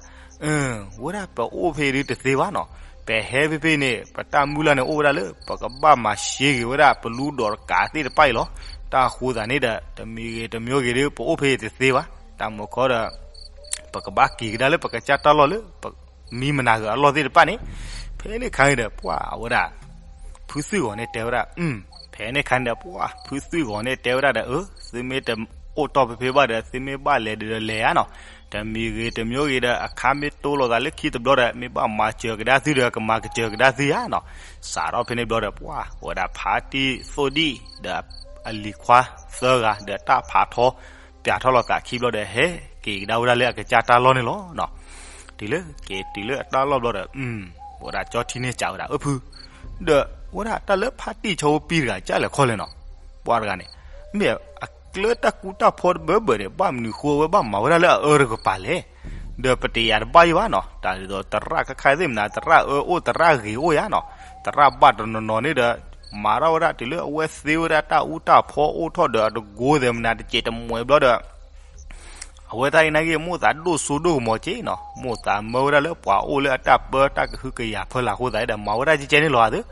ဝဲဒၣ်ပအိၣ်ဖဲဒုးတသ့ဘၣ်နီၤ, ပဟဲဖဲဖဲန့ၣ် ပတၢ်မုၢ်လၢ်န့ၣ်အိၣ်ဝဲဒၣ်လၢ ပကဘၣ်မၤရှဲက့ၤဝဲဒၣ်ပလူဒီးတကးသ့ၣ်တဖၣ်အံၤလီၤ. တၢ်အဃိသတးန့ၣ်ဒီး တမံၤဂ့ၤတမံၤဂ့ၤဒီး ပအိၣ်ဖဲအံၤတသ့ဘၣ်. တၢ်မုာ်ခီဒီး ပကဘၣ်က့ၤကဒါလၢပကစၢ်တၢ်လီၢ်လၢ မံမနၤဂ့ၤအလီၢ်သ့ၣ်တဖၣ်န့ၣ်. ဖဲန့ၣ်ခါန့ၣ်ဒီး ပှၤအဝဲဒၣ် ဖုသွံၣ်ဂီၤန့ၣ်တဲဝဲဒၣ် ဖဲန့ၣ်ခါန့ၣ်ဒီး ပှၤဖုသွံၣ်ဂီၤန့ၣ်တဲဝဲဒၣ်ဒီး အၢ သုမ့ၢ်တအိၣ်တီၢ်ဖဲဖဲဘၣ်ဒီး သုမ့ၢ်ဘၣ်လဲၤဒီးလဲၤဧါနီၤ, တမံၤဂ့ၤတမံၤဂ့ၤဒီး အခါမ့ၢ်တိလိာ်သးလၢခံတဘျီဒီး မ့ၢ်ဘၣ်မၤစၢၤကဒါသုဒီး ကမၤကစၢၤကဒါသုဧါနီၤ. စးထီၣ်ဖဲန့ၣ်ဘျီဒီး ပှၤဝဲဒၣ်ဖါတံၢ်သိၣ်ဒံၣ်ဒီး အလံၤခွါသၢဂၤဒီး တၢ်ဖးထီ ပၠးထီၣ်လိာ်သးခံဘျီဒီး ဟဲက့ၤကဒါဝဲဒၣ်လၢအကစၢ်တၢ်လီၢ်န့ၣ်လီၤ. တုၤလၢက့ၤတုၤလၢအတၢ်လီၢ်ဘျီဒီး ဝဲဒၣ်ကၠီထံန့ၣ်စံးဝဲဒၣ် အၢဖု ဒီးဝဲဒၣ်တၢ်လၢဖါတံၢ်ဆီဖိပံတဂၤ ကၢ်လဲၤခီလဲၣ်နီၤ, ပှၤတဂၤန့ၣ် မ့ၢ်အကျၢတၢ်ကူတၢ်ဖီတဘၢဘၢန့ၣ် ဘၣ်မနုၤဃိဝဲဘၣ်မၤဝဲဒၣ်လၢအအၢတကပၤလဲၣ်. ဒီးပတယာ်တဘၣ်ယံၤဘၣ်နီၤ, တၢ်ဒ်သိးသရၣ်ခါခါသ့ၣ်မနၤ သရၣ်အၢအိၣ်သရၣ်ဂ့ၤအိၣ်ယါနီၤ, သရၣ်ဘၣ်တနီၤနီၤန့ၣ်ဒီး မၤထီၣ်ဝဲဒၣ်တုၤလၢအဝဲသ့ဝဲဒၣ်တၢ်အူတၢ်ဖီအိၣ်ထီၣ်ဒီးအတကိးသ့ၣ်မနၤ တစဲးတမှဲးဘျီဒီး အဝဲသ့ၣ်အံၤနာ်က့ မိၢ်သးဒိၣ်စိဒိၣ်ကမီၤက့နီၤ, မိၢ်သးမၢဝဲဒၣ်လၢပှၤအိၣ်လၢအတၢ်ပၢတၢ်ကဟုကယာ်ဖီလာ်အဃိသတးဒီး မၤဝဲဒၣ်ကဲကဲန့ၣ်လီၤဧါသ့.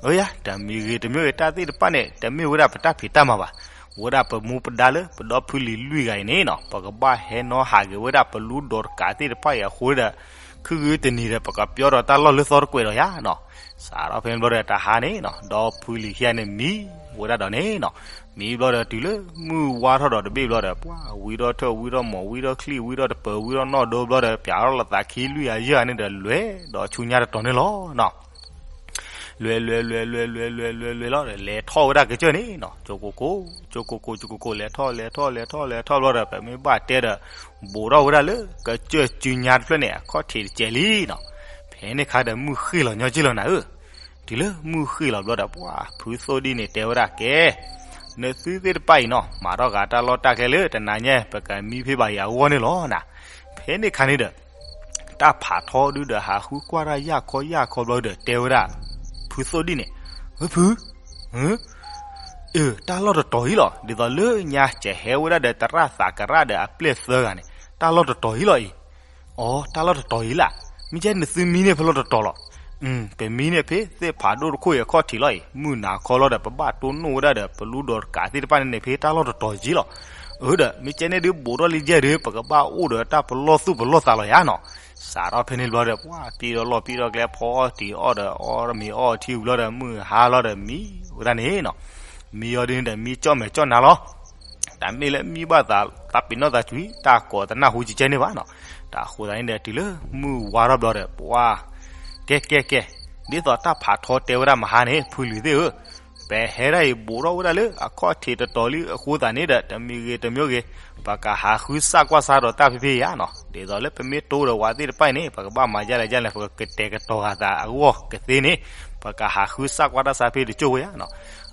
အၢယါ တမံၤဂ့ၤတမံၤဂ့ၤ တၢ်သ့ၣ်တဖၣ်န့ၣ် တမ့ၢ်ဝဲဒၣ်ပတၢ်ဖံးတၢ်မၤဘၣ်, ဝဲဒၣ်ပမူပဒါလၢပဒီဖုလံၤလွံၢ်ဂၤအံၤန့ၣ်နီၤ ပကဘၣ်ဟဲနီၣ်ဟးက့ၤဝဲဒၣ်ပလူဒီးတကးသ့ၣ်တဖၣ်အံၤအဃိဒီး ခုၣ်ဂုတနံၤဒီး ပကပျီဒီးတၢ်လီၢ်လၢသီတကွဲးဒီးယါနီၤ. စးထီၣ်ဖဲန့ၣ်ဘျီဒီး တဟါန့ၣ်နီၤ ဒီဖုလံၤခံဂၤန့ၣ်မံဝဲဒၣ်ဒီးန့ၣ်နီၤ, မံဘျီဒီးတုၤလၢမုၢ်ဝါထီၣ်ဒီးတဘ့ၣ်ဘျီဒီး ပှၤဝံထီၣ်ထၢၣ်ဝံထီၣ်မီၤဝံထီၣ်ချံၣ်ဝံထီၣ်တပၢၤဝံထီၣ်နီၣ်ဒိဘျီဒီး ပၠးထီၣ်လိာ်သးခံလွံၢ်ဂၤယဲၢ်ဂၤန့ၣ်ဒီး လဲၤဒီးဆူညါတတီၤန့ၣ်လီၤနီၤ. လဲၤလဲၤလဲၤလဲၤလဲၤလဲၤလဲၤလဲၤလီၤဒီး လဲၤထီၣ်ဝဲဒၣ်ကစၢၢ်န့ၣ်နီၤ, ကၠိကိၢ်ကိၢ် ကၠိကိၢ်ကိၢ် ကၠိကိၢ်ကိၢ် လဲၤထီၣ်လဲၤထီၣ်လဲၤထီၣ်လဲၤထီၣ်ဘျီဒီး ပမ့ၢ်ဘၣ်တဲဒီး ဘူးထီၣ်ဝဲဒၣ်လၢကစၢၢ်စုညါတဖျၢၣ်န့ၣ် အခီၣ်ထံးတစဲးလံနီၤ. ဖဲန့ၣ်ခါဒီး မုၢ်ဃ့ၢ်လီၤညီက့ၢ်လီၤနၤဧၢ. တုၤလၢမုၢ်ဃ့ၢ်လီၤဘျီဒီး ပှၤဖုသိၣ်ဒံၣ်န့ၣ်တဲဝဲဒၣ်ကဲ နသုသ့ၣ်တဖၣ်အံၤနီၤ မၤထီၣ်ဂၤတၢ်လီၢ်တၢ်ကျဲလၢတနၤညါ ပကမံဖဲဘၣ်ယၤအဂီၢ်န့ၣ်လီၤနၤ. ဖဲန့ၣ်ခါန့ၣ်ဒီး တၢ်ဖးထီဒုဒီးဟးဃုကွၢ်တၢ်ယၢ်ခီယၢ်ခီဘျီဒီး တဲဝဲဒၣ် ဖုသိၣ်ဒံၣ်န့ၣ် ဝဲဖု အၢ တၢ်လီၢ်တတီၤအံၤလီၤ. ဒ်သိးလၢညါ ကဟဲဝဲဒၣ်ဒီးသရၣ်သးကရၣ်ဒီးအပျဲၢ်သၢဂၤန့ၣ် တၢ်လီၢ်တတီၤအံၤလီၤအံၤ. အီ တၢ်လီၢ်တတီၤအံၤလၢ်. မ့ၢ်ကဲနသုမံန့ၢ်ဖဲလီၢ်တတီၤလီၤ. ပမံန့ၢ်ဖဲသ့ၣ်ဖးဒိၣ်တခိၣ်အံၤအခီၣ်ထံးလီၤအံၤ. မုၢ်နၤခီလီၤဒီး ပဘၣ်တိၢ်နီၣ်ဝဲဒၣ်ဒီး ပလူဒီးတကးသ့ၣ်တဖၣ်န့ၣ်န့ၣ် ဖဲတၢ်လီၢ်တတီၤက့လီၤ. အၢဒီး မ့ၢ်ကဲန့ၣ်ဒုးဘူးထီၣ်လံယဲၢ်ဒီး ပကဘၣ်အိၣ်ဒီးတၢ်ပလီၢ်သူၣ်ပလီၢ်သးလီၤယါနီၤ. စးထီၣ်ဖဲန့ၣ်ဘျီဒီး ပှၤပံၢ်ဒီးလီၢ်ပံၢ်ဒီးကျဲ ဖီအီၣ်တံၤအီၣ်ဒီး အီၣ်မ့ၤအီၣ်ထံဘျီဒီး မုၢ်ဟါလီၤဒီးမံဝဲဒၣ်န့ၣ်နီၤ. မံအီၤဒုးန့ၣ်ဒီး မံကၠီၣ်မဲာ်ကၠီၣ်နါလီၤ. တၢ်မ့ၢ်လၢမံဘၣ်သး သးပ့ၤနီၣ်သးကွံာ် တၢ်ကိးတနၢ်ဟူကကဲန့ၣ်ဘၣ်နီၤ. တၢ်အဃိသတးန့ၣ်ဒီး တုၤလၢမုၢ်ဝါထီၣ်ဘျီဒီး ပှၤ ကဲကဲကဲ ဒ်သိးတၢ်ဖးထီတဲဝဲဒၣ်မဟါန့ၣ် ဖုလံၤသ့ၣ်ဧၢ, ပဟဲဒၣ်အံၤဘူးထီၣ်ဝဲဒၣ်လၢအခီၣ်ထံးတတီၤလံအဃိသတးန့ၣ်ဒီး တမံၤဂ့ၤတမံၤဂ့ၤ ပကဟးဃုစၢ်ကွၢ်စၢ်ဒီးတၢ်ဖဲဖဲယါနီၤ. ဒ်သိးလၢပမ့ၢ်တိဒီးဝဲသ့ၣ်တဖၣ်အံၤန့ၣ် ပကဘၣ်မၤဒ်လဲၣ်ဒ်လဲၣ် ပကကတဲာ်ကတီၤဂာ်သးအဂီၢ်ကသ့န့ၣ် ပကဟးဃုစၢ်ကွၢ်တၢ်စၢ်ဖဲတကၠိၢ်ဝဲယါနီၤ.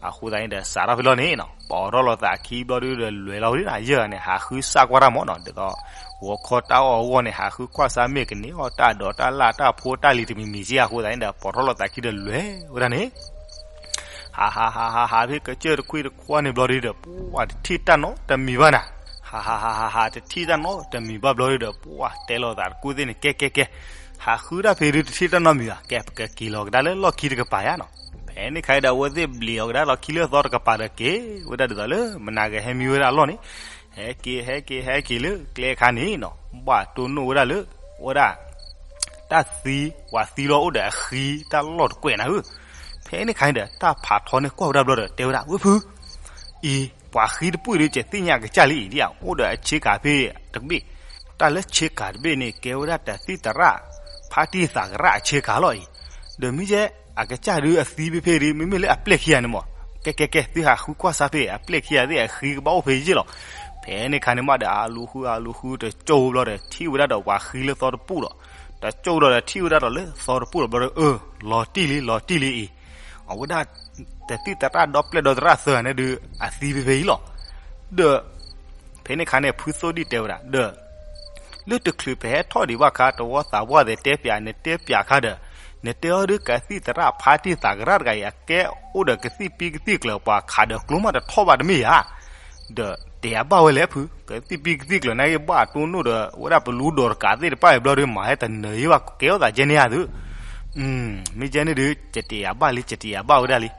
အဃိသတးန့ၣ်ဒီး စးထီၣ်ဖဲလီၤန့ၣ်နီၤ ပီးထီၣ်လိာ်သးခံဘျီဒုဒီး လဲၤလီၤဝဲဒၣ်ယဲၢ်ဂၤန့ၣ် ဟးဃုစၢ်ကွၢ်တၢ်မၢ်နီၤ. ဒ်သိး ဂီၤခီတၢ်အီၣ်အဂီၢ်န့ၣ် ဟးဃုကွၢ်စၢ်မ့ၢ်ကန့ၢ်အီၣ်တၢ်ဒိးတၢ်လၢ်တၢ်ဖိတၢ်လံၤတမံၤမံၤက့ အဃိသတးန့ၣ်ဒီး ပီးထီၣ်လိာ်သးခံဒီးလဲၤဝဲဒၣ်န့ၣ် ဟးဟးဟးဟးဟးဖဲကစၢၢ်တခွံတခွါန့ၣ်ဘျီဒုဒီး ပှၤတထံၣ်တၢ်နီတမံၤဘၣ်နၤ. ဟးဟးဟးဟးဟး တထံၣ်တၢ်နီတမံၤဘၣ်ဘျီဒုဒီး ပှၤတဲလိာ်သးတကူၣ်သ့ၣ်န့ၣ် ကဲကဲကဲ ဟးဃုတၢ်ဖဲဒုတထံၣ်တၢ်နီတမံၤဘၣ် ကဲပကက့ၤလီၤကဒါလၢလီၢ်ခံတကပၤယါနီၤ. ဖဲန့ၣ်ခါအံၤဒီး အဝဲသ့ၣ်ဘျံးအီၤကဒါလီၢ်ခံလၢအသီတကပၤဒီးက့ၤဝဲဒၣ်ဒ်သိးလၢမနၤကဟဲမံဝဲဒၣ်အလီၢ်န့ၣ် ဟဲက့ၤ ဟဲက့ၤ ဟဲက့ၤလၢကျဲအခါန့ၣ်နီၤ ဘၣ်တိၢ်နီၣ်ဝဲဒၣ်လၢ ဝဲဒၣ် တၢ်သံ ပှၤသံလီၤအိၣ်ဒီးအဃံတၢ်လီၢ်တကွဲးနၤဧၢ. ဖဲန့ၣ်ခါန့ၣ်ဒီး တၢ်ဖးထီန့ၣ်ကွၢ်ဝဲဒၣ်ဘျီဒီး တဲဝဲဒၣ် ဝ့ၢ်ဖု အံၤ ပှၤဃံတပုၢ်ဒုး ယသ့ၣ်ညါကစၢ်လံအံၤဒ်ဧါ အိၣ်ဒီးအဆ့ကၤဖဲတဘ့ၣ်, တၢ်လၢဆ့ကၤတဘ့ၣ်န့ၣ် ကဲဝဲဒၣ်တၢ်သံၣ်သရၣ် ဖါတံၢ်သးကရၣ်အဆ့ကၤလီၤအံၤ, ဒီးမ့ၢ်ယဲ အကစၢ်ဒုးအသံဖဲဖဲဒုး မ့မ့ၢ်လၢအပျဲၢ်ခံဂၤန့ၣ်မး, ကဲကဲကဲ သုဟးဃုကွၢ်စၢ်ဖဲအပျဲၢ်ခံဂၤသ့ၣ်အဃံကဘၣ်အိၣ်ဖဲယ့ၢ်လီၤ. ဖဲန့ၣ်ခါန့ၣ်မးဒီး အလူၤဃုအလူၤဃုတကၠိၢ်ဘျီဒီး ထံၣ်ဝဲဒၣ်ဒီးပှၤဃံလၢသီတပူၣ်ဒီး, တကၠိၢ်ဒီးထံၣ်ဝဲဒၣ်ဒီးလၢသီတပူၣ်ဒီးဘျီဒီး အၢ လီၤတံၢ်လံ လီၤတံၢ်လံအံၤ, အဝဲဒၣ် တၢ်သံၣ်သရၣ်ဒီပျဲၢ်ဒီသရၣ်သၢဂၤန့ၣ်ဒုး အသံဖဲဖဲအံၤလီၤ. ဒီး ဖဲန့ၣ်ခါန့ၣ် ဖုသိၣ်ဒံၣ်တဲဝဲဒၣ် ဒီး လၢတချုးပဟဲထီၣ်ဒံးဘၣ်ခါ တဝီသးပှၢ်သ့ၣ်တဲပၠး နတဲပၠးခါဒီး နတဲအီၤဒုး ကသံၣ်သရၣ်ဖါတံၢ်သးကရၣ်တဂၤအံၤ အကဲအိၣ်ဒီးကသံၣ်ပံကသံၣ်ကျၢၤ ပှၤခးဒီးကျိမးတထီၣ်ဘၣ်တမ့ၢ်ဧါ. ဒီးတဲယၤဘၣ်ဝဲလဲၣ်ဖု ကသံၣ်ပံကသံၣ်ကျၢၤန့ၣ်က့ၤ ဘၣ်တိၢ်နီၣ်ဒီး ဝဲဒၣ်ပလူဒီးတကးသ့ၣ်တဖၣ်အံၤဘျီဒီး မၤဟဲတနၢၤယ့ၢ်ဘၣ် ကဲထီၣ်သးကဲန့ၣ်ဧါသု မ့ၢ်ကဲန့ၣ်ဒုး ကတဲယၤဘၣ်လံ ကတဲယၤဘၣ်ဝဲဒၣ်လံ.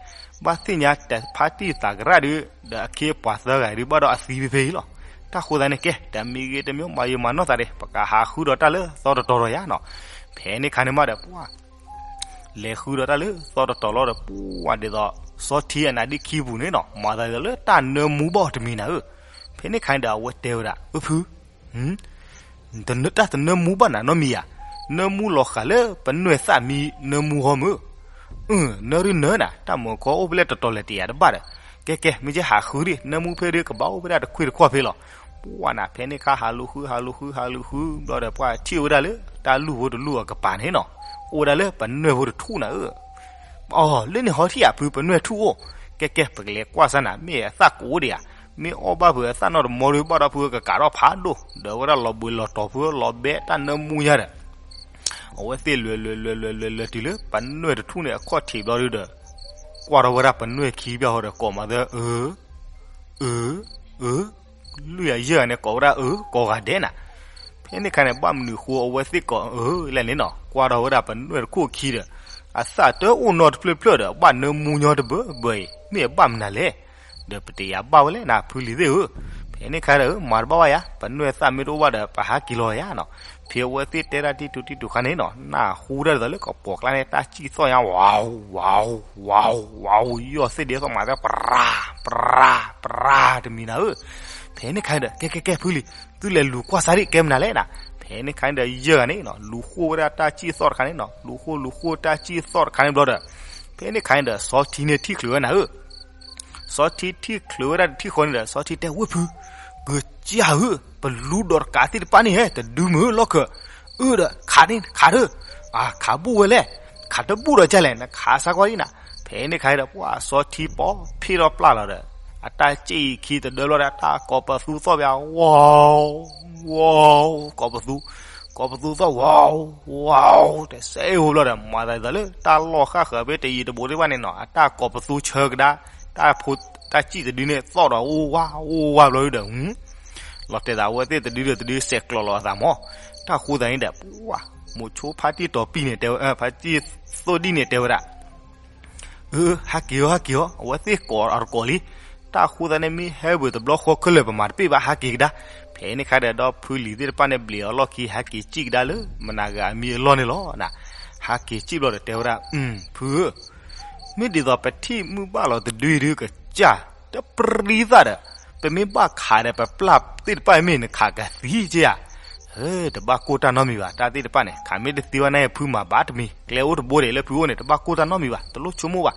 ဘၣ်သ့ၣ်ညါတၢ်ဖါတံၢ်သးကရၣ်ဒုး ဒီးအခ့အပှၤသၢဂၤဒုး ဘၣ်ဒီးအသံဖဲဖဲအံၤလီၤ. တၢ်ဃိသတးန့ၣ် ကဲ တမံၤဂ့ၤတမံၤ မၤယံာ်မၤနီၢ်သးဒီး ပကဟးဃုဒီးတၢ်လၢသီတတီၤဒီးယၤနီၤ. ဖဲန့ၣ်ခါန့ၣ်မးဒီး ပှၤ လဲၤဃုဒီးတၢ်လၢသီတတီၤလီၤဒီး ပှၤဒ်သိး စီၤထံအနါဒ့ခံပူၤန့ၣ်နီၤ မၤသးဒ်သိးလၢတၢ်နၢမူဘၣ်အီၤတမံၤနၤဧၢ. ဖဲန့ၣ်ခါန့ၣ်ဒီး အဝဲတဲဝဲဒၣ် အၢ ဖု တၢ်တနၢမူဘၣ်နၤနီတမံၤဧါ, နၢမူလီၤဃာ်လၢပနွဲၢ်သၣ်မံနၢမူဟီမုၢ်, အၢ နၢဒုးနၢနၤ တၢ်မုာ်ခီအိၣ်ဖဲလဲၣ်တတီၤလဲၣ်တယာ်တဘၣ်ဒီး, ကဲကဲ မ့ၢ်ကဲဟးဃုဒံး နၢမူဖဲဒုးကဘၣ်အိၣ်ဖဲဒၣ်တခွံတခွီၣ်ဖဲလီၤ. ပှၤနၤ ဖဲန့ၣ်ခါဟးလူၤဃု ဟးလူၤဃု ဟးလူၤဃု ဘျီဒီး ပှၤထံၣ်ဝဲဒၣ်လၢတၢ်လူၢ်ဖိတလူၢ်အကပၤန့ၣ်နီၤ, အိၣ်ဝဲဒၣ်လၢပနွဲၢ်ဖိတထူၣ်နၤဧၢ. အိ လၢန့ၣ်ဟီထံၣ်ဧါ ဖုပနွဲၢ်ထူၣ်အိၣ်, ကဲကဲ ပကလဲၤကွၢ်စၢ်နၤ မ့ၢ်အသၣ်ကအိၣ်ဒံးဧါ, မ့ၢ်အီၣ်ဘၣ်ဖုအသၣ်နီၣ်တမီၤဒီး ဘၣ်ဒီးဖုကကးထီၣ်ဖးဒိၣ်, ဒီးဝဲဒၣ်လီၤဘှံးလီၤတီၤဖုလီၤဘဲတၢ်နၢမူညါဒီး အဝဲသ့ၣ်လဲၤလဲၤလဲၤလဲၤလဲၤလဲၤတုၤလၢပနွဲၢ်တထူၣ်န့ၣ်အခီၣ်ထံးဘျီဒုဒီး, ကွၢ်ထီၣ်ဝဲဒၣ်ပနွဲၢ်ခံဘျီဃီဒီး ကိးမၤသၢ အၢ အၢ အၢ လွံၢ်ဂၤယဲၢ်ဂၤန့ၣ် ကိးဝဲဒၣ်အၢ ကိးဂၤဒဲးနၤ. ဖဲန့ၣ်ခါန့ၣ် ဘၣ်မနုၤဃိအဝဲသ့ၣ်ကိးအၢလဲၣ်န့ၣ်နီၤ, ကွၢ်ထီၣ်ဝဲဒၣ်ပနွဲၢ်တခိၣ်ခံဒီး အသၣ်တအိၣ်နီတဖျၢၣ်ဖျၢၣ်ဒီး ဘၣ်နၢမူညီတဘၢဘၢအံၤ မ့ၢ်အဘၣ်မနုၤလဲၣ်. ဒီးပတယာ်ဘၣ်ဝဲလဲၣ်နၤ ဖုလံၤသ့ၣ်ဧၢ. ဖဲန့ၣ်ခါဒီး မၤတဘၣ်ဘၣ်ယၤ ပနွဲၢ်သၣ်မ့ၢ်တအိၣ်ဘၣ်ဒီး ပဟးက့ၤလီၤယၤနီၤ. ဖဲအဝဲသ့ၣ်တဲဒၣ်တံၢ်တူၤတံၢ်တူၤခါန့ၣ်နီၤ နၢ်ဟူဒၣ်ဒ်သိးလၢကပိာ်ကျါန့ၣ် တၢ်စံၣ်သီၣ်ညါ ဝၤ ဝၤ ဝၤ ဝၤ ယီၢ်သ့ၣ်ဒ်သိးမၤသၢ ပရၤ ပရၤ ပရၤ တမံၤနၤဧၢ. ဖဲန့ၣ်ခါဒီး ကဲကဲကဲ ဖုလံၤ သုလဲၤလူၤကွၢ်စၢ်ဒံး ကဲမနုၤလဲၣ်နၤ. ဖဲန့ၣ်ခါဒီး ယဲၢ်ဂၤန့ၣ်နီၤ လူၤဃိၣ်ဝဲဒၣ်တၢ်စံၣ်သီၣ်တခါန့ၣ်နီၤ လူၤဃိၣ်လူၤဃိၣ်တၢ်စံၣ်သီၣ်တခါန့ၣ်ဘျီဒီး, ဖဲန့ၣ်ခါန့ၣ်ဒီး စီၤထံန့ၣ်ထံၣ်ချုးဝဲနၤဧၢ. စီၤထံထံၣ်ချုးဝဲဒၣ်တထံၣ်ဃီန့ၣ်ဒီး စီၤထံတဲ ဝ့ၢ်ဖု, ကစၢ်ဧၢ, ပလူဒီးတကးသ့ၣ်တဖၣ်န့ၣ်ဟဲ တဒုမုာ်လီၢ်ခၢၣ်, အၢဒီး ခးန့ၣ် ခးဒၢ, အါ ခးဘူၣ်ဝဲလဲၣ်, ခးတဘူၣ်ဒီးကလဲၣ် နခးစၢ်ကွၢ်ဒံးနၤ. ဖဲန့ၣ်ခါဒီး ပှၤစီၤထံပိာ်ဖ့ၣ်ထီၣ်ပျၢ်လီၤဒီး အတၢ်စ့ၣ်အံၤခံတဒၢဘျီဒီး တၢ်ကိးပသူသီၣ်ဘၣ် ဝီၤ ဝီၤ ကိးပသူ ကိးပသူသီၣ် ဝီၤ ဝီၤ တစဲးဧိၤဘျီဒီး မၤသးဒ်သိးလၢ တၢ်လီၢ်ဃၣ်ဃၢၤဖဲတယံၤတဘူးသ့ၣ်တဖၣ်န့ၣ်နီၤ အတၢ်ကိးပသူဆၢကဒါ တၢ်ဖိ တၢ်စံၣ်တဒုန့ၣ် သီၣ်ဒီးအိၣ်ဝါ အိၣ်ဝါဘျီဒီး လီၤတဲာ်သးအဝဲသ့ၣ်တဒုဒီးတဒုစဲးကျိးလီၤအသးမး. တၢ်ဃိသတးန့ၣ်ဒီး ပှၤ မိၤဆိဖါတံၢ်တီၤပံၢ်န့ၣ်တဲဝဲ ဖါတံၢ်သိၣ်ဒံၣ်န့ၣ်တဲဝဲဒၣ် အၢ ဟးက့ၤအီၤ ဟးက့ၤအီၤ အဝဲသ့ၣ်ကိးအတကိးလံ. တၢ်ဃိသတးန့ၣ် မ့ၢ်ဟဲဝဲတဘျီဃီခဲလၢာ် ပမၤတပ့ၢ်ဘၣ် ဟးက့ၤကဒါ. ဖဲန့ၣ်ခါဒီး ဒီဖုလံၤသ့ၣ်တဖၣ်န့ၣ် ဘျဲးအီၤလီၢ်ခံ ဟဲက့ၤစံၣ်ကဒါလၢ မနၤဂၤအမံၤအလီၢ်န့ၣ်လီၤ. ဟးက့ၤစံၣ်ဘျီဒီးတဲဝဲဒၣ် ဖုဧၢ မ့ၢ်ဒ်သိးပထံၣ်မုၢ်ဘၣ်လီၤတဒုအံၤဒုးကစၢ် တပြံသၣ်ဒီး ပမ့ၢ်ဘၣ်ခးဒီး ပပျၢ်သ့ၣ်တဖၣ်မ့ၢ်နခးကသံက့ဧါ. တဘၣ်ကိၢ်တၢ်နီတမံၤဘၣ် တၢ်သ့ၣ်တဖၣ်န့ၣ် ခးမ့ၢ်တသံဘၣ်န့ၣ် ဖုမၤဘၣ်တမံၤ ကျဲအိၣ်တဘိဒံးလၢဖုအိၣ်န့ၣ် တဘၣ်ကိၢ်တၢ်နီတမံၤဘၣ် တလိၣ်ဆိကမိၣ်ဘၣ်.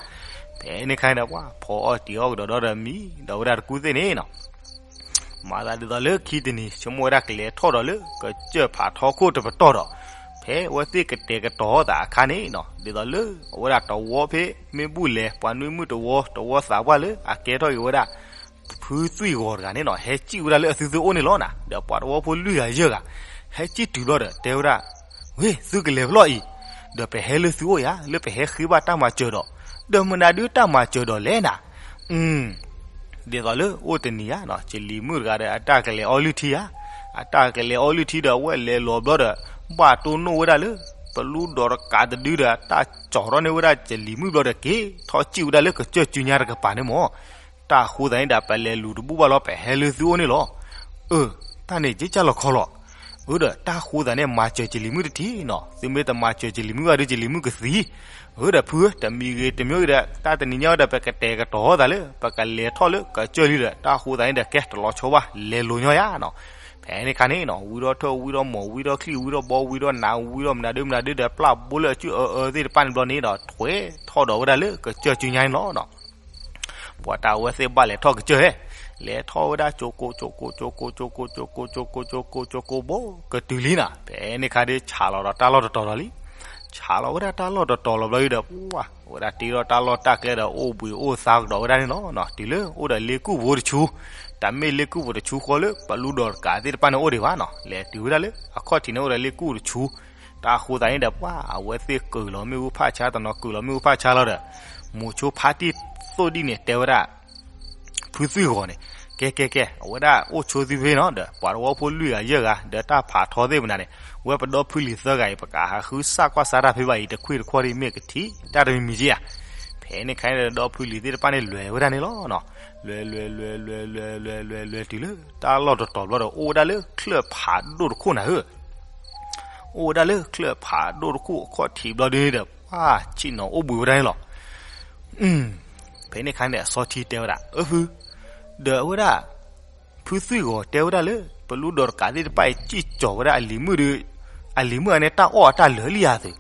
ဖဲန့ၣ်ခါန့ၣ်ဒီး ပှၤဖီအီၣ်တံၤအီၣ်ကဒီးဒီးမံဒီးဝဲဒၣ်တကူၣ်သ့ၣ်န့ၣ်နီၤ မၤသးဒ်သိးလၢခံတနံၤ ဆိကမိၣ်ဝဲဒၣ်ကလဲၤထီၣ်ဒီးလၢ ကစၢၢ်ဖးထီခိၣ်တပတီၢ်ဒီး ဖဲအဝဲသ့ၣ်ကတဲာ်ကတီၤသးအခါန့ၣ်နီၤ ဒ်သိးလၢအဝဲဒၣ်တဝီဖဲ မ့ၢ်ဘူၣ်လဲၤ ပှၤနွံမုၣ်တဝီ တဝီသးပှၢ်လၢအကဲထီၣ်က့ၤဝဲဒၣ် ဖုသွံၣ်ဂီၤတဂၤန့ၣ်နီၤ ဟဲစံၣ်ဝဲဒၣ်လၢအသုသုအိၣ်န့ၣ်လီၤနၤ ဒီးပှၤတဝီဖိလွံၢ်ဂၤယဲၢ်ဂၤ ဟဲစံၣ်တုၤဘျီဒီး တဲဝဲဒၣ် ဝ့ၢ် သုကလဲၤဖဲလဲၣ်အံၤ ဒီးပဟဲလၢသုအိၣ်ယၤ လၢပဟဲဃ့ဘၣ်တၢ်မၤစၢၤဒီး ဒီးမနုၤဒုးတၢ်မၤစၢၤဒီးလဲၣ်နၤ ဒ်သိးလၢအိၣ်တနံၤဧါ ကလံၤမုၣ်တဂၤဒီး အတၢ်ကလဲၤအီလုၢ်ထံဧါ, အတၢ်ကလဲၤအီလုၢ်ထံဒီး အဝဲလဲၤလီၤဘျီဒီး ဘၣ်တိၢ်နီၣ်ဝဲဒၣ်လၢ ပလူဒီးတကးတဒုဒီး တၢ်ကၠီၤထီၣ်န့ၢ်ဝဲဒၣ်ကလံၤမုၣ်ဘျီဒီး က့ၤထီၣ်စံၣ်ဝဲဒၣ်လၢကစၢၢ်စုညါတကပၤန့ၣ်မး. တၢ်ဃိသတးန့ၣ်ဒီး ပလဲၤလူၤတဘူၣ်ဘၣ်လီၤ ပဟဲလၢသုအိၣ်န့ၣ်လီၤ. အၢ, တၢ်န့ၣ်က့ကၢ်လီၤခီလီၤ. အၢဒီး တၢ်ဃိသးန့ၣ် မၤစၢၤကလံၤမုၣ်တထံၣ်နီၤ, သုမ့ၢ်တမၤစၢၤကလံၤမုၣ်ဘၣ်ဒီး ကလံၤမုၣ်ကသံ. အၢဒီးဖုဧၢ, တမံၤဂ့ၤတမံၤဂ့ၤဒီး တၢ်တနံၤညါဒီး ပကတဲာ်ကတီၤသးလၢ ပကလဲၤထီၣ်လၢကစၢၢ်လံဒီး တၢ်ဃိသးန့ၣ်ဒီး ကဲတလီၤဆီဘၣ် လဲၤလိၤညီယါနီၤ. ဖဲန့ၣ်ခါန့ၣ်နီၤ ဝံထီၣ်ထၢၣ် ဝံထီၣ်မိၢ် ဝံထီၣ်ချံၣ် ဝံထီၣ်ဘီ ဝံထီၣ်နး ဝံထီၣ်မနုၤဒုမနုၤဒုဒီး ပျၢ်ဘိလၢအစုအၢအၢသ့ၣ်တဖၣ်န့ၣ်ဘျီန့ၣ်ဒီး ထွဲထီၣ်ဒီးဝဲဒၣ်လၢကစၢၢ်စုညါန့ၣ်လီၤနီၤ. ပှၤတၢ်အဝဲသ့ၣ်ဘၣ်လဲၤထီၣ်ကစၢၢ်ဟဲ, လဲၤထီၣ်ဝဲဒၣ် ကၠိကိ ကၠိကိ ကၠိကိ ကၠိကိ ကၠိကိ ကၠိကိ ကၠိကိ ကၠိကိ ဘိ ကတုၤလံနီၤ. ဖဲန့ၣ်ခါဒီး ဆးလီၤဒီးတၢ်လီၢ်တတီၤလီၤလံ. ဆးလီၤဝဲဒၣ်တၢ်လီၢ်တတီၤလီၤဘျီဒီး ပှၤ အဝဲဒၣ်တ့ထီၣ်တၢ်လီၢ်တၢ်ကျဲဒီး အိၣ်ဘှံးအိၣ်သါကဒီးဝဲဒၣ်န့ၣ်လီၤနီၤ. တုၤလၢအိၣ်ဒီးလ့ကူၣ်ဖိတဆူ, တၢ်မ့ၢ်လ့ကူၣ်ဖိတဆူဃီလၢ ပလူဒီးတကးသ့ၣ်တဖၣ်န့ၣ်အိၣ်ဒံးဘၣ်နီၤ. လဲၤတုၤဝဲဒၣ်လၢအခီၣ်ထံးန့ၣ်အိၣ်ဒီးလ့ကူၣ်တဆူ တၢ်ဃိသးန့ၣ်ဒီး ပှၤ အဝဲသ့ၣ်ကုာ်လီၤမ့ၣ်အူဖးဆါ တနီၤကုာ်လီၤမ့ၣ်အူဖးဆါလီၤဒီး မိၤဆိဖါတံၢ်သိၣ်ဒံၣ်န့ၣ်တဲဝဲဒၣ် ဖုသွံၣ်ဂီၤန့ၣ်, ကဲ ကဲ ကဲ အဝဲဒၣ်အိၣ်ဆိသုဖဲနီၤဒီး ပှၤတဝီဖိလွံၢ်ဂၤယဲၢ်ဂၤ ဒီးတၢ်ဖးထီသ့ၣ်မနုၤန့ၣ် ဝဲပဒီဖုလံၤသၢဂၤအံၤ ပကဟးဃုစၢ်ကွၢ်စၢ်တၢ်ဖဲဘၣ်အံၤ တခွံၣ်တခီၣ်ဒ်မ့ၢ်ကထံၣ် တၢ်တမံၤမံၤက့ဧါ. ဖဲန့ၣ်ခါန့ၣ်ဒီး ဒီဖုလံၤသ့ၣ်တဖၣ်န့ၣ်လဲၤဝဲဒၣ်န့ၣ်လီၤနီၤ. လဲၤ လဲၤ လဲၤ လဲၤ လဲၤ လဲၤ လဲၤ လဲၤ တုၤလၢ တၢ်လီၢ်တတီၤဘျီဒီး အိၣ်ဝဲဒၣ်လၢချၢၣ်ဖးဒိၣ်တခိၣ်နၤဧၢ အိၣ်ဝဲဒၣ်လၢချၢၣ်ဖးဒိၣ်တခိၣ်အခီၣ်ထံးဘျီဒုန့ၣ်ဒီး ပှၤဆ့ၣ်နီၤအိၣ်ဘှံးဝဲဒၣ်န့ၣ်လီၤ. ဖဲန့ၣ်ခါန့ၣ် အစီထံတဲဝဲဒၣ် အၢဖု, ဒီးအဝဲဒၣ် ဖုသွံၣ်ဂီၤတဲဝဲဒၣ်လၢ ပလူဒီးတကးသ့ၣ်တဖၣ်အံၤ စံၣ်ကၠီၤဝဲဒၣ်အလံၤမုၣ်ဒီး အလံၤမုၣ်အန့ၣ် တၢ်အီၣ်အတၢ်လၢာ်လံယၤသုး,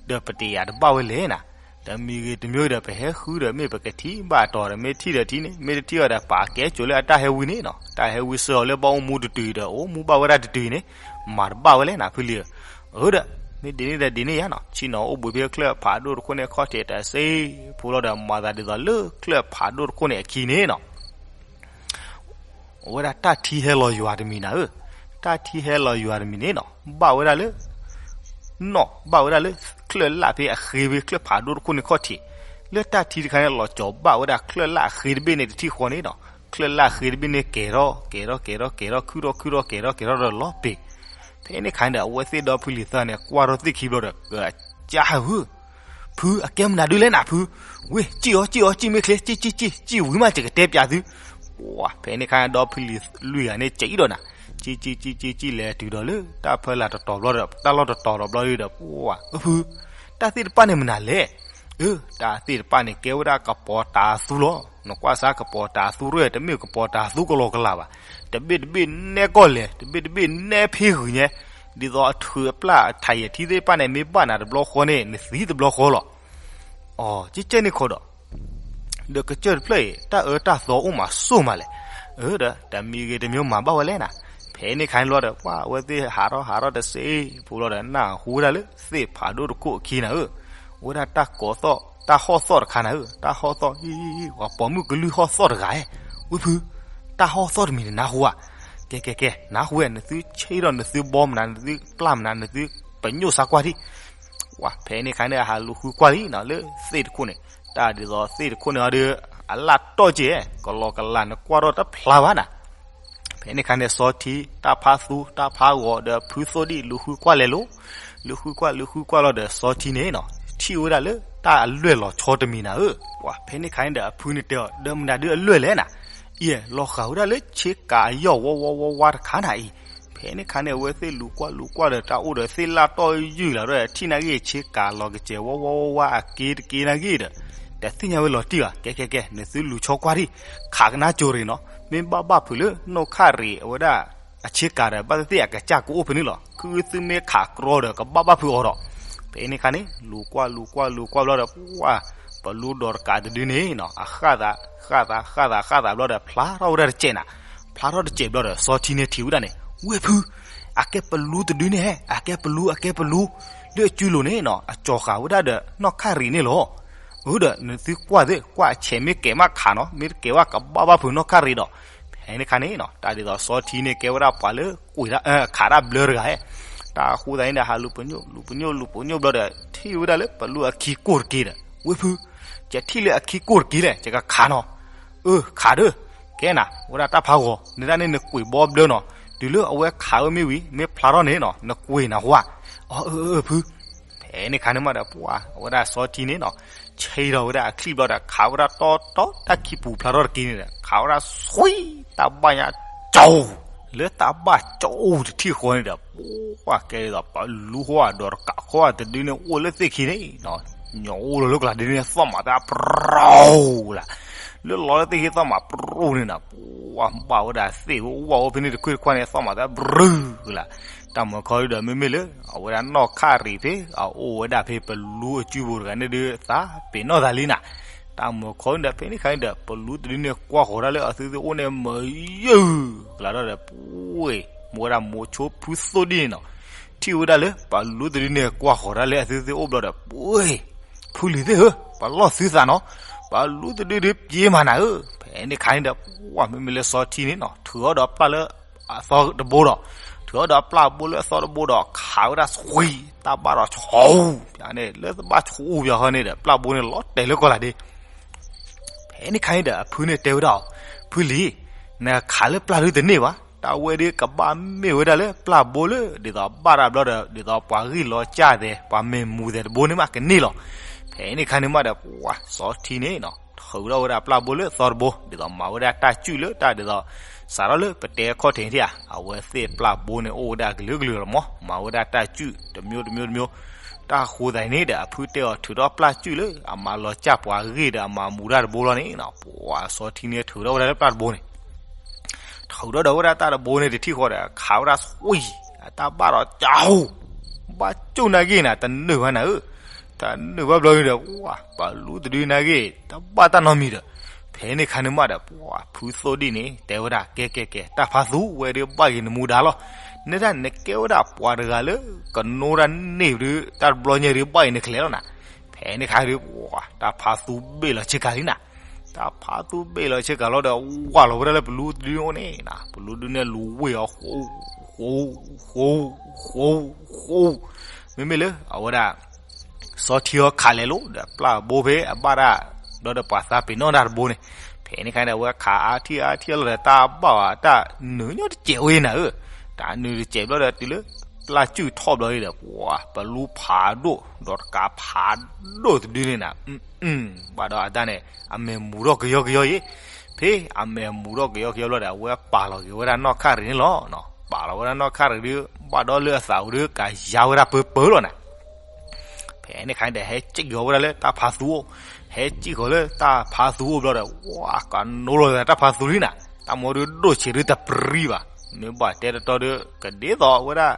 ဒီးပတယၤတဘၣ်ဝဲလဲၣ်နၤ. တမံၤဂ့ၤတမံၤဒီး ပဟဲဃုဒီးမ့ၢ်ပကထံၣ်ဘၣ်တီၤဒီး မ့ၢ်ထံၣ်ဒီးထံၣ်န့ၣ် မ့ၢ်တထံၣ်အီၤဒီး ပာ်ကဲစိၤလၢအတၢ်ဟဲဝံန့ၣ်နီၤ. တၢ်ဟဲဝံစၢၤအီၤလၢဘၣ်အိၣ်မူတတုၤဒီး အိၣ်မူဘၣ်ဝဲဒၣ်တတုၤန့ၣ် မၤတဘၣ်ဝဲလဲၣ်နၤဖုလံၤဧၢ. အၢဒီး မ့ၢ်ဒ်န့ၣ်ဒီးဒ်န့ၣ်ယါနီၤ, ဆ့ၣ်နီၤအိၣ်ဘှံးဖဲချၢၣ်ဖးဒိၣ်တခိၣ်န့ၣ် ခီၣ်ထံးတစ့ဖိလီၤဒီး မၤသးဒ်သိးလၢချၢၣ်ဖးဒိၣ်တခိၣ်န့ၣ်အခံန့ၣ်နီၤ အဝဲဒၣ်တၢ်ထံဟဲလီၤယွၤတမံၤနၤဧၢ, တၢ်ထံဟဲလီၤယွၤတမံၤန့ၣ်နီၤ ဘၣ်ဝဲဒၣ်လၢ နီၣ်ဘၣ်ဝဲဒၣ်လၢ ချၢၣ်လၣ်ဖဲအဃ့ဖဲချၢၣ်ဖးဒိၣ်တခိၣ်န့ၣ်ခီၣ်ထံး, လၢတၢ်ထံတခါန့ၣ် လီၤကၠီၤဘၣ်ဝဲဒၣ်ချၢၣ်လၣ်အဃ့တဘ့ၣ်န့ၣ်တထံၣ်ဃီန့ၣ်နီၤ, ချၢၣ်လၣ်အဃ့တဘ့ၣ်န့ၣ် ကဲၤထီၣ် ကဲၤထီၣ် ကဲၤထီၣ် ကဲၤထီၣ် ခုၣ်ထီၣ် ခုၣ်ထီၣ် ကဲၤထီၣ် ကဲၤထီၣ်ဒီးလီၤပ့ၤ ဖဲန့ၣ်ခါန့ၣ်ဒီး အဝဲသ့ၣ်ဒီဖုလံၤသၢဂၤန့ၣ် ကွၢ်ထီၣ်သ့ၣ်ခံဘျီဒီး ကကၢ်ဧၢ, ဖုအကဲမနုၤဒုလဲၣ်နၤဖု, ဝ့ၢ် စံၣ်အီၤ စံၣ်အီၤ စံၣ်မ့ၢ်ချ့ စံၣ် စံၣ် စံၣ် စံၣ်ဝံၤမး ယကတဲပၠးသု, ပှၤ ဖဲန့ၣ်ခါန့ၣ်ဒီဖုလံၤလွံၢ်ဂၤန့ၣ် ကအံၣ်ဒီးနၤ, စံၣ် စံၣ် စံၣ် စံၣ် စံၣ် လဲၤတုၤဒီးလၢ တၢ်ဖီလာ်တတီၤဘျီဒီး တၢ်လီၢ်တတီၤလီၤဘျီဒီး ပှၤ အၢဖု, တၢ်သ့ၣ်တဖၣ်န့ၣ်မနုၤလဲၣ်, အၢ တၢ်သ့ၣ်တဖၣ်န့ၣ် ကဲဝဲဒၣ်ကပီၤတၤသူလီၤ, နကွၢ်စၢ်ကပီၤတၤသူရဲၣ် တမ့ၢ်ကပီၤတၤသူကလီကလးဘၣ်, တဘ့ၣ်တဘ့ၣ်နဲၣ်ကီၢ်လဲၣ် တဘ့ၣ်တဘ့ၣ်နဲၣ်ဖ့ဂုၤညါ, ဒ်သိးအထုးအပျၢ်အထးယဲၢ်ထံသ့ၣ်တဖၣ်န့ၣ် မ့ၢ်ဘၣ်နၤတဘျီဃီန့ၣ် နသံတဘျီဃီလီၤ. အီၤ ကကဲန့ၣ်ခီဒီး ဒီးကစၢၢ်တဖျၢၣ်အံၤ တၢ်အၢတၢ်သီအိၣ်မးစိၢ်မးလဲၣ်, အၢဒီး တမံၤဂ့ၤတမံၤမၤဘၣ်ဝဲလဲၣ်နၤ, ဖဲန့ၣ်ခါန့ၣ်လီၤဒီး ပှၤအဝဲသ့ၣ်ဟးထီၣ်ဟးထီၣ်တစ့ဖိလီၤဒီး နၢ်ဟူဝဲဒၣ်လၢသ့ၣ်ဖးဒိၣ်တခိၣ်အခံနၤဧၢ, အိၣ်ဝဲဒၣ်တၢ်ကိးသီၣ် တၢ်ဟီၣ်သီၣ်တခါနၤဧၢ, တၢ်ဟီၣ်သီၣ်အံၤ ပှၤပိာ်မုၣ်ကလုၢ်ဟီၣ်သီၣ်တဂၤဧဲ, ဝ့ၢ်ဖု, တၢ်ဟီၣ်သီၣ်တမံၤန့ၣ်နၢ်ဟူဧါ, ကဲကဲကဲ နၢ်ဟူဝဲ နသုဆ့ဒီးနသုဘီမနုၤ နသုပျၢ်မနုၤ နသုပညိၣ်စါကွၢ်ထံၣ် ဝဲ ဖဲန့ၣ်ခါန့ၣ် အဟးလူၤဃုကွၢ်လံနီၤ လၢသ့ၣ်တခိၣ်န့ၣ်, တၢ်ဒ်သိးသ့ၣ်တခိၣ်န့ၣ်ဒီး အလၢ်တီၢ်က့ၤ ကလီကလး နကွၢ်ထီၣ်တဖျါဘၣ်နၤ. ဖဲန့ၣ်ခါန့ၣ် စီၤထံ တၢ်ဖးသူ တၢ်ဖးဂီၤဒီး ဖုသိၣ်ဒံၣ် လူၤဃုကွၢ်လဲၤလိၤ, လူၤဃုကွၢ် လူၤဃုကွၢ်လီၤဒီး စီၤထံန့ၣ်နီၤ ထံၣ်ဝဲဒၣ်လၢတၢ်အလွဲၢ်လီၤဆီတမံၤနၤဧၢ, ဝဲ ဖဲန့ၣ်ခါန့ၣ်ဒီး အဖုန့ၣ်တဲအီၤ ဒီးမနုၤဒုအလွဲၢ်လဲၣ်နၤ, အံၤ လီၤဃာ်ဝဲဒၣ်လၢဆ့ကၤအယီၢ်ဝီဝီဝါဝါတခါနၤအံၤ ဖဲန့ၣ်ခါန့ၣ် အဝဲသ့ၣ်လူၤကွၢ်လူၤကွၢ်ဒီး တၢ်အိၣ်ဒီးသ့ၣ်လၢ်တီၢ်ယုၢ်လီၤဒီး ထံၣ်နာ်ဂ့ၢ် ဆ့ကၤလီၤကစဲးဝီဝီဝါဝါ အက့တက့နာ်ဂ့ၢ်ဒီး တသ့ၣ်ညါဝဲလီၤတံၢ်ဘၣ်. ကဲကဲကဲ နသုလူၤဆီကွၢ်ထံၣ် ခးကနါကၠိၤရ့ၣ်နီၤ မ့ၢ်ဘၣ်ဘၣ်ဖုးလၢ နီၢ်ခၣ်ရ့ၣ်အဝဲဒၣ် အဆ့ကၤဒီး ဘၣ်သ့ၣ်သ့ၣ်အကစၢ်ကအိၣ်ဖဲန့ၣ်လီၤ. ခုသုမ့ၢ်ခးကြီဒီး ကဘၣ်ဘၣ်ဖုးအီၤဒီး ဖဲန့ၣ်ခါန့ၣ် လူၤကွၢ်လူၤကွၢ်လူၤကွၢ်ဘျီဒီး ပှၤ ပလူဒီးတကးတဒုန့ၣ်နီၤ အဃၣ်သး ဃၣ်သး ဃၣ်သး ဃၣ်သးဘျီဒီး ဖျါထီၣ်ဝဲဒၣ်တစဲးနၤ, ဖျါထီၣ်တစဲးဘျီဒီး စီၤထံန့ၣ်ထံၣ်ဝဲဒၣ်န့ၣ် ဝ့ၢ်ဖု အကဲပလူတဒုန့ၣ် အကဲပလူ အကဲပလူ လၢအစုလိၤန့ၣ်နီၤ အကၠီၤဃာ်ဝဲဒၣ်ဒီး နီၢ်ခၣ်ရ့ၣ်န့ၣ်လီၤ. အၢဒီး နသုကွၢ်သ့ၣ် ကွၢ်အဆဲးမ့ၢ်ကဲးမးခးနီၤ မ့ၢ်တကဲးဘၣ်ကဘၣ်ဘၣ်ဖုးနီၢ်ခၣ်ရ့ၣ်ဒီး ဖဲန့ၣ်ခါန့ၣ်နီၤ တၢ်ဒ်သိးစီၤထံန့ၣ်ကဲဝဲဒၣ်ပှၤလၢကွံာ် ခးတၢ်ဘျၢတဂၤဧဲ, တၢ်ဃိသတးန့ၣ်ဒီး ဟးလူၤပညိၣ် လူၤပညိၣ် လူၤပညိၣ်ဘျီဒီး ထံၣ်ဝဲဒၣ်လၢပလူအခံကိၢ်တက့ၢ်ဒီး ဝ့ၢ်ဖု ယထံၣ်လၢအခံကိၢ်တက့ၢ်လဲၣ် ယကခးနီၤ. အၢ ခးဒီး ကဲနၤ ဝဲဒၣ်တၢ်ဖးဂီၤ နဒၣ်န့ၣ်နကွံာ်ဘီဘျၢနီၤ တုၤလၢအဝဲခးဝဲမ့ၢ်ဝံၤ မ့ၢ်ဖျါထီၣ်န့ၣ်နီၤ နကွံာ်နၤဟူဧါ. အၢ အၢ အၢ ဖု ဖဲန့ၣ်ခါန့ၣ်မးဒီး ပှၤ အဝဲဒၣ်စီၤထံန့ၣ်နီၤ ဆဲးထီၣ်ဝဲဒၣ်အချံၣ်ဘျီဒီး ခးဝဲဒၣ်တီတီ တၢ်ခံပူၤဖျါထီၣ်တက့ၢ်န့ၣ်ဒီး ခးဝဲဒၣ်ဆွံ တၢ်ဘၣ်ညါ ကၠီ လၢတၢ်ဘၣ်ကၠီအူတထံၣ်ဃီန့ၣ်ဒီး ပှၤကဲဒ်သိး ပလူဃီဒီးတကးခီတဒုန့ၣ် အိၣ်လၢသ့ၣ်ခံန့ၣ်နီၤ, ညီအိၣ်လီၤလၢကျါဒုန့ၣ် သီၣ်မးတၢ်ပြူၤလၢ်, လၢလီၤလၢသ့ၣ်ခံသီၣ်မးပြူၤန့ၣ်နီၤ, ပှၤဘၣ်ဝဲဒၣ်သ့ၣ်ဝဲအိၣ်ဝဲဖဲန့ၣ်တခွ့ၣ်တခွါန့ၣ် သီၣ်မးတၢ်ပြူၤလၢ်, တၢ်မုၢ်ခီဒုဒီး မ့မ့ၢ်လၢ အဝဲဒၣ်နီၢ်ခၣ်ရံၣ်ဖဲ အအိၣ်ဝဲဒၣ်ဖဲပလူအစုပူၤတဂၤန့ၣ်ဒုး သးပ့ၤနီၣ်သးလံနၤ, တၢ်မုၢ်ခီဒုဒီး ဖဲန့ၣ်ခါန့ၣ်ဒီး ပလူတဒုန့ၣ် ကွၢ်ဃီၤဒၣ်လၢအသုသ့ၣ်အိၣ်န့ၣ် မယုၢ်ကလးဒီး ပှ့ၤ မ့ၢ်ဝဲဒၣ်မိၤဆိဖုသိၣ်ဒံၣ်န့ၣ်နီၤ, ထံၣ်ဝဲဒၣ်လၢ ပလူတဒုန့ၣ် ကွၢ်ဃီၤဒၣ်လၢအသုသ့ၣ်အိၣ်ဘျီဒီး ပှ့ၤ ဖုလံၤသ့ၣ်ဧၢ, ပလီၢ်သုသးနီၤ, ပလူတဒုဒုးပျ့ၤမးနၤဧၢ, ဖဲန့ၣ်ခါန့ၣ်ဒီး ပှၤမ့မ့ၢ်လၢစီထံန့ၣ်နီၤ ထုးအီၣ်ဒီးပျၢ်လၢအသီတဘိဒီး, ထုးအီၣ်ဒီးပျၢ်ဘိလၢအသီတဘိဒီး ခးဝဲဒၣ်ဆှံ, တၢ်ဘၣ်ဒီးဆူ, န့ၣ် လၢတဘၣ်ဆူပၠီၤဃီန့ၣ်ဒီး ပျၢ်ဘိန့ၣ်လီၤတဲာ်လၢကီၢ်လၤဒ့ ဖဲန့ၣ်ခါန့ၣ်ဒီး အဖုန့ၣ်တဲဝဲဒၣ်အီၤ, ဖုလံၤ, နခးလၢပျၢ်ဒုတန့ၢ်ဘၣ်, တၢ်ဝဲဒုးကဘၣ်မ့ၢ်ဝဲဒၣ်လၢပျၢ်ဘိလၢ ဒ်သိးဘၣ်တၢ်ဘျီဒီး ဒ်သိးပှၤဂံၢ်လီၤကၢ်သဲး ပှၤမဲာ်မူသဲးတဘိန့ၣ်မးကန့ၢ်လီၤ. ဖဲန့ၣ်ခါန့ၣ်မးဒီး ပှၤစီထံန့ၣ်နီၤ ထုးထီၣ်ဝဲဒၣ်ပျၢ်ဘိလၢအသီတဘိ ဒ်သိးမၤဝဲဒၣ်တၢ်စုၣ်လၢတၢ်ဒ်သိး စးထီၣ်လၢပတဲခီၣ်ထံးထံၣ်ဧါ, အဝဲသ့ၣ်ပျၢ်ဘိန့ၣ်အိၣ်ဝဲဒၣ်ကလုာ်ကလုာ်လီၤမး, မၤဝဲဒၣ်တၢ်စုၣ်တမျိုးတမျိုးတမျိုး, တၢ်ဃိသးန့ၣ်ဒီး အဖုတဲအီၤထုးထီၣ်ပျၢ်စုၣ်လၢ အမၤလီၤကၢ်ပှၤဂံၢ်ဒီးအမၤမူတၢ်တဘိလီၤန့ၣ်နီၤ, ပှၤစီထံန့ၣ်ထုးထီၣ်ဝဲဒၣ်လၢပျၢ်တဘိန့ၣ် ထုးထီၣ်ဒီးဝဲဒၣ်တၢ်တဘိန့ၣ်တထံၣ်ဃီဒီး ခးဝဲဒၣ်ဆှံ, အတၢ်ဘၣ်ဒီးကၠီ, ဘၣ်ကၠိၣ်နာ်က့ၤနၤ တနုာ်ဘၣ်နၤဧၢ, တနုာ်ဘၣ်ဘျီန့ၣ်ဒီး ပှၤ ပလူတဒုနာ်က့ၤ တဘၣ်တၢ်နီတမံၤဒီး, ဖဲန့ၣ်ခါန့ၣ်မးဒီး ပှၤဖုသိၣ်ဒံၣ်န့ၣ် တဲဝဲဒၣ် ကဲကဲကဲ တၢ်ဖးသူဝဲဒုးဘၣ်က့ၤနမူဒါလီၤ, နဒၣ်နကဲဝဲဒၣ်ပှၤတဂၤလၢ ကနိဒၣ်န့ၢ်ဒုး တၢ်တဘျီညါဒုးဘၣ်က့ၤနကလဲၤလီၤနၤ, ဖဲန့ၣ်ခါဒုး ပှၤ တၢ်ဖးသူဘ့ၣ်လီၤဆ့ကၤလံနၤ တၢ်ဖးသူဘ့ၣ်လီၤဆ့ကၤလီၤဒီး ဝၢ်လီၤဝဲဒၣ်လၢပလူတဒုန့ၣ်အိၣ်န့ၣ်, ပလူဒုန့ၣ်လူၤဝ့ၢ်အီၤ ဃိ, ဃိ, ဃိ, ဃိ, မ့မ့ၢ်လၢအဝဲဒၣ် စီထံအီၤခးလဲၤလိၤဒီး ပျၢ်ဘိဖဲအဘၣ်တၢ် ဒီးပှၤသးပ့ၤနီၣ်တၢ်တဘိန့ၣ်, ဖဲန့ၣ်ခါန့ၣ် အဝဲခးအါထံၣ်အါထံၣ်အလီၤဒီး တၢ်ဘၣ်အီၤတၢ်နုာ်ညီတစဲးဝဲနၤဧၢ, တၢ်နုာ်တစဲးဘျီဒီး တုၤလၢ ပျၢ်စုၣ်ထီၣ်ဘျီဒီး ပှၤ ပလူဖးဒိၣ် ဒီးတကးဖးဒိၣ်တဒုန့ၣ်နၤ, ဘၣ်ဒီးအတၢ်န့ၣ် အမဲာ်မူၤထီၣ်ကယီကယီအံၤ, ဖဲအမဲာ်မူၤထီၣ်ကယီကယီဘျီဒီး အဝဲပာ်လီၤက့ၤဝဲဒၣ်နီၢ်ခၣ်ရံၣ်န့ၣ်လီၤ, ပာ်လီၤဝဲဒၣ်နီၢ်ခၣ်ရံၣ်ဒီး ဘၣ်ဒီးလၢအသးအိၣ်ဒီး ကယၤဝဲဒၣ်ပၢပၢလီၤနၤ ဖဲန့ၣ်ခါန့ၣ်ဒီး ဟဲစံၣ်ကီၤဝဲဒၣ်လၢတၢ်ဖးသူအိၣ်, ဟဲစံၣ်ကီၤလၢတၢ်ဖးသူအိၣ်ဘျီဒီး ဝၢ် ကနိလိာ်သးတၢ်ဖးသူလံနၤ, တၢ်မ့ၢ်ဒုးဒိၣ်ဆံးဒုးတပရံဘၣ်, မ့ၢ်ဘၣ်တဲတတီဒီး ကဒ်သိးဝဲဒၣ်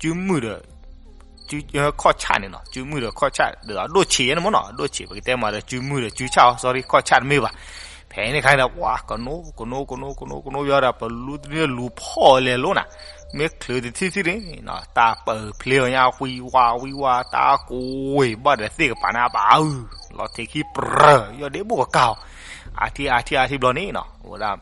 စုမုၢ်ဒီး ခီၣ်ဆၣ်န့ၣ်နီၤ, စုမုၢ်ဒီးခီၣ်ဆၣ် ဒ်သိးဒိၣ်ဆံးယဲန့ၣ်မ့ၢ်နီၤ, ဒိၣ်ဆံး ပကတဲမးဒီး စုမုၢ်ဒီးစုဆၣ်အီၤ sorry ခီၣ်ဆၣ်တမ့ၢ်ဘၣ်, ဖဲန့ၣ်ခါန့ၣ်ဒီး ဝၢ် ကနိ ကနိ ကနိ ကနိ ကနိ ယီဒီး ပလူတဒုန့ၣ်လူၤဖီၣ်လဲၤလိၤနၤ, မ့ၢ်ချုးတထံၣ်ထံၣ်န့ၣ်နီၤ တၢ်ပၢၢ်ဖျ့အီၤညါ ဝံဝါ ဝံဝါ တၢ်ကိၢ်ဝ့ၤဘၣ်ဒီးသ့ၣ်ကပၤန့ၣ် အပာ်အုၣ် လီၤထံးခံပြၢၤ ယီဒ့ဘိၣ်ကကၢ်အီၤ, အါထံၣ်အါထံၣ်အါထံၣ်ဘျီန့ၣ်နီၤ ဝဲဒၣ်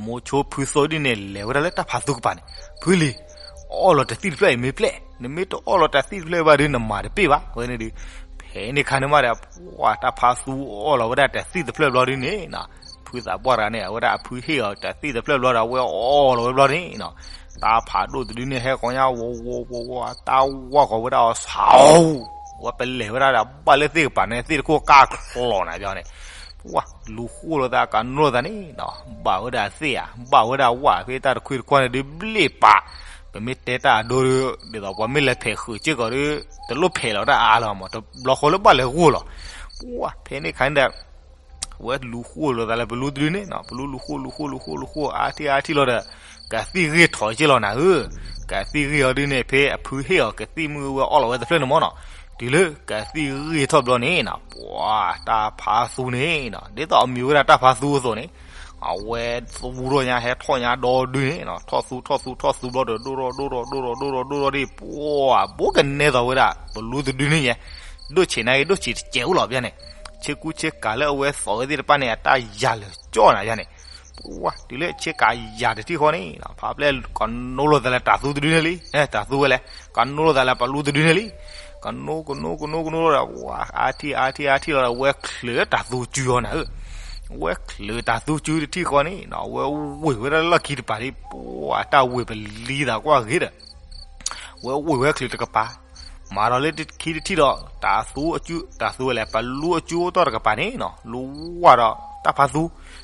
မိၤဆိဖုသိဒံၣ်န့ၣ် လဲၤဝဲဒၣ်လၢတၢ်ဖးသူကပၤန့ၣ်, ဖုလံၤ အီၣ်လီၤတသံၣ်တဖျၢၣ်အံၤမ့ၢ်ဖျဲၣ်, နမ့ၢ်တအီၣ်လီၤတသံၣ်တဖျၢၣ်ဘၣ်ဒီး နမၤတပ့ၢ်ဘၣ် ဝဲန့ၣ်ဒီး, ဖဲန့ၣ်ခါန့ၣ်မးဒီး ပှၤတၢ်ဖးသူအီၣ်လီၤဝဲဒၣ်တသံၣ်တဖျၢၣ်ဘျီဒုန့ၣ်နီၤ, ဖုသးပှၢ်တဂၤန့ၣ် အဝဲဒၣ်အဖုဟ့ၣ်အီၤတသံၣ်တဖျၢၣ်ဘျီဒီး အဝဲအီၣ်လီၤဝဲဘျီန့ၣ်နီၤ, တၢ်ဖးဒိၣ်တဒုန့ၣ် ဟဲဃီၤညါ ဝီဝီဝီဝီ တၢ်ဝၢ်ဃီၤဝဲဒၣ်အီၤ ဆၢ ဝဲပလဲၤဝဲဒၣ်ဒီး ဘၣ်လၢသ့ၣ်ကပၤန့ၣ် သ့ၣ်တခိၣ်ကၢ်ချီၤနၤဘၣ်န့ၣ်, ပှၤ လူၤဃိလိာ်သး ကနိလိာ်သးန့ၣ်နီၤ, ဘၣ်ဝဲဒၣ်သ့ၣ်ဧါ, ဘၣ်ဝဲဒၣ်ဝၣ် ဖဲတၢ်တခွံတခွါန့ၣ်ဒုးဘျ့ၣ်ပာ်, ပမ့ၢ်တဲတၢ်အဒိဒီး ဒ်သိးပှၤမ့ၢ်လဲၤဖဲးဃုာ်စ့ၢ်ကီးဒီး တလိၣ်ဖဲးလီၤတၢ်အါလီၤမး တဘျီဃီလၢဘၣ်လဲၤဂိၢ်လီၤ, ပှၤ ဖဲန့ၣ်ခါန့ၣ်ဒီး ဝဲလူၤဃိလိာ်သးလၢပလူတဒုန့ၣ်နီၤ, ပလူလူၤဃိ လူၤဃိ လူၤဃိ လူၤဃိ အါထံၣ်အါထံၣ်လီၤဒီး ကသံၣ်ဂ့ၢ်ထီၣ်က့ၤလီၤနၤဧၢ, ကသံၣ်ဂ့ၢ်အီၤဒုန့ၣ် ဖဲအဖုဟ့ၣ်အီၤကသံၣ်မုၢ်ဝဲအီၣ်လီၤဝဲတဖျၢၣ်န့ၣ်မ့ၢ်နီၤ, တုၤလၢကသံၣ်ဂ့ၢ်ထီၣ်ဘျီန့ၣ်နီၤ, ပှၤ တၢ်ဖးသူန့ၣ်နီၤ ဒ်သိးအမံၤဝဲဒၣ်တၢ်ဖးသူအသိးန့ၣ်, အဝဲသူထီၣ်ညါ ဟဲထီၣ်ညါဒီဒုန့ၣ်နီၤ, ထီၣ်သူထီၣ်သူထီၣ်သူဘျီဒီး ဒိၣ်ထီၣ်ဒိၣ်ထီၣ်ဒိၣ်ထီၣ်ဒိၣ်ထီၣ်ဒိၣ်ထီၣ်ဒ် ပှၤ ဘိးကနဲသိးဝဲဒၣ် ပလူတဒုန့ၣ်ယဲ, ဒိၣ်ဆံးနၤဂ့ၤ ဒိၣ်ဆံးတစဲးအိၣ်လီၤဘၣ်န့ၣ်, ဆ့ကူဆ့ကၤလၢအဝဲသိးဝဲသ့ၣ်တဖၣ်န့ၣ် အတၢ်ယၤလၢာ်ကၠီနၤယါန့ၣ်, ပှၤ တုၤလၢဆ့ကၤယၤတထံၣ်ဃီန့ၣ် ဖးဖျဲၣ် ကနိလိာ်သးလၢတၢ်သူတဒုန့ၣ်လံ, တၢ်သူဝဲလဲၣ် ကနိလိာ်သးလၢပလူတဒုန့ၣ်လံ, ကနိ ကနိ ကနိ ကနိဒီး ပှၤ အါထံၣ်အါထံၣ်အါထံၣ်လီၤဒီး ဝဲချုးတၢ်သူစုအီၤနၤဧၢ, ဝဲချုးတၢ်သူစုတထံၣ်ဃီန့ၣ် အဝဲဝ့ၢ်ဝဲဒၣ်လၢလီၢ်ခံတပၤဒ် ပှၤ တၢ်ဝ့ၢ်ပလံသးကွၢ်ဂ့ၤဒီး ဝဲအိၣ်ဝဲချုးတကပၤ, မၤဒီးလၢခံတထံၣ်ဒီး တၢ်သူအစု တၢ်သူဝဲလဲၣ် ပလူအစုအိၣ်တီၢ်တကပၤန့ၣ်နီၤ လူဝၢ်ဒီး တၢ်ဖးသူ,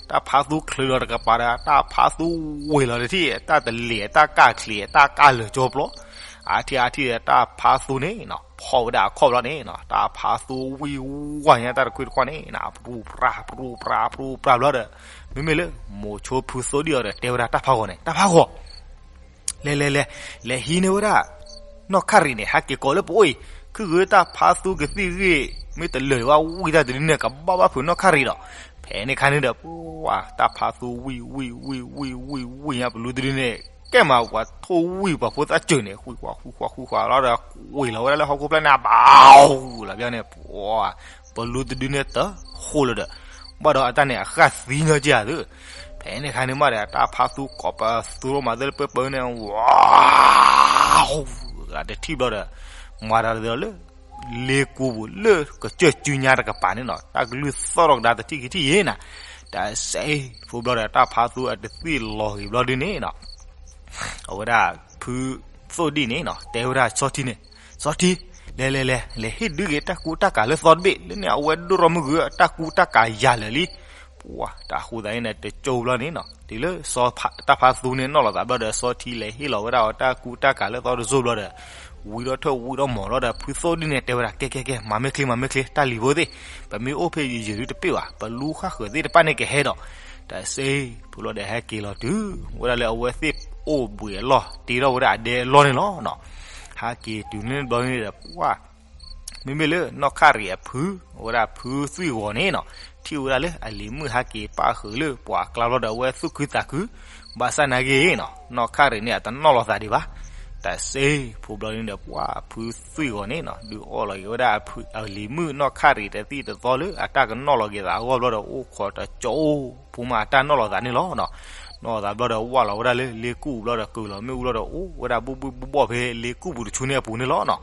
တၢ်ဖးသူချုးလီၤတကပၤဒီး တၢ်ဖးသူဝ့ၤလီၤတထံၣ် တၢ်တလ့ၣ် တၢ်ကၢ်ချံး တၢ်ကၢ်လၢာ်ကၠိပျီ, အါထံၣ်အါထံၣ်ဒီး တၢ်ဖးသူန့ၣ်နီၤ ဖီၣ်ဝဲဒၣ်အခီၣ်ဘျီန့ၣ်နီၤ တၢ်ဖးသူဝံၣ်ဝါညါတၢ်တခွံတခွီန့ၣ်နီၤ ပြူပြါ ပြူပြါ ပြူပြါဘျီဒီး မ့မ့ၢ်လၢ မိၤဆိဖုသိဒံၣ်အီၤဒီး တဲဝဲဒၣ်တၢ်ဖးဂီၤန့ၣ် တၢ်ဖးဂီၤ လဲၤလဲၤလဲၤ လဲၤဟံးန့ၢ်ဝဲဒၣ် နီၢ်ခၣ်ရံၣ်န့ၣ် ဟဲက့ၤကိးလၢပအိၣ်အံၤ, ခုၣ်ဂ့ၤတၢ်ဖးသူကသံၣ်ဂ့ၢ် မ့ၢ်တလၢာ်ဘၣ်ဝံၣ်တၢ်တဒုန့ၣ် ကဘၣ်ဘၣ်ဖုးနီၢ်ခၣ်ရံၣ်ဒီး, ဖဲန့ၣ်ခါန့ၣ်ဒီး ပှၤတၢ်ဖးသူဝံၣ်ဝံၣ်ဝံၣ်ဝံၣ်ဝံၣ်ဝံၣ်ညါပလူတဒုန့ၣ် ကဲမးပှၤထိၣ်ဝံၣ်ပှၤဖိသၣ်စၢၤန့ၣ် ဃုကွၢ်ဃုကွၢ်ဃုကွၢ်လီၤဒီး ကွံာ်လီၤဝဲဒၣ်လၢဟီၣ်ခိၣ်ဖျၢၣ်န့ၣ် ဘၣ်လီၤဘျီန့ၣ် ပှၤ ပလူတဒုန့ၣ်တဃိလၢၤဒီး, ဘၣ်ဒီးအတၢ်န့ၣ်အဃၣ်သံညီက့ၤဧါသု, ဖဲန့ၣ်ခါန့ၣ်မးဒီး တၢ်ဖးသူကိးပသူရိမၤသ့လၢပၢပၢန့ၣ် ဝါ တထံၣ်ဘျီဒီး, မၤတၢ်တသ့လီၤလၢ လ့ကူပူၤလၢကစၢၢ်စုညါတကပၤန့ၣ်နီၤ တၢ်ကလုၢ်သီၣ်ထီၣ်ကဒါတထံၣ်ကထံၣ်ယဲနၤ, တၢ်စဲဖိဘျီဒီး တၢ်ဖးသူအတသံၣ်လီၤဂ့ၤဘျီဒုန့ၣ်နီၤ အဝဲဒၣ်ဖုသိဒံၣ်န့ၣ်နီၤ တဲဝဲဒၣ်ဆီထံန့ၣ်, ဆီထံ, လဲၤလဲၤလဲၤ လဲၤဟ့ၣ်ဒုးက့ၤတၢ်ကူတၢ်ကၤလၢသီတဘ့ၣ် လၢန့ၣ်အဝဲဒိၣ်ထီၣ်မုၢ်ဂုၤ တၢ်ကူတၢ်ကၤယၤလၢာ်လံ, ပှၤတၢ်ဃိသးန့ၣ် တကၠိဘျီန့ၣ်နီၤ တုၤလၢ တၢ်ဖးသူန့ၣ်နီၣ်လီၤသးဘျီဒီး ဆီထံလဲၤဟ့ၣ်လီၤဝဲဒၣ်အီၤတၢ်ကူတၢ်ကၤလၢသီတစိၢ်ဘျီဒီး ဝံထီၣ်ထၢၣ်ဝံထီၣ်မီၤလီၤဒီး ဖုသိဒံၣ်န့ၣ် တဲဝဲဒၣ် ကဲကဲကဲ မၤမ့ၢ်ချ့ မၤမ့ၢ်ချ့ တၢ်လံၤဖိသ့ၣ်, ပမ့ၢ်အိၣ်ဖဲယံာ်ယံာ်ဒုတပ့ၢ်ဘၣ်, ပလူဃၣ်ဃၢၤသ့ၣ်တဖၣ်န့ၣ်ကဟဲဒီး, တၢ်စဲဖိလီၤဒီး ဟဲက့ၤလီၤတုၤဝဲဒၣ်လၢအဝဲသ့ၣ်အိၣ်ဘှံးအလီၢ် တ့ထီၣ်ဝဲဒၣ်အဒဲအလီၢ်န့ၣ်လီၤနီၤ, ဟဲက့ၤတုၤန့ၣ်ဘျီန့ၣ်ဒီး ပှၤ မ့မ့ၢ်လၢနီၢ်ခၣ်ရံၣ်အဖု အဝဲဒၣ်ဖုသွံၣ်ဂီၤန့ၣ်နီၤ ထံၣ်ဝဲဒၣ်လၢအလံၤမုၣ်ဟဲက့ၤပၣ်ဃုာ်လၢပှၤအကျါဘျီဒီး အဝဲသူၣ်ခုသးခု, ဘၣ်ဆၣ်နာ်က့နီၤ နီၢ်ခၣ်ရံၣ်န့ၣ် အတနီၣ်လီၤသးဒံးဘၣ်, တၢ်စဲဖိဘျီန့ၣ်ဒီး ပှၤဖုသွံၣ်ဂီၤန့ၣ်နီၤ ဒုးအီၣ်လီၤက့ၤဝဲဒၣ်အလံၤမုၣ်နီၢ်ခၣ်ရံၣ်တသံၣ်တသီလၢအတၢ်ကနီၣ်လီၤက့ၤသးအဂီၢ်ဘျီဒီး အိၣ်ခိးတကၠိ ဖိမးအတၢ်နီၣ်လီၤသးန့ၣ်လီၤနီၤ, နီၣ်လီၤသးဘျီဒီး ဝၢ်လီၤဝဲဒၣ်လၢလ့ကူၣ်ပူၤဘျီဒီး ကုၢ်လီၤမ့ၣ်အူဘျီဒီး အိၣ်ဝဲဒၣ်ဘူၣ်ဘုၣ်ဘူၣ်ဘီၣ်ဖဲလ့ကူၣ်ပူၤတဆူန့ၣ်အပူၤန့ၣ်လီၤနီၤ,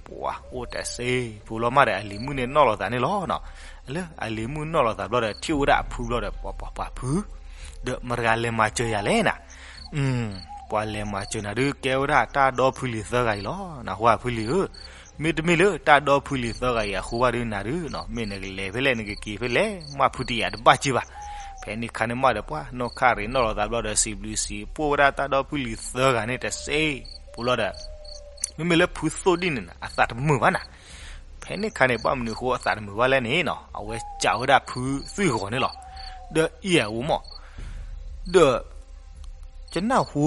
ပှၤအိၣ်တၢ်စဲဖိလီၤမးဒီး အလံၤမုၣ်န့ၣ်နီၣ်လီၤသးန့ၣ်လီၤနီၤ, လၢအလံၤမုၣ်နီၣ်လီၤသးဘျီဒီး ထံၣ်ဝဲဒၣ်အဖုဘျီဒီး ပှၤပှၤပှၤဖု ဒီးမတၤတဂၤလဲၤမၤစၢၤယၤလဲၣ်နၤ, ပှၤလဲၤမၤစၢၤနၤဒုး ကဲဝဲဒၣ်တၢ်ဒီဖုလံၤသၢဂၤအံၤလီၤ, နၢ်ဟူဧါဖုလံၤဧၢ, မ့တမ့ၢ်လၢတၢ်ဒီဖုလံၤသၢဂၤအံၤအဃိဘၣ်ဒုးနၤဒုးနီၤ မ့ၢ်နကလဲၤဖဲလဲၣ် နကက့ၤဖဲလဲၣ် မ့ၢ်ဖုတယာ်တဘၣ်က့ဘၣ်, ဖဲန့ၣ်ခါန့ၣ်မးဒီး ပှၤနီၢ်ခၣ်ရံၣ်နီၣ်လီၤသးဘျီဒီး စံးဘျုးစံးဖှိၣ်ဝဲဒၣ်တၢ်ဒီဖုလံၤသၢဂၤန့ၣ်တစဲးဖိလီၤဒီး မ့မ့ၢ်လၢဖုသိၣ်ဒံၣ်န့ၣ် အသးတမုာ်ဘၣ်နၤ, ဖဲန့ၣ်ခါန့ၣ် ဘၣ်မနုၤအဃိအသးတမုာ်ဘၣ်လဲၣ်န့ၣ်နီၤ အဝဲစံးဝဲဒၣ်ဖုသွံၣ်ဂီၤန့ၣ်လီၤ, ဒီးအံၤအဝဲမး ဒီး ယနၢ်ဟူ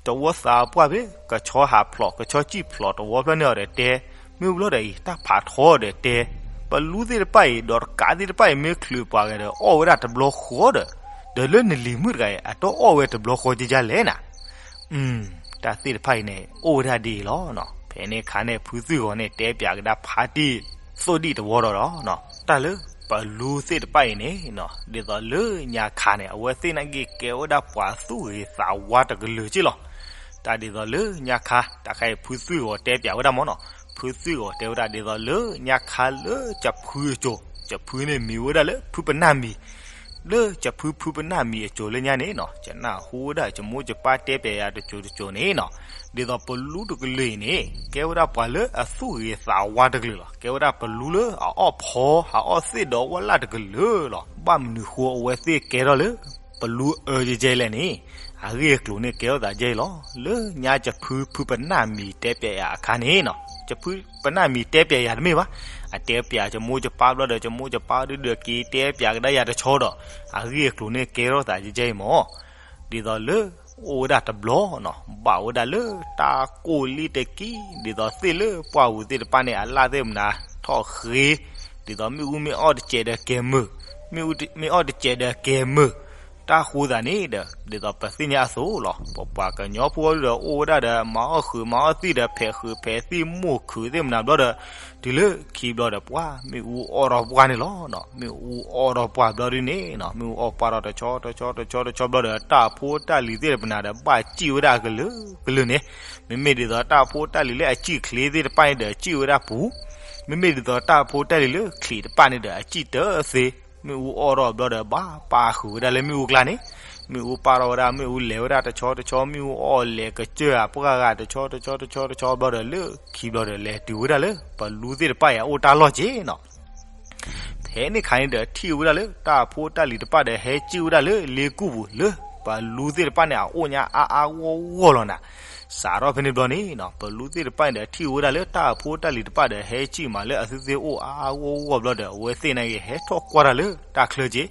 တဝီသးပှၢ်ဖဲ ကဆီဟးဖျိး ကဆီစံၣ်ဖျိးတဝီဖျၢၣ်န့ၣ်အီၤဒီးတဲ, မ့ၢ်ဘျီဒီးအံၤ တၢ်ဖးထီဒီးတဲ, ပလူသ့ၣ်တဖၣ်အံၤ ဒီးတကးသ့ၣ်တဖၣ်အံၤ မ့ၢ်ချုးပှၤဂၤဒီး အီၣ်ဝဲဒၣ်တဘျီဃီဒီး, ဒီးလၢနလံၤမုၣ်တဂၤအံၤ အတအီၣ်ဝဲတဘျီဃီကကလဲၣ်နၤ တၢ်သ့ၣ်တဖၣ်အံၤန့ၣ် အိၣ်ဝဲဒၣ်ဒ်အံၤလီၤ. ဖဲန့ၣ်အခါန့ၣ် ဖုသွံၣ်ဂီၤန့ၣ် တဲပၠးကဒါဖးတံၢ်သိၣ်ဒံၣ်တဝီဒီးလီၤ. တၢ်လၢပလူသ့ၣ်တဖၣ်အံၤန့ၣ် ဒ်သိးလၢညါခါန့ၣ် အဝဲသ့ၣ်နာ်က့ကဲဝဲဒၣ်ပှၤသူၣ်ဂ့ၤသးဝါတကလုာ်က့လီၤ. တၢ်ဒ်သိးလၢညါခါ တၢ်ခါအံၤဖုသွံၣ်ဂီၤတဲပၠးဝဲဒၣ်မ့ၢ်နီၤ, ဖုသွံၣ်ဂီၤတဲဝဲဒၣ်ဒ်သိးလၢညါခါလၢကဖုအစိၤ, ကဖုန့ၣ်မံၤဝဲဒၣ်လၢဖုပနၢ်မံၤ လၢကဖုဖုပနၢ်မံၤအစိၤလၢညါန့ၣ်နီၤ, ယနၢ်ဟူဝဲဒၣ်ယမိၢ်ယပၢ်တဲပၠးယၤတစိၤတစိၤန့ၣ်နီၤ, ဒ်သိးပလူတကလုာ်အံၤန့ၣ် ကဲဝဲဒၣ်ပှၤလၢအသူၣ်ဂ့ၤသးဝါတကလုာ်လီၤ. ကဲဝဲဒၣ်ပလူလၢအအီၣ်ဖီ အအီၣ်သ့ၣ်ဒီးဝၣ်လၢ်တကလုာ်လီၤ. ဘၣ်မနုၤဃိအဝဲသ့ၣ်ကဲထီၣ်လၢ ပလူအၢကဲကဲလဲၣ်န့ၣ်, အဂ့ၢ်အကျိၤန့ၣ်ကဲထီၣ်သးကဲအံၤလီၤ. လၢညါကဖုဖုပနၢ်မံၤတဲပၠးယၤအခါန့ၣ်နီၤ, ကဖုပနၢ်မံၤတဲပၠးယၤတမ့ၢ်ဘၣ်, အတဲပၠးယမိၢ်ယပၢ်ဘျီဒီး ယမိၢ်ယပၢ်ဒုးဒီးက့ၤတဲပၠးကဒါယၤတဆီဒီး, အဂ့ၢ်အကျိၤန့ၣ်ကဲထီၣ်သးကဲကဲအံၤမ့ၢ် ဒ်သိးလၢ အိၣ်ဝဲဒၣ်တဘျီနီၤ, ဘၣ်ဝဲဒၣ်လၢတၢ်ကိၢ်လံတက့ၢ်, ဒ်သိးသ့ၣ်လၢပှၢ်ပူၤသ့ၣ်တဖၣ်န့ၣ် အလၣ်သ့ၣ်မနုၤထီၣ်ဃ့, ဒ်သိးမ့ၣ်အူမ့ၢ်အီၣ်တစဲးဒီးကဲမုာ်, မ့ၣ်အူမ့ၢ်အီၣ်တစဲးဒီးကဲမုာ်, တၢ်ဃိသးန့ၣ်ဒီး ဒ်သိးပသ့ၣ်ညါအသိးလီၤ. ပပှၤကညီဖိဒီးအိၣ်ဝဲဒၣ်ဒီး မၤအီၣ်ဃုာ်မၤအီၣ်သံၣ်ဒီး ဖဲးဃုာ်ဖဲးသံၣ်မိၢ်ခုးသ့ၣ်မနုၤဘျီဒီး တုၤလၢခံဘျီဒီး ပှၤမ့ၣ်အူအီၣ်ထီၣ်ပှၢ်န့ၣ်လီၤ. မ့ၣ်အူအီၣ်ထီၣ်ပှၢ်ဘျီဒုန့ၣ်နီၤ, မ့ၣ်အူအီၣ်ပှၢ်ထီၣ်တဆီတဆီတဆီတဆီဘျီဒီး တၢ်ဖိတၢ်လံၤသ့ၣ်တဖၣ်န့ၣ်ဒီး ဘၣ်စံၣ်ဝဲဒၣ်အကလုာ်ကလုာ်န့ၣ်, မ့မ့ၢ်ဒ်သိးတၢ်ဖိတၢ်လံၤလၢအစံၣ်ချ့သ့ၣ်တဖၣ်န့ၣ်ဒီး စံၣ်ဝဲဒၣ်ပူၤ, မ့မ့ၢ်ဒ်သိးတၢ်ဖိတၢ်လံၤလၢချံးတဖၣ်န့ၣ်ဒီး အစံၣ်တသ့. မ့ၣ်အူအီၣ်ထီၣ်ဘျီဒီး ဘၣ်ပာ်ဃုာ်ဝဲဒၣ်လၢမ့ၣ်အူကျါန့ၣ်, မ့ၣ်အူပာ်ထီၣ်ဝဲဒၣ် မ့ၣ်အူလဲၤဝဲဒၣ်တဆီတဆီ, မ့ၣ်အူအီၣ်လဲၤကစၢၢ်ဧါပှၢ်ဂၤတဆီတဆီတဆီတဆီဘျီဒီး လၢခံဘျီဒီး လဲၤတုၤဝဲဒၣ်လၢပလူသ့ၣ်တဖၣ်အံၤအအိၣ်တၢ်လီၢ်က့နီၤ. ဖဲ ဖဲန့ၣ်ခါန့ၣ်ဒီး ထံၣ်ဝဲဒၣ်လၢတၢ်ဖိတၢ်လံၤတဖၣ်ဒီး ဟဲစံၣ်ဝဲဒၣ်လၢလ့ကူၣ်ပူၤလၢ ပလူသ့ၣ်တဖၣ်န့ၣ် အအိၣ်ညါအါအါဂီၢ်ဂီၢ်လီၤနၤ. စးထီၣ်ဖဲန့ၣ်ဘျီန့ၣ်နီၤ ပလူသ့ၣ်တဖၣ်န့ၣ်ဒီး ထံၣ်ဝဲဒၣ်လၢတၢ်ဖိတၢ်လံၤတဖၣ်ဒီး ဟဲစံၣ်မးလၢအသုသ့ၣ်အိၣ်အါအါဂီၢ်ဂီၢ်ဘျီဒီး အဝဲသ့ၣ်န့ၣ်ဂ့ၤ ဟဲထီၣ်ကွၢ်တၢ်လၢတၢ်ချၢက့ၤ,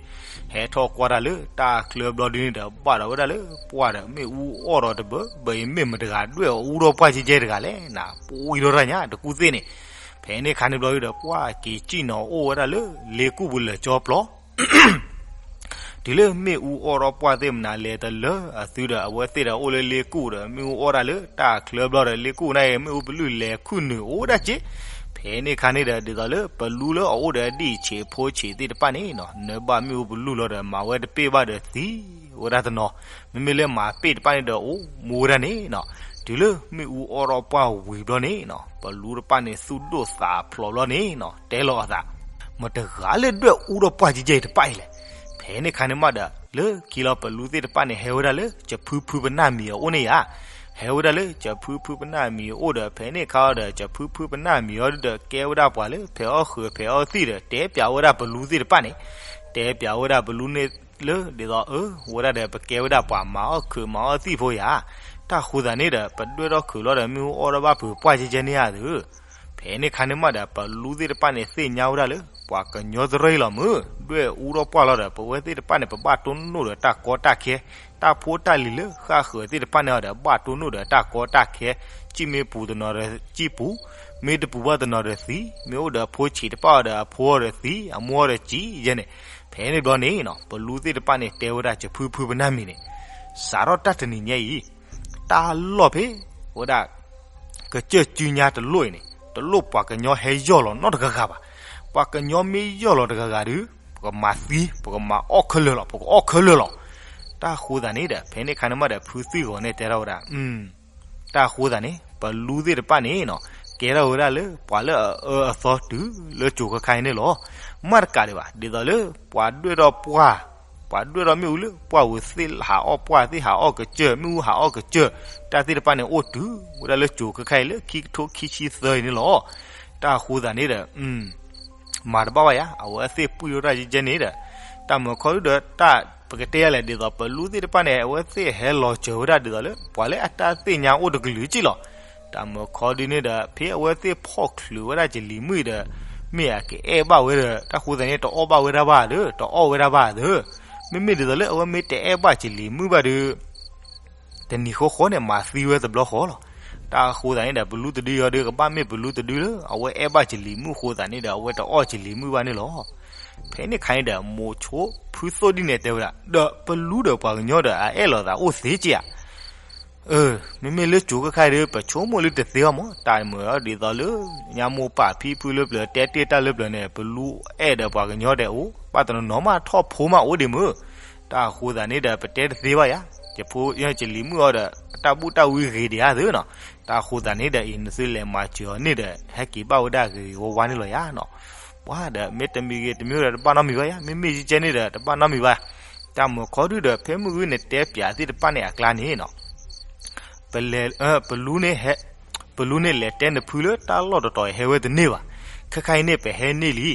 ဟဲထီၣ်ကွၢ်တၢ်လၢတၢ်ချၢဘျီဒုန့ၣ်ဒီး ဘၣ်ဒီးဝဲဒၣ်လၢပှၢ်ဒီး မ့ၣ်အူအီၣ်ဒီးတဘၢဘၢအံၤ မ့ၢ်မတဂၤဒွဲၣ်အူထီၣ်ပှၢ်ကဲကဲတဂၤလဲၣ်နၤ, ပှံထီၣ်တၢ်ညါတကူၣ်သ့ၣ်န့ၣ်. ဖဲန့ၣ်ခါန့ၣ်ဘျီဒုဒီး ပှၢ်က့ၤစံၣ်နီၤအိၣ်ဝဲဒၣ်လၢလ့ကူၣ်ပူၤလၢာ်ကၠီပျီ တုၤလၢမ့ၣ်အူအီၣ်ထီၣ်ပှၢ်သ့ၣ်မနုၤလဲၤတလၢအသုဒီး အဝဲသ့ၣ်ဒီးအိၣ်လၢလ့ကူၣ်ဒီး မ့ၣ်အူအီၣ်တၢ်လၢတၢ်ချၢဘျီဒီး လ့ကူၣ်န့ၣ်ဂ့ၤ မ့ၣ်အူပလူၢ်လဲၤခုၣ်နုာ်အိၣ်ဝဲဒၣ်က့ၤ. ဖဲန့ၣ်ခါန့ၣ်ဒီး ဒ်သိးလၢပလူလၢအအိၣ်ဒီးအဒံၣ်ဆံးဖိဆံးသ့ၣ်တဖၣ်န့ၣ်နီၤ နၢဘၣ်မ့ၣ်အူပလူၢ်လီၤဒီး မၤဝဲတပ့ၢ်ဘၣ်ဒီးသံဝဲဒၣ်တနီၤ, မ့မ့ၢ်လၢမၤပ့ၢ်တဖၣ်န့ၣ်ဒီးအိၣ်မူဝဲဒၣ်န့ၣ်နီၤ. တုၤလၢမ့ၣ်အူအီၣ်ထီၣ်ပှၢ်ဝံၤဘျီန့ၣ်နီၤ ပလူတဖၣ်န့ၣ်သူၣ်ဒိၣ်သးဖျိးဘျီန့ၣ်နီၤ တဲလီၤအသး မတဂၤလၢဒွဲၣ်အူဒီးပှၢ်ကဲကဲအံၤတဖၣ်အံၤလဲၣ်. ဖဲန့ၣ်ခါန့ၣ်မးဒီး လၢခံလီၤပလူသ့ၣ်တဖၣ်န့ၣ် ဟဲဝဲဒၣ်လၢကဖုဖုပနၢ်မံၤအအိၣ်န့ၣ်ဧါ. ဟဲဝဲဒၣ်လၢကဖုဖုပနၢ်မံၤအအိၣ်ဒီး ဖဲန့ၣ်ခါဒီး ကဖုဖုပနၢ်မံၤအီၤဒီး ကဲဝဲဒၣ်ပှၤလၢဖဲးအီၣ်ဃုာ်ဖဲးအီၣ်သံၣ်ဒီး တဲပၠးဝဲဒၣ်ပလူသ့ၣ်တဖၣ်န့ၣ်, တဲပၠးဝဲဒၣ်ပလူန့ၣ်လၢ ဒ်သိးအဝဲဒၣ်ဒီး ပကဲဝဲဒၣ်ပှၤမၤအီၣ်ခုးမၤအီၣ်သံၣ်ဖိယါ. တၢ်ဃိသးန့ၣ်ဒီး ပဒွဲၣ်ထီၣ်ခုးလီၤဒီး မ့ၣ်အူအီၣ်ထီၣ်ဘၣ်ဖုးပှၢ်ကဲကဲန့ၣ်ဧါသု. ဖဲန့ၣ်ခါန့ၣ်မးဒီး ပလူသ့ၣ်တဖၣ်န့ၣ်သ့ၣ်ညါဝဲဒၣ်လၢ ပှၤကညီတရၢအံၤလီၤမုၢ် ဒွဲၣ်အူထီၣ်ပှၢ်လီၤဒီး ပဝဲသ့ၣ်တဖၣ်န့ၣ် ပဘၣ်တိၢ်နီၣ်ဒီးတၢ်ကီတၢ်ခဲ, တၢ်ဖိတၢ်လံၤလၢဃၣ်ဃၢၤသ့ၣ်တဖၣ်န့ၣ်အီၤဒီး ဘၣ်တိၢ်နီၣ်ဒီးတၢ်ကီတၢ်ခဲ, စံၣ်မ့ၢ်ပူၤတနီၤဒီးစံၣ်ပူၤ, မ့ၢ်တပူၤဘၣ်တနီၤဒီးသံ, မ့ၢ်အိၣ်ဒီးအဖိဆံးတဖၣ်အီၤဒီးအဖိအီၤဒီးသံ, အမိၢ်အီၤဒီးစံၣ်ယဲန့ၣ်. ဖဲန့ၣ်ဘျီန့ၣ်နီၤ ပလူသ့ၣ်တဖၣ်န့ၣ် တဲဝဲဒၣ်ကဖုဖုပနၢ်မံၤန့ၣ်, စးထီၣ်တၢ်တနံၤညါအံၤ တၢ်လီၢ်ဖဲ ဝဲဒၣ် ကစၢၢ်စုညါတလိၣ်အံၤန့ၣ် တလိၣ်ပှၤကညီဟဲယီၢ်လီၤနီတဂၤဂၤဘၣ်. ပှၤကညီမ့ၢ်ယီၢ်လီၤတဂၤဂၤဒီး ပကမၤသံ ပကမၤအီၣ်ခဲလၢာ်လီၤ ပကအီၣ်ခဲလၢာ်လီၤ. တၢ်ဃိသးန့ၣ်ဒီး ဖဲန့ၣ်ခါန့ၣ်မးဒီး ဖုသံၣ်ဂီၤန့ၣ်တဲထီၣ်ဝဲဒၣ် တၢ်ဃိသးန့ၣ် ပလူသ့ၣ်တဖၣ်န့ၣ်နီၤ ကဲထီၣ်ဝဲဒၣ်လၢပှၤလၢအအၢအသီတုၤလၢကၠိၤခဲခါအံၤန့ၣ်လီၤ. မ့ၢ်တကးဒံးဘၣ် ဒ်သိးလၢပှၤဒွဲၣ်ထီၣ်ပှၢ် ပှၤဒွဲၣ်ထီၣ်မ့ၣ်အူလၢပှၢ်ဝံၤသ့ၣ်ဟးအီၣ်ပှၢ်သ့ၣ်ဟးအီၣ်ကစၢၢ် မ့ၣ်အူဟးအီၣ်ကစၢၢ် တၢ်သ့ၣ်တဖၣ်န့ၣ်အိၣ်တုၤဝဲဒၣ်လၢကၠိၤခဲခါအံၤလၢခံကထိခံဆံသၢအံၤန့ၣ်လီၤ. တၢ်ဃိသးန့ၣ်ဒီး မၤတဘၣ်ဘၣ်ယါ အဝဲသ့ၣ်ပှံၢ်ထီၣ်တၢ်ယဲၢ်ကဲန့ၣ်ဒီး တၢ်မုာ်ခီဒုဒီးတၢ် ပကတဲယၤလဲၣ် ဒ်သိးပလူသ့ၣ်တဖၣ်န့ၣ် အဝဲသ့ၣ်ဟဲလီၤစၢၤဝဲဒၣ်ဒ်သိးလၢ ပှၤလၢအတၢ်သ့ၣ်ညါအိၣ်တကလုာ်က့လီၤ. တၢ်မုာ်ခီဒုန့ၣ်ဒီး ဖဲအဝဲသ့ၣ်ဖီၣ်ချုးဝဲဒၣ်ကလံၤမုၣ်ဒီး မ့ၢ်အကအဲၣ်ဘၣ်ဝဲဒီး တၢ်ဃိသးန့ၣ် တအီၣ်ဘၣ်ဝဲဒၣ်ဘၣ်ဒီး တအီၣ်ဝဲဒၣ်ဘၣ်ဒီး မ့မ့ၢ်ဒ်သိးလၢအဝဲမ့ၢ်တအဲၣ်ဘၣ်ကလံၤမုၣ်ဘၣ်ဒီး တနံၤဃီဃီန့ၣ် မၤသံဝဲတဘျီဃီလီၤ. တၢ်အဃိသတးန့ၣ်ဒီး ပလူတဒုအီၤဒီး ကဘၣ်မ့ၢ်ပလူတဒုလၢ အဝဲအဲၣ်ဘၣ်ကလံၤမုၣ်အဃိသတးန့ၣ်ဒီး အဝဲတအီၣ်ကလံၤမုၣ်ဘၣ်န့ၣ်လီၤ. ဖဲန့ၣ်ခါန့ၣ်ဒီး မိၤဆိဖုသိၣ်ဒံၣ်န့ၣ်တဲဝဲဒၣ် ဒီးပလူဒီးပှၤကညီဒီး အအဲၣ်လိာ်သးအိၣ်သ့က့ဧါ. အၢ မ့မ့ၢ်လၢကၠိၤခါခါဒီး ပဆိကမိၣ်လၢတသ့ဘၣ်မး တၢ်မုာ်အီၤဒ်သိးလၢ ညါမိၢ်ပၢ်ဖံဖုလၢပျၢၤတဲတ့ၢ်တၢ်လၢပျၢၤန့ၣ် ပလူအဲၣ်ဒီးပှၤကညီဒီးအိၣ် ဘၣ်တနီၤနီၤမးထီၣ်ဖိမးအိၣ်ဒံးမုၢ်. တၢ်အဃိသတးန့ၣ်ဒီး ပတဲတသ့ဘၣ်ယါ ယဖိယကလံၤမုၣ်အီၤဒီး အတၢ်ဘူၣ်တၢ်ဝံဂ့ၤဒံးဧါသုနီၤ. တၢ်အဃိသတးန့ၣ်ဒီး အံၤနသုလဲၤမၤစၢၤအီၤန့ၣ်ဒီး ဟဲက့ၤဘၣ်ဝဲဒၣ်ဂ့ၤဂ့ၤဝါဝါန့ၣ်လီၤယါနီၤ. ပှၤဒီးမ့ၢ်တမံၤဂ့ၤတမံၤဒီး တဘၣ်နီတမံၤဘၣ်ယါ မ့မ့ၢ်ယကဲန့ၣ်ဒီး တဘၣ်နီတမံၤဘၣ်. တၢ်မုာ်ခီဒုဒီး ဖဲမုၢ်ဂုၢ်န့ၣ်တဲပၠးသ့ၣ်တဖၣ်န့ၣ်အကျါန့ၣ်နီၤ ပလဲၤ ပလူန့ၣ်ဟဲ ပလူန့ၣ်လဲၤတဲနဖုလၢတၢ်လီၢ်တတီၤအံၤဟဲဝဲတန့ၢ်ဘၣ်. ခဲခါအံၤန့ၣ် ပဟဲန့ၢ်လံ.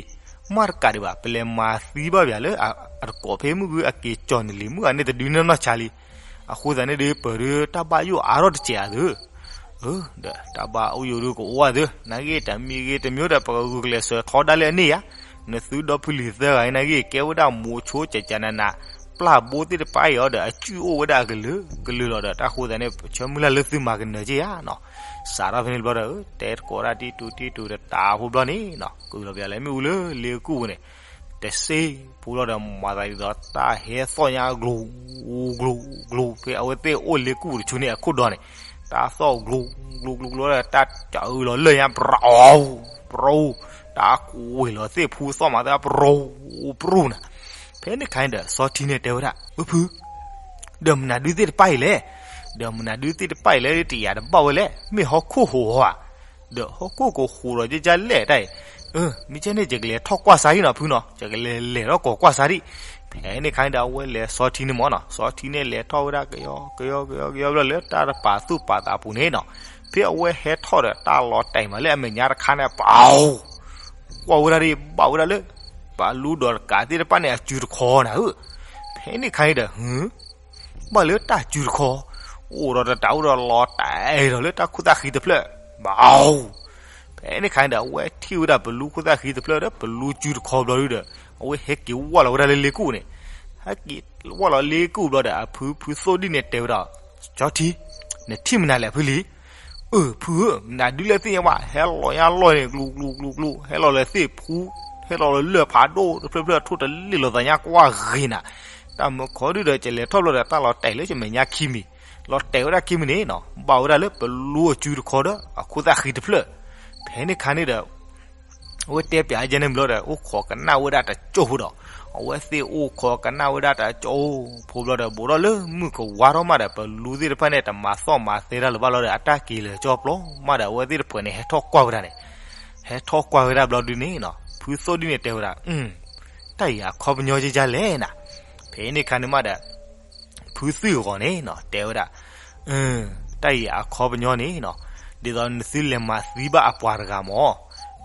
မ့ၢ်တကးဒံးဘၣ် ပလဲၤမၤသံဘၣ်ပၠးလၢ အတကိးဖဲမုၢ်ဂုၢ်အက့ၤကၠီၤနလံၤမုၣ်ဂၤန့ၣ် တဒုန့ၣ်နီၢ်ဆါလံ. အဃိသတးန့ၣ်ဒီး ပဒုတၢ်ဘၣ်ယိၣ်အါထီၣ်တစဲးဧါသု ဒီးတၢ်ဘၣ်အိၣ်ယိာ်ဒုကအိၣ်ဧါသု နာ်ဂ့ၢ်တမံၤဂ့ၤတမံၤဒီး ပကဂုာ်ကျဲးစၢးထီဒါလၢအန့ၢ်ယါ. နသုဒီဖုလံၤသၢဂၤအံၤနာ်ဂ့ၢ် ကဲဝဲဒၣ်မိၤဆိကကနန ပျၢ်ဘိသ့ၣ်တဖၣ်အံၤအီၤဒီး အစုၣ်အိၣ်ဝဲဒၣ်အကလုာ်ကလုာ်လီၤဒီး တၢ်ဃိသတးန့ၣ် ပဆၢမုၢ်လၢ်လၢသုမၤကနၢၤက့ဧါနီၤ. စးထီၣ်ဖဲန့ၣ်ဘျီဒီး တဲတကိးဒၣ်တံတူတံတူတတးဖိဘျီန့ၣ်နီၤ ကုၢ်လီၤပၠးလၢမ့ၣ်အူလၢလ့ကူၣ်ပူၤန့ၣ် တစ့ဖိလီၤဒီး မၤသးဒ်သိးတၢ်ဟဲသီၣ်ညါ ကျိၤကျိၤကျိၤ ဖဲအဝဲသ့ၣ်အိၣ်လ့ကူၣ်ပူၤတဆူန့ၣ် အခိၣ်ဒီးန့ၣ် တၢ်သီၣ်ကျိၤကျိၤကျိၤကျိၤဒီး တၢ်စးအုးလီၤလၢၢ်ညါ ပရီ ပရီ တၢ်ကွံာ်လီၤသ့ၣ်ဖူသီၣ်မးသး ပရီ ပရီနၤ. ဖဲန့ၣ်ခါန့ၣ်ဒီး စီၤထံန့ၣ်တဲဝဲဒၣ် အၢ ဖု ဒီးမနုၤဒုသ့ၣ်တဖၣ်အံၤလဲၣ်. ဒီးမနုၤဒုသ့ၣ်တဖၣ်အံၤလဲၣ် တယာ်တဘၣ်ဝဲလဲၣ် မ့ၢ်ဟီၣ်ခိၣ်ဟိးဧါ. ဒီးဟီၣ်ခိၣ်ကဟိးဒီးယကလဲၣ်တၢ်အံၤ. အၢ မ့ၢ်ကဲန့ၣ် ယကလဲၤထီၣ်ကွၢ်ဆါအံၤနီၤ ဖုနီၤ ယကလဲၤလဲၤထီၣ်ကိးကွၢ်ဆါဒံး. ဖဲန့ၣ်ခါန့ၣ်ဒီး အဝဲလဲၤစီၤထံန့ၣ်မ့ၢ်နီၤ စီၤထံန့ၣ်လဲၤထီၣ်ဝဲဒၣ်ကယီကယီကယီကယီဘျီလၢတၢ်တပာ်သူၣ်ပာ်သးပူၤန့ၣ်နီၤ ဖဲအဝဲဟဲထီၣ်ဒီးတၢ်လီၤတဲာ်မးလၢအမဲာ်ညါတခါန့ၣ် ပ ကွၢ်ဝဲဒၣ်ဒ်ဘၣ်ဝဲဒၣ်လၢ ပလူဒီးတကးသ့ၣ်တဖၣ်န့ၣ် အစုတခီနၤဧၢ, ဖဲန့ၣ်ခါအံၤဒီး ဘၣ်လၢတၢ်စုတခီ, အိၣ်ဒီးတတးအိၣ်ဒီးလီၤတဲာ်ဒီးလၢတၢ်ခိၣ်သၣ်ဃံတဖျၢၣ်, ဘၣ်, ဖဲန့ၣ်ခါအံၤဒီး အဝဲထံၣ်ဝဲဒၣ်ပလူခိၣ်သၣ်ဃံတဖျၢၣ်ဒီး ပလူစုတခီဘျီဒုဒီး အဝဲဟဲက့ၤဝၢ်လီၤဝဲဒၣ်လၢလ့ကူၣ်န့ၣ်, ဟဲက့ၤဝၢ်လီၤလ့ကူၣ်ဘျီဒီး အဖုဖုသိၣ်ဒံၣ်န့ၣ်တဲဝဲဒၣ်, ကၠီထံ, နထံၣ်မနုၤလဲၣ်ဖုလံ, အၢ ဖုဧၢ မနုၤဒုလဲၣ်သ့ၣ်ညါဘၣ်, ဟဲလီၤညါလီၢ်န့ၣ် ကျူကျူကျူကျူ ဟဲလီၤလၢသ့ၣ်ဖူ, ဟဲလီၤလၢလၢၢ်ဖးဒိၣ်တဖျၢၣ်ဖျၢၣ် ထိၣ်တလ့ၢ်လီၤသးညါကွၢ်ဂ့ၤနၤ, တၢ်မုာ်ခီဒုဒီး ကလဲၤထီၣ်ဘျီဒီး တၢ်လီၤတဲာ်လၢကမဲာ်ညါခံမံၤ, လီၤတဲာ်ဝဲဒၣ်ခံမံၤန့ၣ်နီၤ ဘၣ်ဝဲဒၣ်လၢပလူအစုတခီဒီး အခိၣ်သၣ်ဃံတဖျၢၣ်, ဖဲန့ၣ်ခါန့ၣ်ဒီး အဝဲတဲပၠးယဲန့ၣ်ဘျီဒီး အိၣ်ခိးကနၣ်ဝဲဒၣ်တကၠိၢ်ဖိဒီး, အဝဲသ့ၣ်အိၣ်ခိးကနၣ်ဝဲဒၣ်တကၠိၢ်ဖိဘျီဒီး ဘူးထီၣ်လၢမုၢ်ကဝါထီၣ်မးဒီး ပလူသ့ၣ်တဖၣ်န့ၣ် တမၤသီၣ်မၤသဲတၢ်လၢၤဘၣ်လီၤဒီး အတၢ်က့ၤလၢာ်ကၠီပျီမးဒီး အဝဲသ့ၣ်တဖုန့ၣ် ဟဲထီၣ်ကွၢ်ဝဲဒၣ်န့ၣ်, ဟဲထီၣ်ကွၢ်ဝဲဒၣ်ဘျီဒုန့ၣ်နီၤ ဖုသိၣ်ဒံၣ်န့ၣ် တဲဝဲဒၣ်, တၢ်အံၤအခီပညီကကလဲၣ်နၤ, ဖဲန့ၣ်ခါန့ၣ်မးဒီး ဖုသုၣ်ဂီၤန့ၣ်နီၤ တဲဝဲဒၣ်, တၢ်အံၤအခီပညီန့ၣ်နီၤ, ဒ်သိးနသုလဲၤမၤသံဘၣ်အပှၤတဂၤမး,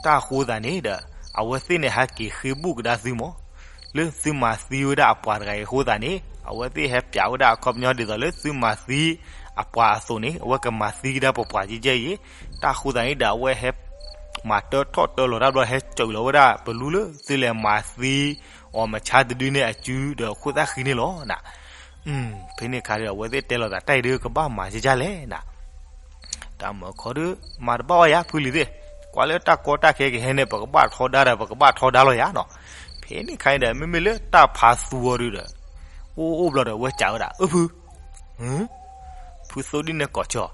တၢ်အဃိသတးန့ၣ်ဒီး အဝဲသ့ၣ်န့ၣ်ဟဲက့ၤဃ့ဘူၣ်ကဒါသုမး, လၢသုမၤသံဝဲဒၣ်အပှၤတဂၤအံၤအဃိသတးန့ၣ် အဝဲသ့ၣ်ဟဲပၠးဝဲဒၣ်အခီပညီဒ်သိးလၢသုမၤသံအပှၤအသိးန့ၣ် အဝဲကမၤသံကဒါပပှၤကဲကဲအံၤ, တၢ်အဃိသတးန့ၣ်ဒီး အဝဲဟဲ မၤတၢထီၣ်တၢလီၤတၢ်ဘျီ ဟဲစိာ်လီၤဝဲဒၣ်ပလူလၢသုလဲၤမၤသံအီၤမဆါတဒုန့ၣ်အစုဒီးခိၣ်သၣ်ဃံန့ၣ်လီၤနၤ, ဖဲန့ၣ်ခါဒီး အဝဲသ့ၣ်တဲလီၤသး တၢ်အံၤဒုးကဘၣ်မၤကကလဲၣ်နၤ, တၢ်မုာ်ခီဒုး မၤတဘၣ်ဘၣ်ယၤဖုလံၤသ့ၣ်, ကွၢ်လၢတၢ်ကီတၢ်ခဲကဟဲန့ၣ် ပကဘၣ်ထီဒါဒီး ပကဘၣ်ထီဒါလီၤယၤနီၤ, ဖဲန့ၣ်ခါအံၤဒီး မ့မ့ၢ်လၢတၢ်ဖးသူအီၤဒုးဒီး အိၣ်အိၣ်ဘျီဒီး အဝဲစံးဝဲဒၣ် အၢ ဖု ဖုသိၣ်ဒံၣ်န့ၣ်ကိးဆၢ, ဒ်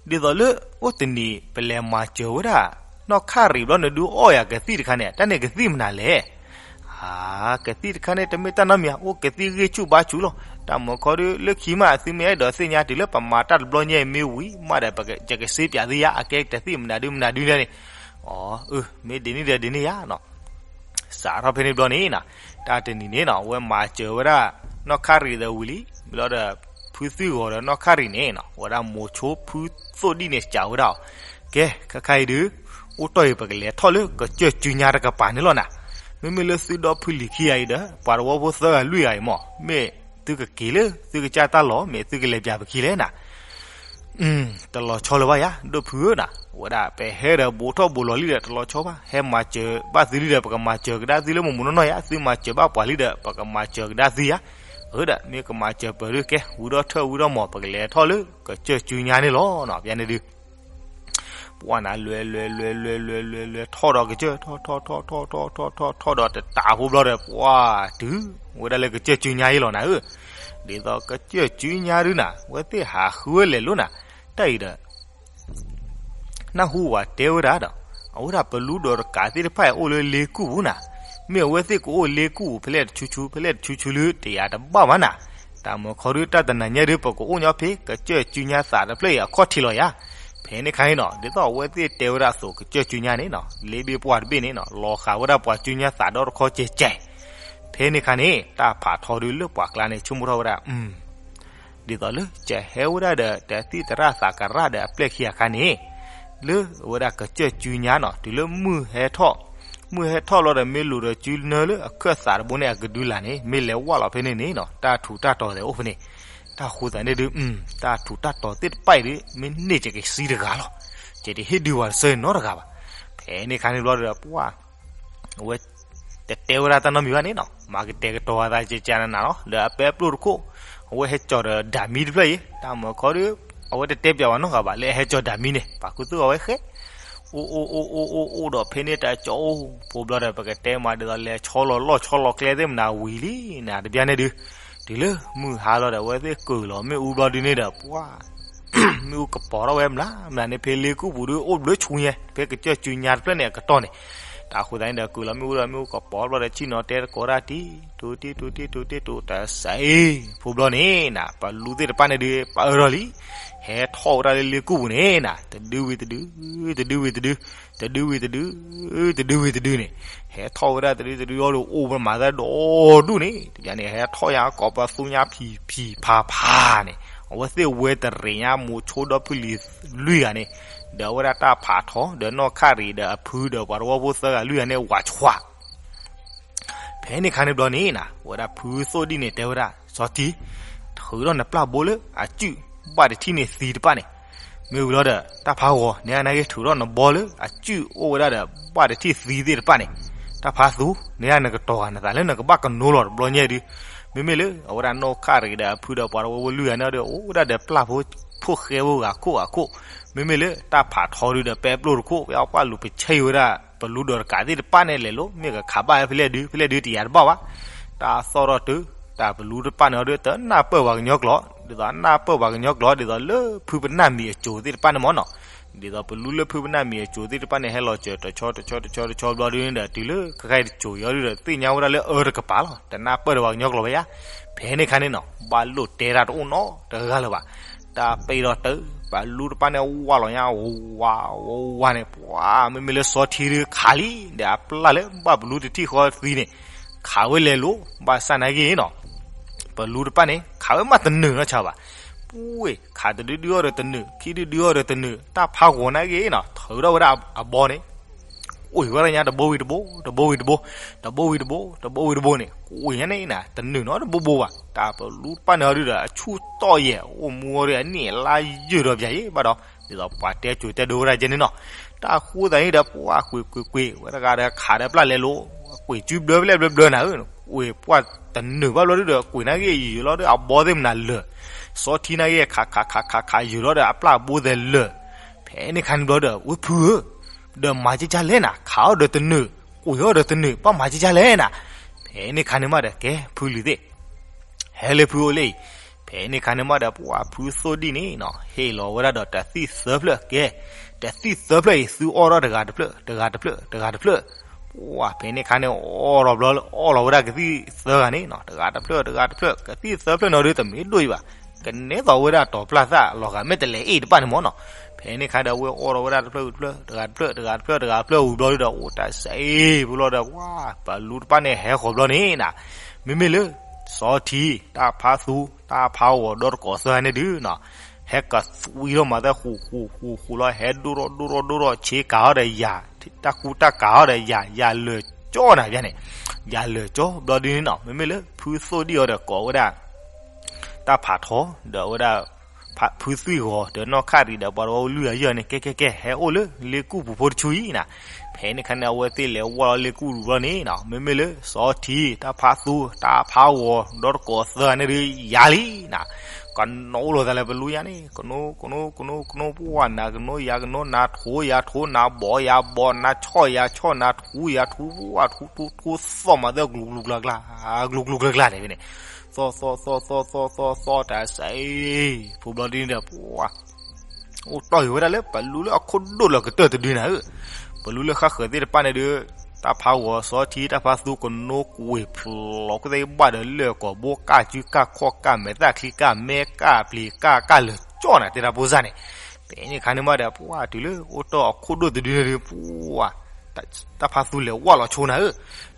သိးလၢအိၣ်တနံၤ ပလဲၤမၤစၢၤဝဲဒၣ် နီၢ်ခၣ်ရံၣ်ဘျီ နဒုးအီၣ်ယၤကသံၣ်တခါန့ၣ် တၢ်န့ၣ်ကသံၣ်မနုၤလဲၣ်, အါ ကသံၣ်တခါန့ၣ် တမ့ၢ်တၢ်နီတမံၤ အိၣ်ကသံၣ်ဂ့ၢ်ဆူၣ်ဘါဆူၣ်လီၤ, တၢ်မုာ်ခီဒုး လၢခံမး သုမ့ၢ်အဲၣ်ဒိးသ့ၣ်ညါတုၤလၢပမၤတၢ်တဘျီညါအံၤမ့ၢ်ဝံၤမးဒီး ယကစ့ပၠးသုယၤ အကဲကသံၣ်မနုၤဒုမနုၤဒုန့ၣ်, အၢ မ့ၢ်ဒ်န့ၣ်ဒီးဒ်န့ၣ်ယၤနီၤ စးထီၣ်ဖဲန့ၣ်ဘျီန့ၣ်နီၤ, တၢ်တနံၤန့ၣ်နီၤ အဝဲမၤစၢၤဝဲဒၣ် နီၢ်ခၣ်ရံၣ်ဒီးဝံၤလံ, ဘျီဒီး ဖုသုၣ်ဂီၤဒီးနီၢ်ခၣ်ရံၣ်န့ၣ်နီၤ ဝဲဒၣ်မိၤဆိဖုသိၣ်ဒံၣ်န့ၣ်စံးဝဲဒၣ်အီၤ, ကဲ ခဲခါအံၤဒုး အိၣ်တီၢ်အံၤ ပကလဲၤထီၣ်လၢကစၢၢ်စုညါတကပၤန့ၣ်လီၤနၤ, မ့မ့ၢ်လၢသုဒီဖုလံၤခံဂၤအံၤဒီး ပှၤသဝီဖိသၢဂၤလွံၢ်ဂၤအံၤမး မ့ၢ်သုကက့ၤလၢ သုကစၢ်တၢ်လီၢ် မ့ၢ်သုကလဲၤပၠးပခံလဲၣ်နၤ တလီၤဆီလၢၤဘၣ်ယၤ ဒိၣ်ဖုဧၢနၤ, ဝဲဒၣ်ပဟဲဒီးဘူးထီၣ်ဘူးလီၤလံဒီး တလီၤဆီဘၣ်, ဟဲမၤစၢၤဘၣ်သုလံဒီး ပကမၤစၢၤကဒါသုလၢမိၢ်မိၢ်နီၢ်နီၢ်ယၤ, သုမၤစၢၤဘၣ်ပှၤလံဒီး ပကမၤစၢၤကဒါသုယၤ, အၢဒီး မ့ၢ်ကမၤစၢၤပၢၤဒုးကဲ ဝံၤဒီးထၢၣ်ဝံၤဒီးမီၢ် ပကလဲၤထီၣ်လၢကစၢၢ်စုညါန့ၣ်လီၤနီၤ, ပန့ၣ်ဒုး ပှၢ်နၤ လဲၤလဲၤလဲၤလဲၤလဲၤလဲၤလဲၤလဲၤထီၣ်ဒီးကစၢၢ် ထီၣ်ထီၣ်ထီၣ်ထီၣ်ထီၣ်ထီၣ်ထီၣ်ထီၣ်ဒီး တတးဖိဘျီဒီး ပှၢ်တုၤဝဲဒၣ်လၢကစၢၢ်စုညါအံၤလီၤနၤဧၢ, ဒ်သိးကစၢၢ်စုညါဒုးနၤ အဝဲသ့ၣ်ဟးဃုဝဲလဲၤလိၤနၤ, တၢ်အံၤဒီး နၢ်ဟူဝဲတဲဝဲဒၣ်ဒီး အဝဲဒၣ်ပလူဒီးတကးသ့ၣ်တဖၣ်အံၤအိၣ်လၢလ့ကူၣ်ပူၤနၤ, မ့ၢ်အဝဲသ့ၣ်ကအိၣ်လ့ကူၣ်ပူၤ ဖဲလဲၣ်တဆူဆူ ဖဲလဲၣ်တဆူဆူလၢတယာ်တဘၣ်ဘၣ်နၤ, တၢ်မုာ်ခီဒုးတၢ်တနၤညါဒုး ပကအိၣ်ညီဖဲ ကစၢၢ်စုညါသးတဖျၢၣ်အံၤအခီၣ်ထံးလီၤယၤ, ဖဲန့ၣ်ခါအံၤနီၤ ဒ်သိးအဝဲသ့ၣ်တဲဝဲဒၣ်အသိး ကစၢၢ်စုညါန့ၣ်နီၤ လ့ဘ့ၣ်ပှၢ်တဘ့ၣ်န့ၣ်နီၤ လီၤဃာ်ဝဲဒၣ်ပှၤစုညါသးဒီတခီကဲကဲ, ဖဲန့ၣ်ခါန့ၣ် တၢ်ဖးထီဒုးလၢပှၤကျါန့ၣ် ဆိကမိၣ်ထီၣ်ဝဲဒၣ် ဒ်သိးလၢကဟဲဝဲဒၣ်ဒီး တသံၣ်သရၣ်သးကရၣ်ဒီးအပျဲၢ်ခံဂၤခါန့ၣ်, လၢအဝဲဒၣ်ကစၢၢ်စုညါနီၤ တုၤလၢမုၢ်ဟဲထီၣ်, မုၢ်ဟဲထီၣ်လီၤဒီး မ့ၢ်လိၤဒီးစုနၢလၢအခၢၣ်သးတဘိန့ၣ် အကဒုလာ်န့ၣ် မ့ၢ်လဲၤဝၢ်လီၤဖဲန့ၣ်န့ၣ်နီၤ တၢ်ထူးတၢ်တီၤသဲးအိၣ်ဖဲန့ၣ်, တၢ်ဃိသးန့ၣ်ဒုး တၢ်ထူးတၢ်တီၤသ့ၣ်တဖၣ်အံၤဒုး မ့ၢ်န့ၢ်ကကစံတဂၤလီၤ, ကတဟ့ၣ်ဒုးဝဲတစၢၢ်နီတဂၤဘၣ်, ဖဲန့ၣ်ခါန့ၣ်ဘျီဒီး ပှၢ် အဝဲ တတဲဝဲဒၣ်တၢ်နီတမံၤဘၣ်န့ၣ်နီၤ မၤကတဲာ်ကတီၤအသးကကနနၤလီၤ ဒီးအပဲပျိၢ်တခိၣ်, အဝဲဟဲကၠီၤဒီးဒၣ်မံတဖျၢၣ်အံၤ တၢ်မုာ်ခီဒုး, အဝဲတတဲပၠးဝဲနီတဂၤဘၣ် လၢအဟဲကၠီၤဒၣ်မံန့ၣ် ပာ်ခူသူၣ်အဝဲဃဲ, အိၣ်အိၣ်အိၣ်အိၣ်အိၣ်အိၣ်ဒီးဖဲန့ၣ်တၢ်ကၠီၤအိၣ်ဖိဘျီဒီး ပကတဲမးဒ်သိးလဲၤဆီလီၤလီၢ်ဆီလီၤကျဲသ့ၣ်မနၤဝံၤလံနၤ တဘျီန့ၣ်ဒုး, တုၤလၢမုၢ်ဟါလီၤဒီး အဝဲသ့ၣ်ကုၢ်လီၤမ့ၣ်အူဘျီဒုးန့ၣ်ဒီး ပှၢ် မ့ၣ်အူကပီၤထီၣ်ဝဲမျးမျးန့ၣ် ဖဲလ့ကူၣ်ပူၤဒုး အိၣ်ဘျၢဆူညါ ဖဲကစၢၢ်စုညါတဖျၢၣ်န့ၣ် အကတီၢ်န့ၣ်, တၢ်ဃိသးန့ၣ်ဒီး ကုၢ်လီၤမ့ၣ်အူဒီး မ့ၣ်အူကပီၤဘျီဒီး ဆ့ၣ်နီၤတဲသကိးတၢ်တံၢ် တိၤတံၢ်တိၤတံၢ်တိၤတံၢ်တိၤတစဲးအံၤ ဖိဘျီန့ၣ်နၤ ပလူသ့ၣ်တဖၣ်န့ၣ်ဒုး ပအၢထီၣ်လံ, ဟဲထီၣ်ဝဲဒၣ်လၢလ့ကူၣ်ပူၤန့ၣ်နၤ တဒုဝံၤတဒု, တဒုဝံၤတဒု, တဒုဝံၤတဒု, တဒုဝံၤတဒုန့ၣ်, ဟဲထီၣ်ဝဲဒၣ်တဒုတဒုအီၤဒီး အိၣ်ဝဲမၤသးဒီဒူၣ်န့ၣ် တဘျီန့ၣ် ဟဲထီၣ်ယါကိးပသူညါဖံးဖံးဖးဖးန့ၣ် အဝဲသ့ၣ်ဝဲတရ့ၣ်ညါမိၤဆိဒီဖုလံၤလွံၢ်ဂၤန့ၣ်, ဒီးအဝဲဒၣ်တၢ်ဖးထီ ဒီးနီၢ်ခၣ်ရံၣ်ဒီးအဖုဒီးပှၤသဝီဖိသၢဂၤလွံၢ်ဂၤန့ၣ် ဝးဆှး ဖဲန့ၣ်ခါန့ၣ်ဘျီန့ၣ်နၤ ဝဲဒၣ်ဖုသိၣ်ဒံၣ်န့ၣ်တဲဝဲဒၣ် စီၤထံ, ထုးထီၣ်နပျၢ်ဘိလၢအစုၣ်ဘၣ်တထံၣ်န့ၢ်သံတဖၣ်န့ၣ်, မ့ၢ်ဝံၤလီၤဒီး တၢ်ဖးဂီၤ နနက့ၤထုးထီၣ်နဘီလၢအစုၣ်အိၣ်ဝဲဒၣ်ဒီး ဘၣ်တထံၣ်သံသ့ၣ်တဖၣ်န့ၣ်, တၢ်ဖးသူ နနကတီၤဂၤနသးလၢနကဘၣ်ကနိလီၤတဘျီညါဒုး, မ့မ့ၢ်လၢအဝဲဒၣ်နီၢ်ခၣ်တဂ့ၤဒီးအဖုဒီးပှၤတဝဲဝဲလွံၢ်ဂၤန့ၣ်ဒီး အိၣ်ဝဲဒၣ်ဒီးပျၢ်ဖိ ဖိၣ်ဃဲဖိဂၤခိၣ်ဂၤခိၣ်, မ့မ့ၢ်လၢတၢ်ဖးထီဒုးဒီး ပဲပျိၢ်တခိၣ် ဖဲအပျၢ်လူၤပဆဲအံၤဝဲဒၣ် ပလူဒီးတကးသ့ၣ်တဖၣ်န့ၣ် လဲၤလိၤ မ့ၢ်ကခးဘၣ်ဖဲလဲၣ်ဒုး ဖဲလဲၣ်ဒုးတယၤတဘၣ်ဘၣ်, တၢ်သီၣ်ထီၣ်တုၤ တၢ်ပလူတဖၣ်န့ၣ်အီၤဒုး တနၢ်ပၢၢ်ပှၤကညီကျိာ်, ဒ်သိးနၢ်ပၢၢ်ပှၤကညီကျိာ် ဒ်သိးလၢဖုပနၢ်မံၤအစိၤသ့ၣ်တဖၣ်န့ၣ်မ့ၢ်နီၤ, ဒ်သိးပလူလၢဖုပနၢ်မံၤအစိၤသ့ၣ်တဖၣ်န့ၣ် ဟဲလီၤစၢၤတဆီတဆီတဆီတဆီဘျီဒုးန့ၣ်ဒီး တုၤလၢခဲခါအံၤတစိၤအံၤအီၤဒုးဒီး သ့ၣ်ညါဝဲဒၣ်လၢအၢတကပၤလီၤ, တနၢ်ပၢၢ်ဒီးပှၤကညီကျိာ်ဘၣ်ယါ, ဖဲန့ၣ်ခါန့ၣ်နီၤ ဘၣ်လိၣ်တဲတၢ်တအိၣ်နီတဂၤလၢၤဘၣ်, တၢ်ပ့ၤဒီးတုၤ ပလူတဖၣ်န့ၣ်ဝးလီၤညါ ဝးဝးဝးန့ၣ် ပှၤမ့မ့ၢ်လၢစီၤထံဒုးခးလံ ဒီးအပျၢ်လၢဘၣ်ပလူတထံၣ်ဃီသံန့ၣ် ခးဝဲလဲၤလိၤ ဘၣ်ဆၣ်နာ်က့နီၤ ပလူတဖၣ်န့ၣ် ခးဝဲမးတနုာ်နီတဆၣ်ဘၣ်, ပှ့ၤ ခးတဒုဒုအီၤဒီးတနုာ် ခံဒုဒုအီၤဒီးတနုာ် တၢ်ဖးဂီၤနာ်က့နီၤ ထုးထီၣ်ဝဲဒၣ်အဘီန့ၣ် ကွံာ်ဝဲဒၣ်ညါတဘိဝံၤတဘိ တဘိဝံၤတဘိ တဘိဝံၤတဘိ တဘိဝံၤတဘိန့ၣ် ကွံာ်ညါန့ၣ်နၤ တနုာ်နီတဘိဘိဘၣ် တၢ်ပလူတဖၣ်န့ၣ်အီၤဒုးဒီး အဆူၣ်တီၢ်ယဲၢ် အိၣ်မူအီၤဒုး အနံၣ်အလါယုာ်ဒီးပယၤယဲၢ်ဘၣ်ဒီး ဒ်သိးပှၤတဲစိၤတဲဒိဝဲဒၣ်ကဲန့ၣ်နီၤ, တၢ်ဃိသးန့ၣ်ဒီး ပှၤကွံာ်ကွံာ်ကွံာ် ဝဲတဂၤဒီးခးဒီးပျၢ်လဲၤလိၤ ကွံာ်စုဘျၢဖဲလဲၣ်ဘျၢဘျၢနၤဧၢ, ကွံာ်ပှၢ်တနုာ်ဘၣ်ဘျီဒုးဒီး ကွံာ်နာ်က့ယုာ်လီၤဒီးအဘီသ့ၣ်မနုၤလၢာ်, စီၤထံနာ်က့ခးခးခးခးခးယုာ်လီၤဒီးအပျၢ်ဘိသဲးလၢာ်, ဖဲန့ၣ်ခါန့ၣ်ဘျီဒီး ဝဲဖုဧၢ ဒီးမၤကကလဲၣ်နၤ ခးအီၤဒီးတနုာ် ကွံာ်အီၤဒီးတနုာ် ဘၣ်မၤကကလဲၣ်နၤ, ဖဲန့ၣ်ခါန့ၣ်မးဒီး ကဲဖုလံၤသ့ၣ် ဟဲလၢဖုအိၣ်လၢအံၤ, ဖဲန့ၣ်ခါန့ၣ်မးဒီး ပှၤဖုသိၣ်ဒံၣ်န့ၣ်နီၤ ဟ့ၣ်လီၤဝဲဒၣ်ဒီးတသံၣ်သၢဖျၢၣ်ကဲ, တသံၣ်သၢဖျၢၣ်အံၤ သုအီၣ်ထီၣ်တဂၤတဖျၢၣ် တဂၤတဖျၢၣ် တဂၤတဖျၢၣ်, ပှၤဖဲန့ၣ်ခါန့ၣ် အီၣ်လီၤဘျီ အီၣ်လီၤဝဲဒၣ်ကသံၣ်သၢဂၤန့ၣ်နီၤ တဂၤတဖျၢၣ် တဂၤတဖျၢၣ် ကသံၣ်သၢဖျၢၣ်န့ၣ်ဒီး တမ့ၢ်ဒိၣ်အံၤဘၣ်, ကနဲသိးဝဲဒၣ်တီၤပျၢ်သၣ်လီၤဂာ် မ့ၢ်တလဲၤအ့ၣ်တဖၣ်န့ၣ်မ့ၢ်နီၤ, ဖဲန့ၣ်ခါဒီးဝဲအီၣ်လီၤဝဲဒၣ်တဖျၢၣ်တဖျၢၣ် တဂၤတဖျၢၣ် တဂၤတဖျၢၣ် ဝံၤဘျီဒုးဒီး အိၣ်တၢ်စဲအ့ၣ် ဖုဘျီဒီး ပှၤပလူတဖၣ်န့ၣ် ဟဲဃီၤဘျီန့ၣ်နၤ, မ့မ့ၢ်လၢ စီၤထံ တၢ်ဖးသူ တၢ်ဖးဂီၤဒီတကိးသၢဂၤန့ၣ်ဒုးနီၤ, ဟဲကသွံထီၣ်မၤသၢဃူဃူဃူဃူလီၤ ဟဲဒိၣ်ထီၣ်ဒိၣ်ထီၣ်ဒိၣ်ထီၣ်ဆ့ကၤထီၣ်ဒီးယၤ, တၢ်ကူတၢ်ကၤထီၣ်ဒီးယၤ ယၤလၢာ်ကၠီနၤဖဲန့ၣ်, ယၤလၢာ်ကၠီဘျီဒုးန့ၣ်နီၤ မ့မ့ၢ်လၢဖုသိၣ်ဒံၣ်အီၤဒီးကိးဝဲဒၣ် တၢ်ဖးထီ ဒီးအဝဲဒၣ် ဖုသွံၣ်ဂီၤ ဒီးနီၢ်ခၣ်ရံၣ်ဒီးပှၤတဝဲလွံၢ်ဂၤယဲၢ်န့ၣ် ကဲကဲကဲ ဟဲအိၣ်လၢလ့ကူၣ်ပူၤဖိတဆူအံၤနၤ, ဖဲန့ၣ်ခါန့ၣ် အဝဲသ့ၣ်လဲၤဝဲလီၤလ့ကူၣ်ပူၤဘျီန့ၣ်နီၤ မ့မ့ၢ်လၢစီၤထံ တၢ်ဖးသူ တၢ်ဖးဂီၤ ဒီတကိးသၢဂၤန့ၣ်ဒုးယၤလံနၤ, ကနိလိာ်သးလၢပလူညါန့ၣ် ကနိ ကနိ ကနိ ကနိ ပှၤနၤကနိယၤကနိ နၤထိယၤထိ နၤဘီယၤဘီ နၤဆီၣ်ယၤဆီၣ် နၤထူယၤထူ ပှၤထူထူထူထူသီၣ်မၤသၢကျူကျူကျါကျါ ကျူကျူကျါကျါန့ၣ်ဖဲန့ၣ် သီၣ်သီၣ်သီၣ်သီၣ်သီၣ်သီၣ်သီၣ်တၢ်စဲအ့ၣ် ဖိဘျီဒ်န့ၣ်ဒီး ပှၤ အိၣ်တီၢ်ဂ့ၤဝဲဒၣ်လၢပလူလၢအခိၣ်ဒိၣ်လၢကတၢၢ်တဒုနၤဧၢ, ပလူလၢဃၣ်ဃၢၤသ့ၣ်တဖၣ်န့ၣ်ဒီး တၢ်ဖးဂီၤစီၤထံ တၢ်ဖးသူကနိကွံာ်ဖျိး ခိၣ်သ့ၣ်ဘၣ်ဒီးလၢၢ်ကိာ်ဘိ ကၢ်စုကၢ်ခီၣ် ကၢ်မဲာ်သၣ်ချံ ကၢ်မဲကၢ်ပျံၤ ကၢ်ကၢ်လၢာ်ကၠီနၤ တဲတၢ်ဖိစၢ်န့ၣ်, ဖဲန့ၣ်ခါန့ၣ်မးဒီး ပှၤတုၤလၢအိၣ်တီၢ်အခိၣ်ဒိၣ်တဒုန့ၣ်ဒီး ပှၤ တၢ်ဖးသူလဲၤဝၢ်လီၤဆိနၤဧၢ,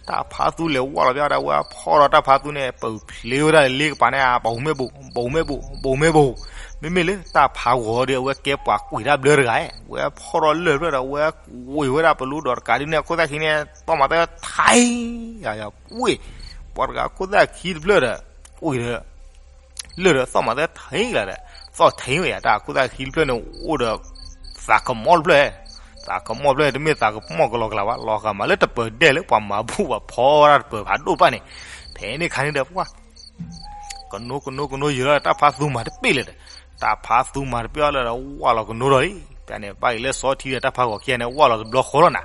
တၢ်ဖးသူလဲၤဝၢ်လီၤဘၣ်ဒီး အဝဲဖီၣ်ဒီးတၢ်ဖးသူန့ၣ် ပၢၢ်ဖျ့ဝဲဒၣ်လၢလ့ကပၤန့ၣ် ဘိးမ့ၢ်ဘိး ဘိးမ့ၢ်ဘိး ဘိးမ့ၢ်ဘိး, မ့မ့ၢ်လၢတၢ်ဖးဂီၤဒီး အဝဲကဲပှၤကွံာ်တၢ်ဘျၢတဂၤ, ဝဲဖီၣ်ထီၣ်လၢၢ်ဖျၢၣ်ဒီး ဝဲကွံာ်ဝဲဒၣ်ပလူဒီးတကးဒုန့ၣ် အခိၣ်သၣ်ခံန့ၣ် သီၣ်မၤသၢထံ ယၤယၤကွံာ်, ပှၤတဂၤခိၣ်သၣ်ခံတဖျၢၣ်ဒီး ကွံာ်ဒီး လၢၢ်ဒီးသီၣ်မၤသၢထံလၢၤဒီး သီၣ်ထံဝဲယၤ တၢ်ခိၣ်သၣ်ခံတဖျၢၣ်န့ၣ် အိၣ်ဒီး သးကမီၣ်တဖျၢၣ်, သးကမီၣ်တဖျၢၣ်န့ၣ် တမ့ၢ်သးကမီၣ်ကလီကလးဘၣ် လီၤဂာ်မးလၢတပၢၤဒဲၣ်လၢပှၤမၤဘူၣ်ပှၤဖီဝဲဒၣ်တပၢၤဖးဒိၣ်တဖၣ်န့ၣ်, ဖဲန့ၣ်ခါန့ၣ်ဒီး ပှၤ ကနိကနိကနိယုာ်လီၤဒီး တၢ်ဖးသူမၤတပ့ၢ်လၢၤဒီး တၢ်ဖးသူမၤတပ့ၢ်အီၤလၢၤဒီး ဝၢ်လီၤကနိဒီးလံ, ဖဲန့ၣ်ဘၣ်အံၤလၢစီၤထံဒီးတၢ်ဖးဂီၤခံဂၤန့ၣ် ဝၢ်လီၤတဘျီဃီလီၤနၤ,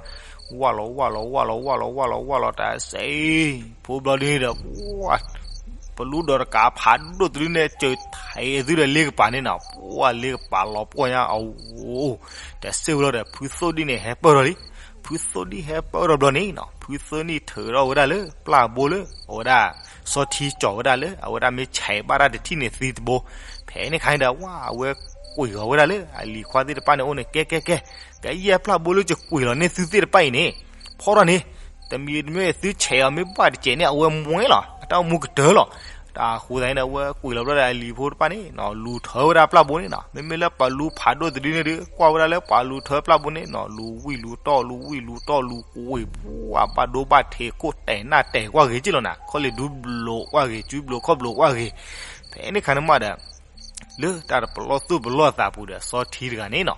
ဝၢ်လီၤဝၢ်လီၤဝၢ်လီၤဝၢ်လီၤဝၢ်လီၤဝၢ်လီၤတၢ်စဲအ့ၣ် ဖိဘျီဒ်န့ၣ်ဒီး ပလူဒီးတကးဖးဒိၣ်တဒုန့ၣ် စၢၤထဲအသုဒီးလ့ကပၤန့ၣ်နီၤ, ပှၤလ့ကပၤလီၤပှီၢ်ညါအအိၣ်, တစ့ၢ်ဝဲလီၤဒီး ဖုသိၣ်ဒံၣ်န့ၣ် ဟဲပၢၢ်ထီၣ်လံ, ဖုသိၣ်ဒံၣ်ဟဲပၢၢ်ထီၣ်ဘျီန့ၣ်နီၤ ဖုသိၣ်ဒံၣ်ထုးထီၣ်ဝဲဒၣ်လၢ ပျၢ်ဘိလၢ အဝဲဒၣ် စီၤထံကၠီၤဝဲဒၣ်လၢ အဝဲဒၣ်မ့ၢ်ဆဲးဘၣ်တၢ်တထံၣ်န့ၢ်သံတဘိ, ဖဲန့ၣ်ခါန့ၣ်ဒီး ဝၢ် အဝဲကွံာ်ဂီၤဝဲဒၣ်လၢ အလံၤခွါသ့ၣ်တဖၣ်န့ၣ်အိၣ်န့ၣ် ကဲကဲကဲ ကယဲၢ်ပျၢ်ဘိလၢယကွံာ်လီၤန့ၢ်သုသ့ၣ်တဖၣ်အံၤန့ၣ် ဖီၣ်ထီၣ်န့ၣ်, တမံၤတမံၤသုဆဲးအီၤမ့ၢ်ဘၣ်တစဲးန့ၣ် အဝဲမွဲလီၤ အတၢ်အိၣ်မူကတၢၢ်လီၤ, တၢ်ဃိသတးန့ၣ်ဒီး အဝဲကွံာ်လီၤဘျီဒီးအလံၤဖိတဖၣ်န့ၣ်နီၤ လူၤထၢဝဲဒၣ်ပျၢ်ဘိန့ၣ်နီၤ. မ့မ့ၢ်လၢပှၤလူၤဖးဒိၣ်တဒုန့ၣ်ဒီး ကွၢ်ဝဲဒၣ်လၢပှၤလူၤထၢပျၢ်ဘိန့ၣ်နီၤ လူၤဝံၣ်လူၤတီၢ် လူၤဝံၣ်လူၤတီၢ် လူၤကွံာ်ပှၢ် ဘၣ်ဒိဘၣ်ထံး ကိၣ်တဲာ်နၢ်တဲာ်ကွၢ်ဂ့ၤက့ၢ်လီၤနၤ ခီၣ်လ့ၣ်ဒူဘျိးကွၢ်ဂ့ၤ စုဘျိးခီၣ်ဘျိးကွၢ်ဂ့ၤ. ဖဲန့ၣ်ခါန့ၣ်မးဒီး လၢတၢ်တပလီၢ်သူၣ်ပလီၢ်သးပူၤဒီး စီၤထံတဂၤန့ၣ်နီၤ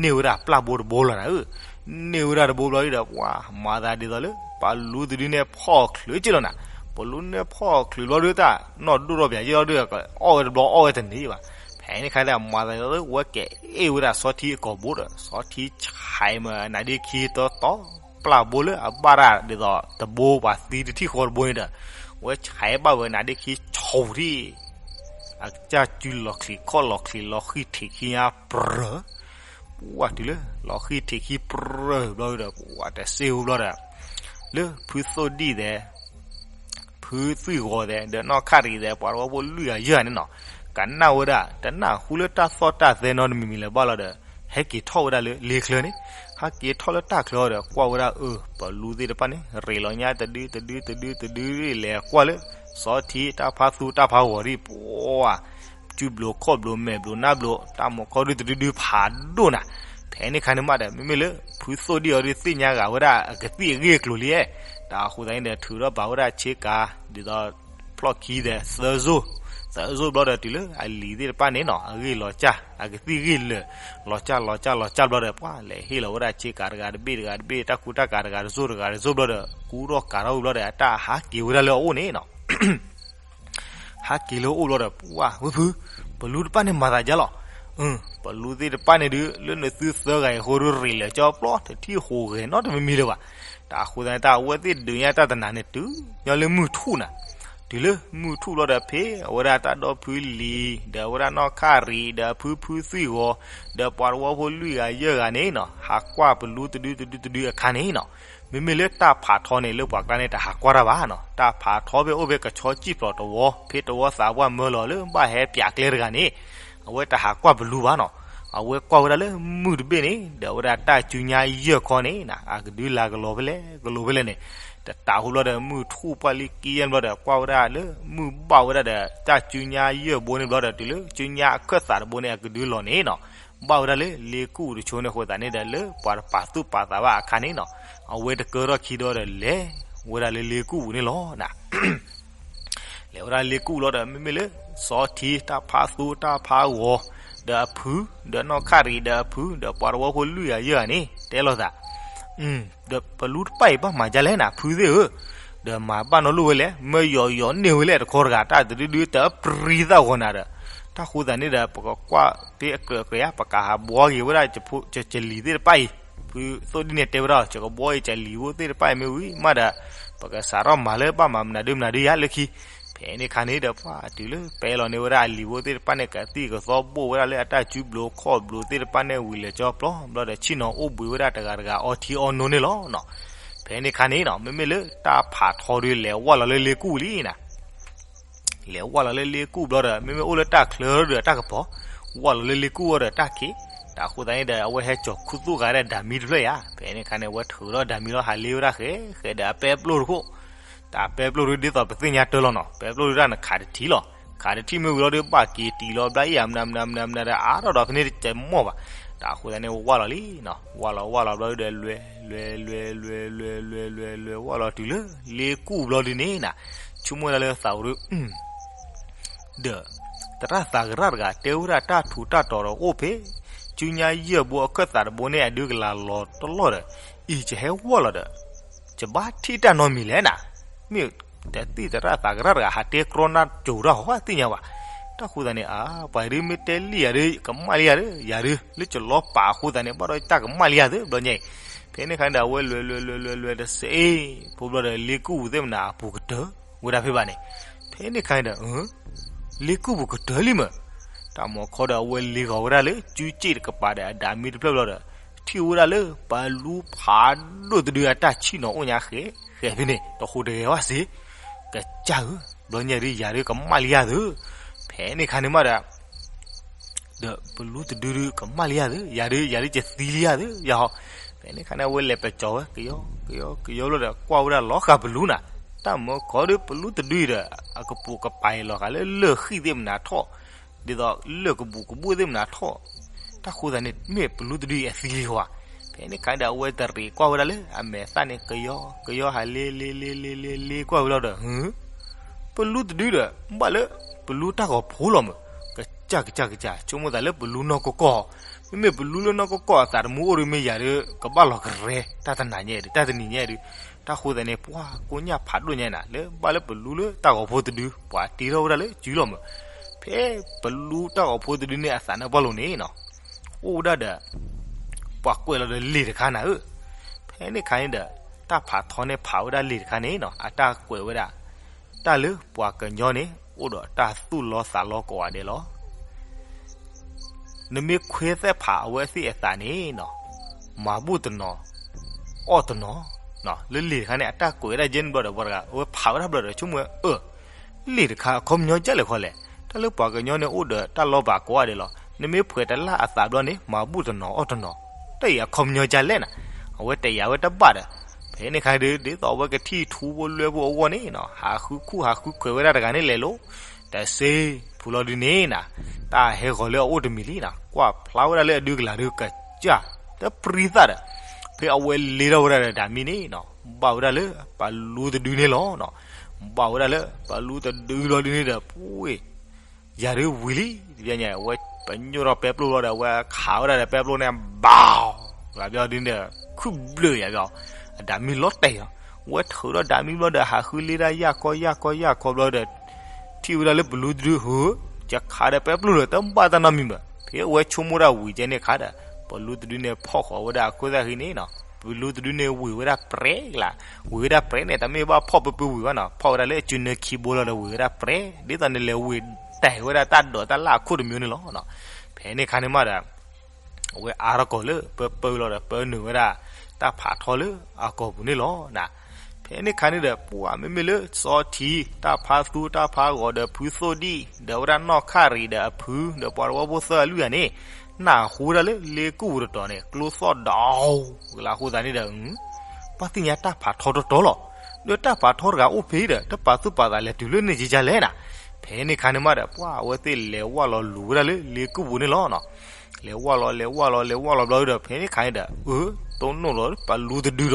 န့ၢ်ဝဲဒၣ်ပျၢ်ဘိတဘိလီၤနၤဧၢ. န့ၢ်ဝဲဒၣ်တဘိဘျီဒီး ပှၤမၤသးဒ်သိးလၢ ပှၤလူၤတဒုန့ၣ်ဖီၣ်ချုးက့ၢ်လီၤနၤ. ပှၤလူၤန့ၣ်ဖီၣ်ချုးဘျီဒီး တၢ်နီၢ်ဒိၣ်ထီၣ်ပၠးက့ၢ်လီၤဒီး အီၣ်ဝဲတဘျီအီၣ်ဝဲတန့ၢ်ဘၣ်. ဖဲန့ၣ်ခါဒီး မၤသးဒ်သိးလၢ ဝဲကအဲၣ်ဝဲဒၣ်စီၤထံအကိာ်ဘိဒီး စီၤထံဆဲးမၤနါဒ့ခံတီတီ ပျၢ်ဘိလၢအဘၣ်တၢ်ဒ်သိးတဘိပှၤသံတထံၣ်ဃီတဘိန့ၣ်ဒီး ဝဲဆဲးဘၣ်ဝဲနါဒ့ခံဆိးထံၣ် အကစၢ်စုလီၤချံးခီၣ်လီၤချံး လီၤဃံၢ်ထံးခံညါပြၢၢ် ပှၤတုၤလၢ လီၤဃံၢ်ထံးခံပြၢၢ်ဘျီဒီး ပှၤတစ့ၢ်ဖိဘျီဒီး လၢဖုသိၣ်ဒံၣ်သဲး ဖုသွံၣ်ဂီၤသဲး ဒီးနီၢ်ခၣ်ရံၣ်သဲး ပှၤတဝီဖိလွံၢ်ဂၤယဲၢ်ဂၤန့ၣ်နီၤ ကနၣ်ဝဲဒၣ် တနၢ်ဟူလၢတၢ်သီၣ်တၢ်သဲနီတမံၤမံၤလၢၤဘၣ်လီၤဒီး ဟဲက့ၤထီၣ်ဝဲဒၣ်လၢလ့ချၢန့ၣ် ဟဲက့ၤထီၣ်လၢတၢ်ချၢဒီး ကွၢ်ဝဲဒၣ်အၢ ပလူသ့ၣ်တဖၣ်န့ၣ် ရ့းလီၤညါတဒုတဒုတဒုတဒု လဲၤကွၢ်လၢ စီၤထံတၢ်ဖးသူတၢ်ဖးဂီၤဒံး ပှၤ စုဘျိးခီၣ်ဘျိးမဲာ်ဘျိးနါဘျိး တၢ်မိၤခီဒုတဒုဒုဖးဒိၣ်နၤ. ဖဲန့ၣ်ခါန့ၣ်မးဒီး မ့မ့ၢ်လၢ ဖုသိၣ်ဒံၣ်အီၤဒုးသ့ၣ်ညါဂာ်ဝဲဒၣ်အကသံၣ်အဂ့ၢ်အကျိၤလံ, တၢ်အဃိသတးန့ၣ်ဒီး ထုးထီၣ်ဘၣ်ဝဲဒၣ်ဆ့ကၤ ဒ်သိး ဖျီၣ်ခံဒီးသၢစိၢ်, သၢစိၢ်ဘျီဒီးတုၤလၢအလံၤသ့ၣ်တဖၣ်န့ၣ်နီၤ အဂ့ၢ်လီၤစၢ် အကသံၣ်ဂ့ၢ်လၢာ် လီၤစၢ်လီၤစၢ်လီၤစၢ်ဘျီဒီး ပှၤလဲၤဟ့ၣ်လီၤဝဲဒၣ်ဆ့ကၤတဂၤတဘ့ၣ်တဂၤတဘ့ၣ် တၢ်ကူတၢ်ကၤတဂၤတစိၢ်တဂၤတစိၢ်ဘျီဒီး ကူထီၣ်ကၤထီၣ်ဝံၤဘျီဒီး အတၢ်ဟးက့ၤဝဲဒၣ်လၢအအိၣ်န့ၣ်နီၤ ဟးက့ၤလၢအအိၣ်ဘျီဒီး ပှၤဝဲဖု ပလူတဖၣ်န့ၣ်မၤသးဒ်လဲၣ်, ပလူသ့ၣ်တဖၣ်န့ၣ်ဒုး လၢနသုသၢဂၤအံၤအဃိဒုး ရ့းလၢာ်ကၠီပျီ တထံၣ်ဃိးဂဲၤနီတမံၤမံၤလၢၤဘၣ်. တၢ်အဃိသတးန့ၣ် တၢ်အဝဲသ့ၣ်ဒုးညါတၢ်တနၤန့ၣ် တုၤညီလၢမုၢ်ထူၣ်နၤ, တုၤလၢမုၢ်ထူၣ်ဘျီဒီး ဖဲအဝဲဒၣ်တၢ်ဒီဖုလံၤ ဒီးအဝဲဒၣ်နီၢ်ခၣ်ရံၣ် ဒီးအဖုဖုသွံၣ်ဂီၤ ဒီးပှၤတဝီဖိလွံၢ်ဂၤယဲၢ်ဂၤန့ၣ်နီၤ ဟးကွၢ်ပလူတဒုတဒုတဒုအခါန့ၣ်နီၤ မ့မ့ၢ်လၢတၢ်ဖးထီန့ၣ် လၢပှၤကျါန့ၣ် တဟးကွၢ်တၢ်ဘၣ်နီၤ, တၢ်ဖးထီဖဲအိၣ်ဖဲကဆီစံၣ်ဖျိးတဝီ ဖဲတဝီသးပှၢ်မၢလီၤလၢဘၣ်ဟဲပၠးကျဲတဂၤန့ၣ် အဝဲတဟးကွၢ်ပလူဘၣ်နီၤ, အဝဲကွၢ်ဝဲဒၣ်လၢမုၢ်တဘ့ၣ်န့ၣ် ဒီးအဝဲဒၣ်တၢ်စုညါယဲၢ်ခီန့ၣ် အကဒုလၢကလီၤဖဲလဲၣ် ကလီၤဖဲလဲၣ်န့ၣ် တတးဟူဘျီဒီး မုၢ်ထူၣ်ပှၢ်လံကံယဲၢ်ဘျီဒီး ကွၢ်ဝဲဒၣ်လၢမုၢ်ဘၣ်ဝဲဒၣ်ဒီး တၢ်စုညါယဲၢ်ဘိန့ၣ်ဘျီဒီး တုၤလၢစုညါအခၢၣ်သးတဘိန့ၣ် အကဒုလီၤန့ၣ်နီၤ ဘၣ်ဝဲဒၣ်လၢလ့ကူၣ်တဆိန့ၣ်အဃိသတးန့ၣ်ဒီး လၢပှၤတပာ်သူၣ်ပာ်သးဘၣ်အခါန့ၣ်နီၤ အဝဲတကၢထီၣ်ခံဒီးဒီး လဲၤဝဲဒၣ်လၢလ့ကူၣ်ပူၤန့ၣ်လီၤနၤ လဲၤဝဲဒၣ်လ့ကူၣ်လီၤဒီး မ့မ့ၢ်လၢ စီၤထံတၢ်ဖးသူတၢ်ဖးဂီၤ ဒီးအဖု ဒီးနီၢ်ခၣ်ရံၣ်ဒီးအဖု ဒီးပှၤတဝီဖိလွံၢ်ဂၤယဲၢ်ဂၤန့ၣ် တဲလိာ်သး ဒီးပလူတဖၣ်အံၤဘၣ်မၤဒ်လဲၣ်နၤ ဖုသ့ၣ်ဧၢ, ဒီးမၤဘၣ်နီတလိၣ်ဝဲလဲၣ် မၢယီၤယီၤန့ၢ်ဝဲလဲၣ်တခီတဂၤ တၢ်တဒုဒုတပြံသၣ်ဂီၤနၤဒီး တၢ်ဃိသတးန့ၣ်ဒီး ပကကွၢ်ဖဲအကြၢးကြၢးဧါ ပကဟးဘှီက့ၤဝဲဒၣ် ကလံၤသ့ၣ်တဖၣ်အံၤ ဖုသိၣ်ဒံၣ်န့ၣ်တဲဝဲဒၣ် ယကဘှီအံၤကလံၤဖိသ့ၣ်တဖၣ်အံၤမ့ၢ်ဝံၤမးဒီး ပကစးထီၣ်မၤလၢဘၣ်မၤမနုၤဒုမနုၤဒုယၤလၢခံ ဖဲန့ၣ်ခါန့ၣ်ဒီး ပှၤတုၤလၢပဲလီၤန့ၢ်ဝဲဒၣ်အလံၤဖိသ့ၣ်တဖၣ်န့ၣ် ကသံၣ်ကသီဘိၣ်ဝဲဒၣ်လၢအတၢ်စုဘျိခီၣ်ဘျိသ့ၣ်တဖၣ်န့ၣ် ဝံၤလၢာ်ကၠီပျီ ဘျီဒီးဆ့ၣ်နီၤအိၣ်ဘှံးဝဲဒၣ်တဂၤတဂၤအီထံအီနိန့ၣ်လီၤနီၤ. ဖဲန့ၣ်ခါန့ၣ်နီၤ မ့မ့ၢ်လၢတၢ်ဖးထီဒုးလဲၤဝၢ်လီၤလၢလ့ကူၣ်လံနၤ လဲၤဝၢ်လီၤလၢလ့ကူၣ်ဘျီဒီး မ့မ့ၢ်အိၣ်လၢတၢ်ချၢဒီးတၢ်ကပီၤ ဝၢ်လီၤလၢလ့ကူၣ်ဝဲဒီးတၢ်ခံး တၢ်ဃိသတးန့ၣ်ဒီး အဝဲဟဲကၠီၤခူသူၣ်ဃာ်ဒီးဒၤမံတဖျၢၣ်ယါ ဖဲန့ၣ်ခါန့ၣ် အဝဲထုးထီၣ်ဒၤမံလီၤဟးလ့ဝဲဒၣ်ဃဲဃဲဒီးအပဲပျိၢ်တခိၣ် တၢ်ပဲပျိၢ်ဒုးဒ်သိးပသ့ၣ်ညါတၢ်လီၤနီၤ ပဲပျိၢ်ဒုးတၢ်နခးတထံၣ်လီၤ ခးတထံၣ်မ့ၢ်ဝံၤလီၤဒီး ဘၣ်က့ၤတံၢ်လီၤဘျါအံၤ အမနုၤမနုၤမနုၤမနုၤဒီး အါထီၣ်ဒီးဖဲန့ၣ်တကဲးမီၢ်ဘၣ် တၢ်ဃိသတးန့ၣ် ဝၢ်လီၤလံနီၤ ဝၢ်လီၤဝၢ်လီၤဘျီဒုးဒီး လွဲလွဲလွဲလွဲလွဲလွဲလွဲဝၢ်လီၤတုၤလၢ လ့ကူၣ်ဘျီဒုးန့ၣ်နၤ ဆိကမိၣ်ဝဲဒၣ်လၢသးဝရူ ဒီး သရၣ်သးကရၣ်တဂၤ တဲဝဲဒၣ်တၢ်ထူးတၢ်တီၤဒီးအိၣ်ဖဲ စုညါယဲၢ်ဘိအခၢၣ်သးတဘိန့ၣ် အဒုကလၤလီၤတလီၢ်ဒီး အံၤကဟဲဝၢ်လီၤဒီး ကဘၣ်ထံၣ်တၢ်နီတမံၤလဲၣ်နၤ မ့ၢ်တသ့ၣ်သရၣ်သးကရၣ်တဂၤ ဟးတဲကြီနၢ်ကၠိၤတၢ်ဟီသ့ၣ်ညါဘၣ် တၢ်ဃိသတးန့ၣ် အါ ပှၤဒုးမ့ၢ်တဲလံယၤဒုး ကမၣ်လံယၤဒီး ယၤဒုး လၢကလီပာ်အဃိသတးန့ၣ် ဘၣ်ဒီးတၢ်ကမၣ်လံယၤသု ဘျီညါအံၤ ဖဲန့ၣ်ခါန့ၣ်ဒီး အဝဲလွဲလွဲလွဲလွဲလွဲတစ့း ဖိဘျီဒီး လ့ကူၣ်ပူၤသ့ၣ်မနၤအပူၤကတၢၢ် ဝဲဒၣ်ဖဲဘၣ်န့ၣ် ဖဲန့ၣ်ခါန့ၣ်ဒီး လ့ကူၣ်ပူၤကတၢၢ်လံမ့ၢ် တၢ်မၤခီဒီး အဝဲလ့ဂီၤဝဲဒၣ်လၢ စုစ့ၣ်တကပၤဒီး အဒၤမံတဖျၢၣ်ဘျီဒီး ထံၣ်ဝဲဒၣ်လၢ ပလူဖးဒိၣ်တဒုအတၢ်ဆံၣ်နီၤအိၣ်ညါဃဲ ဃဲဖဲန့ၣ် တဃိးတဂဲၤဝဲစ့ၢ် ကစၢ်ဧၢ ဘျီညါဒုး ယၤဒုးကမၣ်လံယၤသု ဖဲန့ၣ်ခါန့ၣ်မးဒီး ဒီးပလူတဒုဒုးကမၣ်လံယၤသု ယၤဒုး ယၤဒုးကသံလံယၤသု ယၤဟီ ဖဲန့ၣ်ခါန့ၣ် အဝဲလဲၤပကၠီၤဝဲ ကယီကယီကယီဘျီဒီး ကွၢ်ဝဲဒၣ်လီၤဃာ်ပလူနၤ တၢ်မၢကီၤဒီးပလူတဒုဒီး အကပိာ်ကပၤအံၤလီၤဂာ်လၢလၢၢ်ဃံၣ်သ့ၣ်မနုၤထီၣ်, ဒ်သိးလၢၢ်ကဘူးကဘူးသ့ၣ်မနုၤထီၣ်, တၢ်ဃိသတးန့ၣ် မ့ၢ်ပလူတဒုအံၤအသံလံဝဲ, ဖဲန့ၣ်ခါဒီးအဝဲတရံးကွၢ်ဝဲဒၣ်လၢအမဲာ်သၣ်န့ၣ် ကယီကယီဟးလ့လ့လ့လ့လ့လ့ကွၢ်ဝဲလီၤဒီး ပလူတဒုဒီး ဘၣ်လၢပလူတၢ်ဂီၤဖိလီၤမး, ကစၢ်ကစၢ်ကစၢ် ဆိကမိၣ်သးလၢပလူနီၢ်ကီၢ်ကီၢ်, မ့မ့ၢ်ပလူလၢနီၢ်ကီၢ်ကီၢ်အသးတမူအိၣ်ဒီးမ့ၢ်ယၤဒီး ကဘၣ်လီၤကရဲ တၢ်တနၤညါဒီး တၢ်တနံၤညါဒီး, တၢ်ဃိသတးန့ၣ် ပှၤကိညၢ်ဖးဒိၣ်ညါနၤ လၢဘၣ်လၢပလူလၢတၢ်ဂီၤဖိတဒု ပှၤတ့ထီၣ်ဝဲဒၣ်လၢစုလီၤမး, ဖဲပလူတၢ်ဂီၤဖိတဒုန့ၣ်အသးနၢၣ်ပီၣ်လိၤန့ၣ်နီၤ အိၣ်ဝဲဒၣ်ဒီး ပှၤကွဲးလီၤဒီးလံာ်တခါနၤဧၢ, ဖဲန့ၣ်ခါန့ၣ်ဒီး တၢ်ဖးထီန့ၣ်ဖးဝဲဒၣ်လံာ်တခါန့ၣ်နီၤ အတၢ်ကွဲးဝဲဒၣ် တၢ်လၢပှၤကညီန့ၣ် အိၣ်ဒီးတၢ်သူၣ်လီသးလီကိးဂၤဒဲးလီၤ. နမ့ၢ်ခွဲးသဲးဖးအဝဲသ့ၣ်အသးန့ၣ်နီၤ မၤဘူၣ်တနီၤ အီၣ်တနီၤ, လၢလံာ်တခါန့ၣ် အတၢ်ကွဲးဝဲဒၣ်ယဲၢ်န့ၣ်ဘျီဒီး ပှၤတဂၤ အဝဲဖးဝဲဒၣ်ဘျီဒီး ဆိကမိၣ်ဝဲ အၢ လံာ်တခါအခီပညီကၢ်လဲၣ်ခီလဲၣ်, တၢ်လၢပှၤကညီန့ၣ်အိၣ်ဒီးတၢ်လီၤဘၣ်ကိးဂၤဒဲးလီၤ. နမ့ၢ်ဖှဲးတလၢ်အသးဘျီန့ၣ် မၤဘူၣ်တနီၤအီၣ်တနီၤ, တၢ်အံၤအခီပညီကၢ်လဲၣ်နၤ, အဝဲတယာ်ဝဲတဘၣ်ဒီး, ဖဲန့ၣ်ခါဒီး ဒ်သိးအဝဲကထံၣ်ထူဖိလွဲဖိအဂီၢ်န့ၣ်နီၤ ဟးဃုခူၣ်ဟးဃုခွဲးဝဲဒၣ်တဂၤန့ၣ်လဲၤလိၤ တစ့ဖူလီၤဒုန့ၣ်နၤ, တၢ်ဟဲဂီၤလၢအအိၣ်တမံၤလံနၤ, ကွၢ်ဖျါဝဲဒၣ်လၢအဒုကလၤဒုကစၢ် တပျံၤသၣ်ဒီး, ဖဲအဝဲလ့ထီၣ်ဝဲဒၣ်ဒီးဒၤမံန့ၣ်နီၤ ဘၣ်ဝဲဒၣ်လၢပလူတဒုန့ၣ်လီၤ. ဘၣ်ဝဲဒၣ်လၢပလူတဒုလီၤဒုန့ၣ်ဒီး ပှ့ၤ ယၤဒုဝံၤလံ, တဘျီညါ အဝဲပညိၣ်ထီၣ်ပဲပျိၢ်လီၤဒီး အဝဲခးဝဲဒၣ်ဒီးပဲပျိၢ်န့ၣ် ဘၣ် လၢဘျီဒုန့ၣ်ဒီး ခုၣ်ဘျၢၣ်ယၤဘျီ, အဒၤမံလီၤတဲာ်လီၤ. အဝဲထုးထီၣ်ဒၤမံဘျီဒီး ဟးဃုလ့ဒၣ်ယၢ်ကီယၢ်ကီယၢ်ကီဘျီဒီး ထံၣ်ဝဲဒၣ်လၢပလူတဒုဧၢ, ယခးဒီးပဲပျိၢ်လၢတဘၣ်တၢ်နီတမံၤဘၣ်. ဖဲအဝဲဆိကမိၣ်ဒၣ်ဝံၤကဲန့ၣ်ခါဒီး ပလူတဒုန့ၣ်ဖီၣ်ဃီၤဝဲဒၣ်အခိၣ်သၣ်ဃံန့ၣ်နီၤ, ပလူတဒုန့ၣ်ဝံၤဝဲဒၣ်ပြဲကလး, ဝံၤဝဲဒၣ်ပြဲန့ၣ် တမ့ၢ်ဘၣ်ဖီၣ်ပၢပၢဝံၤဘၣ်နီၤ, ဖီၣ်ဝဲဒၣ်လၢအစုနၢခံဘိလီၤဒီးဝံၤဝဲဒၣ်ပြဲ, ဒ်သိးန့ၣ်လဲၤဝံၤတဲာ်ဝဲဒၣ်တၢ်ဒိးတၢ်လၢ်အခိၣ်တမံၤန့ၣ်လီၤ. ဖဲန့ၣ်ခါန့ၣ်မးဒီး အဝဲအါထီၣ်ကီၤလၢပၢပၢလီၤဒီး ပၢနုာ်ဝဲဒၣ် တၢ်ဖးထီလၢအကီၢ်ပူၤန့ၣ်လီၤ. ဖဲန့ၣ်ခါန့ၣ်ဒီး ပှၤမ့မ့ၢ်လၢစီထံ တၢ်ဖးသူ တၢ်ဖးဂီၤဒီးဖုသိၣ်ဒံၣ် ဒီးဝဲဒၣ်နီၢ်ခၣ်ရံၣ်ဒီးအဖု ဒီးပှၤတဝၢဖိသၢအလွံၢ်ဂၤန့ၣ် နၢ်ဟူဝဲဒၣ်လၢလ့ကူၣ်ပူၤတတီၤန့ၣ် ကျိသီၣ်ဒီး ကလးအဃိသတးန့ၣ်ဒီး ဘၣ်သ့ၣ်ညါတၢ်ဖးထီတတီၤလီၤ. ဒီးတၢ်ဖးထီတဂၤအိၣ်ဖဲဒီး တပာ်သူၣ်ပာ်သးလဲၤတုၤလၢန့ၣ်ကကလဲၣ်နၤ. ဖဲန့ၣ်ခါန့ၣ်မးဒီး ပှၤအဝဲသ့ၣ်လဲၤဝၢ်လီၤလူၤဝဲဒၣ်လၢလ့ကူၣ်ပူၤန့ၣ်လီၤ. လဲၤဝၢ်လီၤ လဲၤဝၢ်လီၤ လဲၤဝၢ်လီၤဘျီဒီး ဖဲန့ၣ်ခါန့ၣ်ဒီး အၢ တိၢ်နီၣ်လီၤပလူတဒုဒီး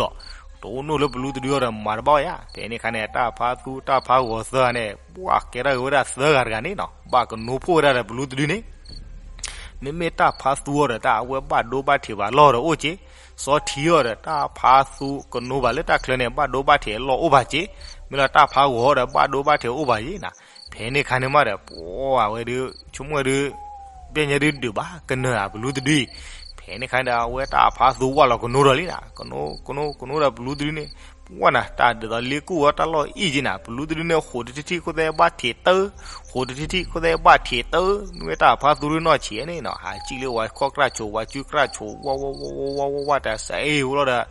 တိၢ်နီၣ်လၢပလူတဒုအီၤဒီးမၤတဘၣ်ယါ. ဖဲန့ၣ်ခါန့ၣ် တၢ်ဖးသူတၢ်ဖးဂီၤသၢဂၤန့ၣ် ပှၤကဲထီၣ်က့ၤဝဲဒၣ်သၢဂၤတဂၤန့ၣ်နီၤ ဘၣ်ကနိးဖှိၣ်ဝဲဒၣ်ဒီးပလူတဒုန့ၣ် မ့မ့ၢ်တၢ်ဖးသူအီၤဒီး တၢ်အဝဲဘၣ်ဒိဘၣ်ထံးဘၣ်လီၢ်ဒီးအိၣ်က့, စီထံအီၤဒီး တၢ်ဖးသူကနိးဘၣ်လၢတၢ်ချၢန့ၣ် ဘၣ်ဒိဘၣ်ထံးလီၢ်အိၣ်ဘၣ်က့, မ့ၢ်လီၤတၢ်ဖးဂီၤဒီး ဘၣ်ဒိဘၣ်ထံးအိၣ်ဘၣ်က့နၤ. ဖဲန့ၣ်ခါန့ၣ်မးဒီး ပှၤဝဲဒုး ဆိကမိၣ်ဝဲဒုး ဘျဲၣ်ညါဒုးဒုးဘၣ်ကနၢၤဧါ ပလူတဒုအံၤ, ဖဲန့ၣ်ခါဒီး အဝဲတၢ်ဖးသူဝၣ်လီၤကနိးဒီးလံနၤ, ကနိး ကနိး ကနိးဒီးပလူတဒုန့ၣ် ပှၤနၤ တၢ်ဒ်သိးလ့ကူၣ်ဝဲတၢ်လီၢ်အံၤက့နၤ, ပလူတဒုန့ၣ် ဃိးတထံၣ်ထံၣ် ခိၣ်သဲဘၣ်ထံးတၢ, ဃိးတထံၣ်ထံၣ် ခိၣ်သဲဘၣ်ထံးတၢ, မ့ၢ်တၢ်ဖးသူတနီၢ်ဆံးန့ၣ်နီၤ, ဟးစံၣ်လၢဝဲခီၣ်ကြၢ်ဆိး ဝဲကုၢ်ကြၢ်ဆိး ဝါဝါဝါဝါဝါဝါဝါတၢ်စးအ့ၣ်ဝဲလီၤဒီး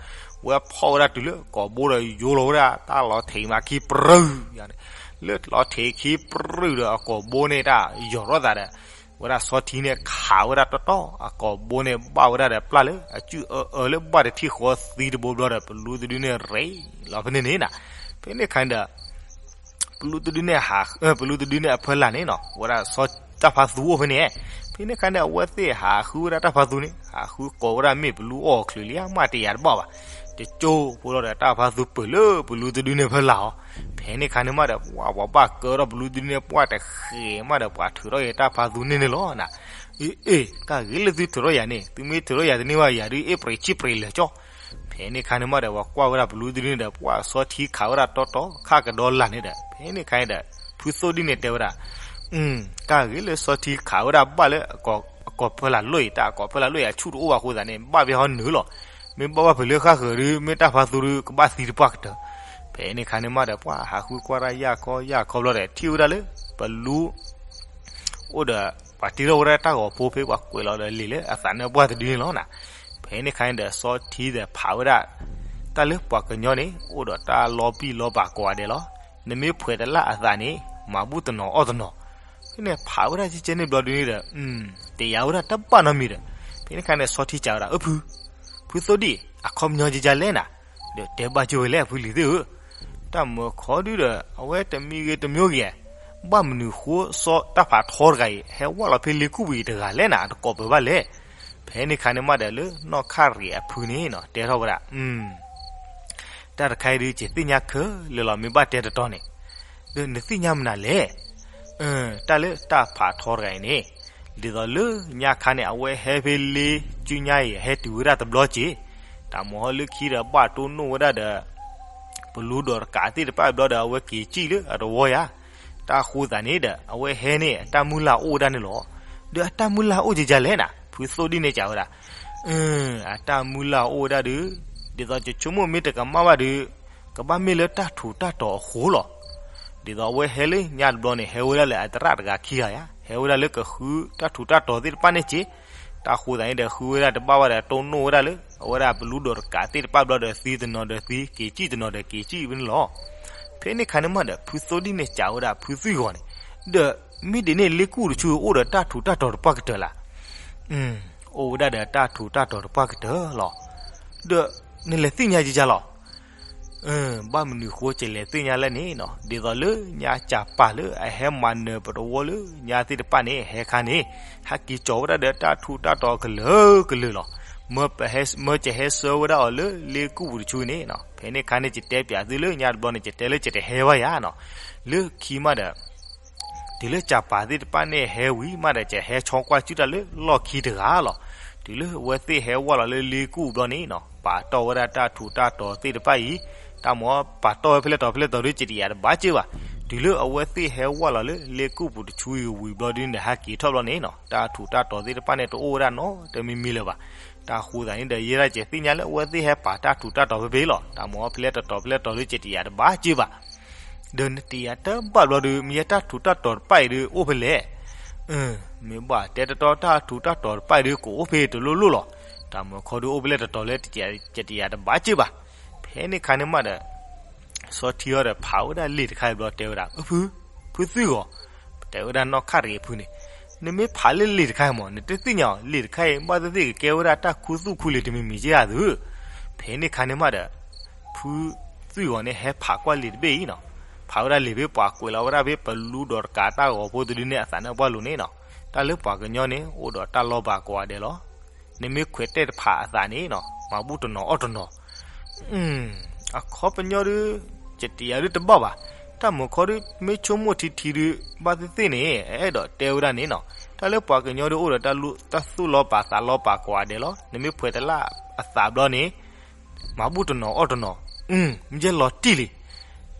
ဝဲဖီၣ်ဝဲဒၣ်တုၤလၢကိာ်ဘိဒီးယိလီၤဝဲဒၣ် တၢ်လီၤထံးမးခံပြူၤယါန့ၣ်, လၢလီၤထံးခံပြူၤဒီးအကိာ်ဘိန့ၣ်တၢ်ယီၤထီၣ်သးဒီး ဝဲဒၣ်စီထံန့ၣ်ခးဝဲဒၣ်တီတီ အကိာ်ဘိန့ၣ်ဘၣ်ဝဲဒၣ်ဒီးပျၢ်လၢ အစုၣ်အၢအၢလၢဘၣ်တထံၣ်ဃီသံတဘိဘျီဒီး ပလူတဒုန့ၣ်ရ့လီၤဖဲန့ၣ်န့ၣ်နၤ, ဖဲန့ၣ်ခါန့ၣ်ဒီး ပလူတဒုန့ၣ်ဟး ပလူတဒုန့ၣ်အဖီလာ်န့ၣ်နီၤ ဝဲဒၣ်စီတၢ်ဖးသူအိၣ်ဖဲန့ၣ်, ဖဲန့ၣ်ခါန့ၣ် အဝဲသ့ၣ်ဟးဃုဝဲဒၣ်တၢ်ဖးသူန့ၣ် ဟးဃုကိးဝဲဒၣ်မ့ၢ်ပလူအီၣ်ချုးလံ အမ့ၢ်တယာ်တဘၣ်ဘၣ်, တကၠိဖိလီၤဒီးတၢ်ဖးသူပၢၢ်လၢပလူတဒုန့ၣ်ဖီလာ်အီၤ, ဖဲန့ၣ်ခါန့ၣ်မးဒီး ပှၤပှၤဘၣ်ကၢထီၣ်ပလူတဒုန့ၣ် ပှၤတဃဲးမးဒီးပှၤထုးထီၣ်က့ၤတၢ်ဖးသူန့ၣ်န့ၣ်လီၤနၤ, အ့ အ့ ကၢ်ဂ့ၤလၢသုထုးထီၣ်ယၤန့ၣ် သုမ့ၢ်ထုးထီၣ်ယၤတန့ၢ်ဘၣ် ယၤဒုးအ့ၣ်ပြံးဆံၣ်ပြံးလၢာ်ကၠီ ဖဲန့ၣ်ခါန့ၣ်မးဒီး ပှၤကွၢ်ဝဲဒၣ်ပလူတဒုန့ၣ်ဒီး ပှၤစီထံခးဝဲဒၣ်တီတီ ခးကဒီးလၢ်န့ၣ်ဒီး ဖဲန့ၣ်ခါန့ၣ်ဒီး ဖုသိၣ်ဒံၣ်န့ၣ်တဲဝဲဒၣ်, ကၢ်ဂ့ၤလၢစီထံခးဝဲဒၣ်ဘၣ်လၢ အကိာ်ဖီလာ်လိၣ်အံၤ တၢ်အကိာ်ဖီလာ်လိၣ်အံၤ အဆူၣ်တအိၣ်ဘၣ်အဃိသတးန့ၣ် ဘၣ်ဖဲဟီနုာ်လီၤ, မ့ၢ်ဘၣ်ဘၣ်ဖဲလၢဃၣ်ဃၢၤဒုး မ့ၢ်တၢ်ဖးသူဒုး ကဘၣ်သံတပှၢ်ကတၢၢ်, ဖဲန့ၣ်ခါန့ၣ်မးဒီး ပှၤဟးဃုကွၢ်တၢ်ယၢ်ခီယၢ်ခီဘျီဒီး ထံၣ်ဝဲဒၣ်လၢ ပလူ အိၣ်ဒီး ပှၤတ့ထီၣ်ဝဲဒၣ်တၢ်ဂီၤဖိဖဲပှၤကွဲးလီၤဒီးလံာ်လၢအသးနၢၣ်ပှၢ်တဒုန့ၣ်လီၤနၤ, ဖဲန့ၣ်ခါန့ၣ်ဒီး စီထံဒီးဖးဝဲဒၣ် တၢ်လၢပှၤကညီန့ၣ် အိၣ်ဒီးတၢ်လီၤဘံၣ်လီၤဘၣ်ကိးဂၤဒဲးလီၤ, နမ့ၢ်ဖှဲးတလၢ်အသးန့ၣ် မၤဘူၣ်တနီၤအီၣ်တနီၤ, ဖဲန့ၣ်ဖးဝဲဒၣ်ကဲကဲန့ၣ်ဘျီဒုန့ၣ်ဒီး တယာ်ဝဲဒၣ်တဘၣ်နီတမံၤဒီး ဖဲန့ၣ်ခါန့ၣ် စီထံကးဝဲဒၣ် အၢ ဖု ဖုသိၣ်ဒံၣ် အခီပညီကကလဲၣ်နၤ, ဒီးတဲဘၣ်ကၠိဝဲလဲၣ် အဖုလံၤသ့ၣ်ဧၢ, တၢ်မၢခီဒုဒီး အဝဲတမံၤဂ့ၤတမံၤဂ့ၤ, ဘၣ်မနုၤဃိစီၤတၢ်ဖးထီတဂၤအံၤ ဟဲဝဲလီၤဖဲလ့ကူၣ်ပူၤအံၤတဂၤလဲၣ်နၤ, တကိးပၢၤဘၣ်လဲၣ်. ဖဲန့ၣ်ခါန့ၣ်မးဒီးလၢနီၢ်ခၣ်ရံးအဖုန့ၣ်နီၤ တဲထီၣ်ဝဲဒၣ်, တၢ်တခါအံၤဒုး ယသ့ၣ်ညါခဲလၢာ်လီၤ, မ့ၢ်ဘၣ်တဲတတီၤန့ၣ်, ဒီးနသ့ၣ်ညါမနုၤလဲၣ်. တၢ်လၢတၢ်ဖးထီတဂၤအံၤန့ၣ်, ဒ်သိးလၢညါခါန့ၣ် အဝဲဟဲဖဲလ့ကၠူညါအံၤ ဟဲတုၤဝဲဒၣ်တဘျီက့ၤ, တၢ်မၢဟီလၢခံဒီးဘၣ်တိၢ်နီၣ်ဝဲဒၣ်ဒီး ပလူဒီးတကးသ့ၣ်တဖၣ်ဘျီဒီး အဝဲက့ၤစံၣ်လၢအတဝီယၤ. တၢ်ဃိသးန့ၣ်ဒီး အဝဲဟဲန့ၣ် အတၢ်မုၢ်လၢ်အိၣ်ဝဲဒၣ်န့ၣ်လီၤ. ဒီးအတၢ်မုၢ်လၢ်အိၣ်ကကလဲၣ်နၤ, ဖုသိၣ်ဒံၣ်န့ၣ်စံးဝဲဒၣ်, အတၢ်မုၢ်လၢ်အိၣ်ဝဲဒၣ်ဒီး, ဒ်သိးယဆိကမိၣ်မ့ၢ်တကမၣ်ဘၣ်ဒီး, ကဘၣ်မ့ၢ်လၢတၢ်ထူးတၢ်တီၤအဃိလီၤ. ဒ်သိးအဝဲဟဲလၢညါတဘျီန့ၣ် ဟဲဝဲဒၣ်လၢအသရၣ်တဂၤခံဂၤယၤ, ဟဲဝဲဒၣ်လၢကဃုတၢ်ထူးတၢ်တီၤသ့ၣ်တဖၣ်န့ၣ်က့ၤ. တၢ်ဃိသးန့ၣ်ဒီး ဃုဝဲဒၣ်တဘၣ်ဘၣ်ဒီး တိၢ်နီၣ်ဝဲဒၣ်လၢ အဝဲဒၣ်ပလူဒီးတကးသ့ၣ်တဖၣ်ဘျီဒီး သံတနီၤဒီးသံ, က့ၤစံၣ်တနီၤဒီးက့ၤစံၣ်ဝဲန့ၣ်လီၤ. ဖဲန့ၣ်ခါန့ၣ်မးဒီး ဖုသိၣ်ဒံၣ်န့ၣ်စံးဝဲဒၣ် ဖုသွံၣ်ဂီၤန့ၣ်, ဒီးမ့ၢ်ဒ်န့ၣ် လ့ကူၣ်တဆူအိၣ်ဒီးတၢ်ထူးတၢ်တီၤတပှၢ်ကတၢၢ်လၢ်. အိၣ်ဝဲဒၣ်ဒီးတၢ်ထူးတၢ်တီၤတပှၢ်ကတၢၢ်လီၤ. ဒီးနလဲၤသ့ၣ်ညါကကလီၤ. ဘၣ်မနုၤဃိကလဲၤသ့ၣ်ညါလဲၣ်န့ၣ်နီၤ, ဒ်သိးလၢညါကးပာ်လၢအဟဲမၤနၢၤပတဝီလၢညါသ့ၣ်တဖၣ်န့ၣ် ဟဲခါန့ၣ်, ဟဲက့ၤကၠီၤဝဲဒၣ်ဒီးတၢ်ထူးတၢ်တီၤကလုာ်ကလုာ်လီၤ. မၢကဟဲဆှၢဝဲဒၣ်အီၤလၢလ့ကူၣ်ပူၤတဆူန့ၣ်နီၤ, ဖဲန့ၣ်ခါန့ၣ် ယတဲပၠးသုလၢညါတဘျီန့ၣ် ယတဲလၢယတဟဲဘၣ်ယၤနီၤ. လၢခံမးဒီး တုၤလၢကးပာ်သ့ၣ်တဖၣ်န့ၣ်ဟဲဝံၤမးဒီး ယဟဲဆီကွၢ်စုတၢ်လၢလီၢ်ခံတဂၤလီၤ. တုၤလၢအဝဲသ့ၣ်ဟဲဝဲလီၤလၢလ့ကူၣ်ဘျီန့ၣ်နီၤ, ပာ်တီၢ်ဝဲဒၣ်တၢ်ထူးတၢ်တီၤသ့ၣ်တဖၣ်အံၤ, တၢ်မၢပာ်တီၢ်ဝဲဖဲလဲၣ်တီၤဖဲလဲၣ်တီၤဒီး ယတယၤတဘၣ်စ့ၢ်ဘၣ်. တုၤလၢအဝဲသ့ၣ်ဟဲဝဲလီၤလၢလ့ကူၣ်ပူၤတဆူအံၤဝံၤဘျီဒုန့ၣ် ဟဲက့ၤထီၣ်ဘျီန့ၣ်နီၤ, တၢ်ထူးတၢ်တီၤသ့ၣ်တဖၣ်န့ၣ် တအိၣ်ဝဲဒၣ်နီတမံၤမံၤလၢၤဘၣ်. တၢ်ဃိသးန့ၣ်ဒီး ယဲဒၣ်ကသ့ၣ်ညါလၢအဝဲသ့ၣ်ဟဲပာ်တၢ်ထူးတၢ်တီၤဖဲဖဲလီၤ. တၢ်မၢဖဲလဲၣ်တီၤတီၤဖဲလဲၣ်တီၤဒီး ယတယၤတဘၣ်စ့ၢ်ဘၣ်. ဒီးနတယၤတဘၣ်ဘျီဒီး မ့ၢ်ယဲတၢ်ထူးတၢ်တီၤတဖၣ်အံၤဒီးအိၣ်ဖဲလဲၣ်. မ့ၢ်ဘၣ်တဲတတီၤ တၢ်ထူးတၢ်တီၤတဖၣ်အံၤဒီးကအိၣ်ဖဲတလိၣ်လိၣ်လီၤ. တၢ်မၢခီဒီးအိၣ်ဖဲလဲၣ်တီၤတီၤလၢ ယတယၤတဘၣ်စ့ၢ်ဘၣ်. ဖဲန့ၣ်ခါန့ၣ်မးဒီး စီၤထံအီၤဒီးဖးဝဲဒၣ်လံာ်တခါအံၤဘျီတဲဝဲဒၣ်, ဖု, ဖုသွံၣ်ဂီၤ, ပတဲဝဲဒၣ်နီၢ်ခၣ်ရံးအဖုန့ၣ်, နမ့ၢ်ဖးလၢလံာ်တခါအံၤမး နတသ့ၣ်ညါအီၤ, လံာ်တခါအံၤ ဘၣ်သ့ၣ်သ့ၣ်ကကဲဝဲဒၣ်တၢ်ခူသူၣ်ခူလံာ်တမံၤမံၤက့ဧါသု. ဖဲန့ၣ်ခါန့ၣ်မးဒီး ဖုသွံၣ်ဂီၤန့ၣ်ဟဲဖးကွၢ်လံာ်တဘ့ၣ်အံၤနီၤ, ဖးဝဲဒၣ်လံာ်ဖဲပှၤကွဲးလီၤဝဲဒၣ်ဖဲပလူဒီးတကးတၢ်ဂီၤဖိတဒုန့ၣ်အသးန့ၣ်ပှၢ်လိၤန့ၣ်နီၤ, တၢ်လၢပှၤကညီန့ၣ် အိၣ်ဒီးတၢ်လီၤဘၣ်ကိးဂၤဒဲးလီၤ. နမ့ၢ်ခွဲးတဲာ်တဖးအသးန့ၣ်နီၤ မၤဘူၣ်တနီၤအီၣ်တနီၤ အခီပညီဒုး ယတယၤဒုးတဘၣ်ဘၣ်. တၢ်မၢခီဒုး မ့ၢ်ဆိကမိၣ်ထံထံဒုး ဘၣ်သ့ၣ်သ့ၣ်န့ၣ် အအဲၣ်ဒိးတဲဝဲဒၣ်န့ၣ်နီၤ, တၢ်လၢပှၤကညီဒုးအိၣ်ဒီးတၢ်သူၣ်လီၤပာ်သးလီၤပာ်ကိးဂၤဒဲးလီၤ. နမ့ၢ်ခွဲးတလၢအသးဘျီန့ၣ် မၤဘူၣ်တနီၤအီၣ်တနီၤ, မ့ၢ်ယဲလီၤတံၢ်လံ.